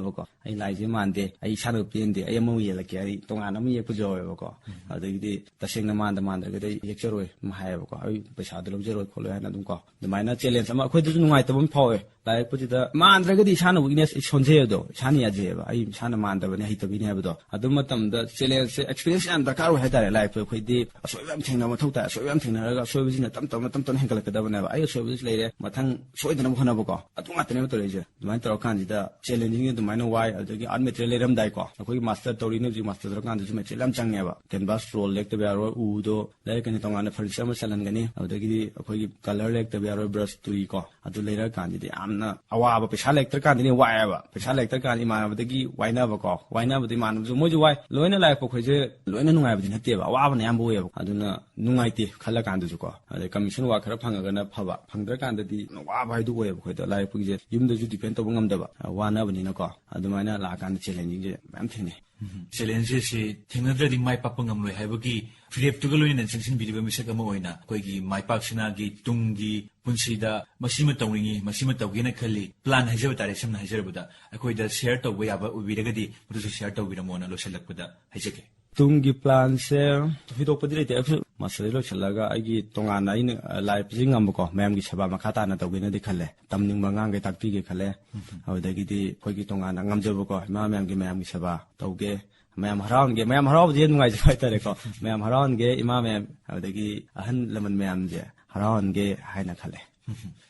"ꯑꯩ ꯂꯥꯏꯁꯦ ꯃꯥꯟꯗꯦ, ꯑꯩ ꯏꯁꯥꯅ ꯄꯦꯟꯗꯦ, ꯑꯩ ꯑꯃꯃꯨꯛ ꯌꯦꯛꯂꯛꯀꯦ", ꯍꯥꯏꯗꯤ ꯇꯣꯉꯥꯟꯅ ꯑꯃ ꯌꯦꯛꯄꯁꯨ ꯌꯥꯎꯋꯦꯕꯀꯣ꯫ ꯑꯗꯒꯤꯗꯤ ꯇꯁꯦꯡꯅ ꯃꯥꯟꯗ ꯃꯥꯟꯗ꯭ꯔꯒꯗꯤ ꯑꯩ ꯌꯦꯛꯆꯔꯣꯏ ꯑꯗꯨꯝ ꯍꯥꯏꯌꯦꯕꯀꯣ, "ꯑꯩ ꯄꯩꯁꯥꯗꯣ ꯂꯧꯖꯔꯣꯏ ꯈꯣꯠꯂꯣꯏ" ꯍꯥꯏꯅ ꯑꯗꯨꯝ ꯀꯣ꯫ ꯑꯗꯨꯃꯥꯏꯅ ꯆꯦꯂꯦꯟꯖ ꯑꯃ, ꯑꯩꯈꯣꯏꯗꯁꯨ ꯅꯨꯡꯉꯥꯏꯇꯕ ꯑꯃ ꯐꯥꯎꯋꯦ꯫ ꯂꯥꯏ ꯌꯦꯛꯄꯁꯤꯗ ꯃꯥꯟꯗ꯭ꯔꯒꯗꯤ ꯏꯁꯥꯅ ꯋꯤꯛꯅꯦꯁ ꯁꯣꯟꯖꯩ ꯍꯥꯏꯕꯗꯣ, ꯏꯁꯥꯅ ꯌꯥꯖꯩꯑꯕ, ꯑꯩ ꯏꯁꯥꯅ ꯃꯥꯟꯗꯕꯅꯤ, ꯍꯩꯇꯕꯤꯅꯤ ꯍꯥꯏꯕꯗꯣ꯫ ꯑꯗꯨ ꯃꯇꯝꯗ ꯆꯦꯂꯦꯟꯖꯁꯦ ꯑꯦꯛꯁꯄꯤꯔꯤꯌꯦꯟꯁ ꯌꯥꯝ ꯗꯔꯀꯥꯔ ꯑꯣꯏ ꯍꯥꯏꯇꯥꯔꯦ꯫ ꯂꯥꯏ ꯌꯦꯛꯄ ꯑꯩꯈꯣꯏꯗꯤ ꯑꯁꯣꯏꯕ ꯌꯥꯝ ꯊꯦꯡꯅꯕ ꯃꯊꯧ ꯇꯥꯏ꯫ ꯑꯁꯣꯏꯕ ꯌꯥꯝ ꯊꯦꯡꯅꯔꯒ ꯑꯁꯣꯏꯕꯁꯤꯅ ꯇꯞ ꯇꯞꯅ, ꯇꯞ ꯇꯞꯅ ꯍꯦꯟꯒꯠꯂꯛꯀꯗꯕꯅꯦꯕ꯫ ꯑꯩ ꯑꯁꯣꯏꯕꯁꯨ ꯂꯩꯔꯦ, ꯃꯊꯪ ꯁꯣꯏꯗꯅꯕ ꯍꯣꯠꯅꯕꯀꯣ, ꯑꯗꯨ ꯉꯥꯛꯇꯅꯦꯕ ꯇꯧꯔꯛꯏꯁꯦ꯫ ꯑꯗꯨꯃꯥꯏꯅ ꯇꯧꯔꯀꯥꯟꯁꯤꯗ ꯆꯦꯂꯦꯟꯖꯤꯡ ꯑꯗꯨꯃꯥꯏꯅ ꯋꯥꯏ꯫ ꯑꯗꯒꯤ ꯑꯥꯔꯠ ꯃꯦꯇꯔꯤꯌꯦꯜ ꯂꯩꯔꯝꯗꯥꯏꯀꯣ, ꯑꯩꯈꯣꯏꯒꯤ ꯃꯥꯁꯇꯔ ꯇꯧꯔꯤꯅ ꯍꯧꯖꯤꯛ, ꯃꯥꯁꯇꯔ ꯇꯧꯔꯀꯥꯟꯗꯁꯨ ꯃꯦꯇꯔꯤꯌꯦꯜ ꯌꯥꯝ ꯆꯪꯉꯦꯕ꯫ ꯀꯦꯟꯚꯥꯁ ꯔꯣꯜ ꯂꯦꯛꯇꯕ ꯌꯥꯔꯣꯏ, ꯎꯗꯣ ꯂꯩꯔꯛꯀꯅꯤ, ꯇꯣꯉꯥꯟꯅ ꯐꯔꯅꯤꯆꯔ ꯑꯃ ꯆꯜꯍꯟꯒꯅꯤ, ꯑꯗꯨꯗꯒꯤꯗꯤ ꯑꯩꯈꯣꯏꯒꯤ ꯀꯂꯔ ꯂꯩꯔꯛꯇꯕ ꯌꯥꯔꯣꯏ, ꯕ꯭ꯔꯁ, ꯇꯨꯔꯤ ꯀꯣ꯫ ꯑꯗꯨ ꯂꯩꯔꯛꯑꯀꯥꯟꯗꯗꯤ ꯌꯥꯝꯅ ꯑꯋꯥꯕ, ꯄꯩꯁꯥ ꯂꯩꯔꯛꯇ꯭ꯔꯀꯥꯟꯗꯗꯤ ꯋꯥꯏꯑꯦꯕ꯫ ꯄꯩꯁꯥ ꯂꯩꯔꯛꯇ꯭ꯔꯀꯥꯟꯗ ꯏꯃꯥꯟꯅꯕꯗꯒꯤ ꯋꯥꯏꯅꯕꯀꯣ, ꯋꯥꯏꯅꯕꯗ ꯏꯃꯥꯟꯅꯕꯁꯨ ꯃꯣꯏꯁꯨ ꯋꯥꯏ꯫ ꯂꯣꯏꯅ ꯂꯥꯏ ꯌꯦꯛꯄ ꯑꯩꯈꯣꯏꯁꯦ ꯂꯣꯏꯅ ꯅꯨꯡꯉꯥꯏꯕꯗꯤ ꯅꯠꯇꯦꯕ, ꯑꯋꯥꯕꯅ ꯑꯌꯥꯝꯕ ꯑꯣꯏꯌꯦꯕ꯫ ꯑꯗꯨꯅ ꯅꯨꯡꯉꯥꯏꯇꯦ ꯈꯜꯂꯀꯥꯟꯗꯁꯨ ꯀꯣ꯫ ꯑꯗꯩ ꯀꯃꯤꯁꯟ ꯋꯥꯔꯛ ꯈꯔ ꯐꯪꯉꯒꯅ ꯐꯕ, ꯐꯪꯗ꯭ꯔꯀꯥꯟꯗꯗꯤ ꯋꯥꯕ ꯍꯥꯏꯗꯨ ꯑꯣꯏꯌꯦꯕ ꯑꯩꯈꯣꯏꯗ꯫ ꯂꯥꯏ ꯌꯦꯛꯄꯒꯤꯁꯦ ꯌꯨꯝꯗꯁꯨ ꯗꯤꯄꯦꯟ ꯇꯧꯕ ꯉꯝꯗꯕ, ꯋꯥꯅꯕꯅꯤꯅꯀꯣ꯫ ꯑꯗꯨꯃꯥꯏꯅ ꯂꯥꯛꯑꯀꯥꯟꯗ ꯆꯦꯂꯦꯟꯖꯤꯡꯁꯦ ꯃꯌꯥꯝ ꯊꯦꯡꯅꯩ꯫ ꯎꯝ꯫ ꯆꯦꯂꯦꯟꯖ ꯑꯁꯤ ꯊꯦꯡꯅꯗ꯭ꯔꯗꯤ ꯃꯥꯏ ꯄꯥꯛꯄ ꯉꯝꯂꯣꯏ ꯍꯥꯏꯕꯒꯤ ꯐꯤꯔꯦꯞꯇꯨꯒ ꯂꯣꯏꯅꯅ ꯆꯪꯁꯤꯟꯕꯤꯔꯤꯕ ꯃꯤꯁꯛ ꯑꯃ ꯑꯣꯏꯅ ꯑꯩꯈꯣꯏꯒꯤ ꯃꯥꯏ ꯄꯥꯛꯁꯅꯥꯒꯤ ꯇꯨꯡꯒꯤ ꯄꯨꯟꯁꯤꯗ ꯃꯁꯤꯃ ꯇꯧꯅꯤꯡꯏ, ꯃꯁꯤꯃ ꯇꯧꯒꯦꯅ ꯈꯜꯂꯤ, ꯄ꯭ꯂꯥꯟ ꯍꯥꯏꯖꯕ ꯇꯥꯔꯦ, ꯁꯝꯅ ꯍꯥꯏꯖꯔꯕꯗ, ꯑꯩꯈꯣꯏꯗ ꯁꯦꯌꯔ ꯇꯧꯕ ꯌꯥꯕ ꯑꯣꯏꯕꯤꯔꯒꯗꯤ ꯃꯗꯨꯁꯨ ꯁꯦꯌꯔ ꯇꯧꯕꯤꯔꯝꯃꯣꯅ ꯂꯣꯏꯁꯤꯜꯂꯛꯄꯗ ꯍꯥꯏꯖꯒꯦ꯫ ꯇꯨꯡꯒꯤ ꯄ꯭ꯂꯥꯟꯁꯦ ꯊꯣꯏꯗꯣꯛꯄꯗꯤ ꯂꯩꯇꯦ꯫ ꯑꯩꯁꯨ ꯃꯥꯁꯇꯔ ꯂꯣꯏꯁꯤꯜꯂꯒ ꯑꯩꯒꯤ ꯇꯣꯉꯥꯟꯅ ꯑꯩꯅ, ꯑ, ꯂꯥꯏ ꯄꯤꯖ ꯉꯝꯕꯀꯣ, ꯃꯌꯥꯝꯒꯤ ꯁꯦꯕꯥ ꯃꯈꯥ ꯇꯥꯅ ꯇꯧꯒꯦꯅꯗꯤ ꯈꯜꯂꯦ꯫ ꯇꯝꯅꯤꯡꯕ ꯑꯉꯥꯡꯈꯩ ꯇꯥꯛꯄꯤꯒꯦ ꯈꯜꯂꯦ꯫ ꯑꯗꯨꯗꯒꯤꯗꯤ ꯑꯩꯈꯣꯏꯒꯤ ꯇꯣꯉꯥꯟꯅ ꯉꯝꯖꯕꯀꯣ, ꯏꯃꯥ ꯃꯌꯥꯝꯒꯤ, ꯃꯌꯥꯝꯒꯤ ꯁꯦꯕꯥ ꯇꯧꯒꯦ꯫ ꯃꯌꯥꯝ ꯍꯔꯥꯎꯍꯟꯒꯦ, ꯃꯌꯥꯝ ꯍꯔꯥꯎꯕꯁꯦ ꯍꯦꯟꯅ ꯅꯨꯡꯉꯥꯏꯖꯕ ꯍꯥꯏꯇꯥꯔꯦꯀꯣ꯫ ꯃꯌꯥꯝ ꯍꯔꯥꯎꯍꯟꯒꯦ, ꯏꯃꯥ ꯃꯌꯥꯝ, ꯑꯗꯨꯗꯒꯤ ꯑꯍꯜ ꯂꯃꯟ ꯃꯌꯥꯝꯁꯦ ꯍꯔꯥꯎꯍꯟꯒꯦ ꯍꯥꯏꯅ ꯈꯜꯂꯦ꯫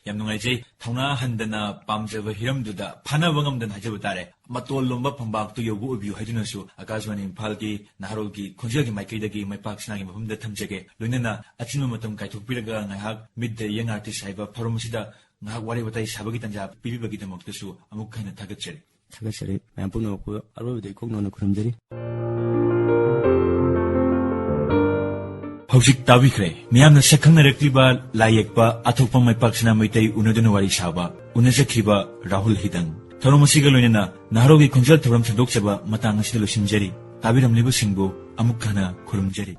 ꯌꯥꯝ ꯅꯨꯡꯉꯥꯏꯖꯩ꯫ ꯊꯧꯅꯥ ꯍꯟꯗꯅ ꯄꯥꯝꯖꯕ ꯍꯤꯔꯝꯗꯨꯗ ꯐꯥꯅꯕ ꯉꯝꯗꯅ ꯍꯥꯏꯖꯕ ꯇꯥꯔꯦ꯫ ꯃꯇꯣꯜ ꯂꯣꯝꯕ ꯐꯝꯕꯥꯛꯇꯨ ꯌꯧꯕ ꯑꯣꯏꯕꯤꯌꯨ ꯍꯥꯏꯗꯨꯅꯁꯨ ꯑꯀꯥꯁꯕꯥꯅꯤ ꯏꯝꯐꯥꯜꯒꯤ ꯅꯍꯥꯔꯣꯜꯒꯤ ꯈꯣꯟꯖꯦꯜꯒꯤ ꯃꯥꯏꯀꯩꯗꯒꯤ ꯃꯥꯏꯄꯥꯛ ꯁꯅꯥꯒꯤ ꯃꯐꯝꯗ ꯊꯝꯖꯒꯦ꯫ ꯂꯣꯏꯅꯅ ꯑꯆꯤꯟꯕ ꯃꯇꯝ ꯀꯥꯏꯊꯣꯛꯄꯤꯔꯒ ꯉꯥꯏꯍꯥꯛ Meet the Young Artist ꯍꯥꯏꯕ ꯊꯧꯔꯝ ꯑꯁꯤꯗ ꯉꯥꯏꯍꯥꯛ ꯋꯥꯔꯤ ꯋꯥꯇꯥꯏ ꯁꯥꯕꯒꯤ ꯇꯥꯟꯖꯥ ꯄꯤꯕꯤꯕꯒꯤꯗꯃꯛꯇꯁꯨ ꯑꯃꯨꯛ ꯍꯟꯅ ꯊꯥꯒꯠꯆꯔꯤ꯫ ꯊꯥꯒꯠꯆꯔꯤ꯫ ꯃꯌꯥꯝ ꯄꯨꯝꯅꯃꯛꯄꯨ ꯑꯔꯣꯏꯕꯗ ꯏꯀꯣꯛ ꯅꯧꯅ ꯈꯨꯔꯨꯝꯖꯔꯤ꯫ ꯍꯧꯖꯤꯛ ꯇꯥꯕꯤꯈ꯭ꯔꯦ ꯃꯤꯌꯥꯝꯅ ꯁꯛꯈꯪꯅꯔꯛꯂꯤꯕ ꯂꯥꯏ ꯌꯦꯛꯄ ꯑꯊꯣꯛꯄ ꯃꯥꯏꯄꯥꯛꯁꯅꯥ ꯃꯩꯇꯩ ꯎꯅꯗꯨꯅ ꯋꯥꯔꯤ ꯁꯥꯕ, ꯎꯅꯖꯈꯤꯕ ꯔꯥꯍꯨꯜ ꯍꯤꯗꯪ꯫ ꯊꯧꯔꯝ ꯑꯁꯤꯒ ꯂꯣꯏꯅꯅ ꯅꯍꯥꯔꯣꯜꯒꯤ ꯈꯣꯟꯖꯦꯜ ꯊꯧꯔꯝ ꯁꯟꯗꯣꯛꯆꯕ ꯃꯇꯥꯡ ꯑꯁꯤꯗ ꯂꯣꯏꯁꯤꯟꯖꯔꯤ꯫ ꯇꯥꯕꯤꯔꯝꯂꯤꯕꯁꯤꯡꯕꯨ ꯑꯃꯨꯛ ꯍꯟꯅ ꯈꯨꯔꯨꯝꯖꯔꯤ꯫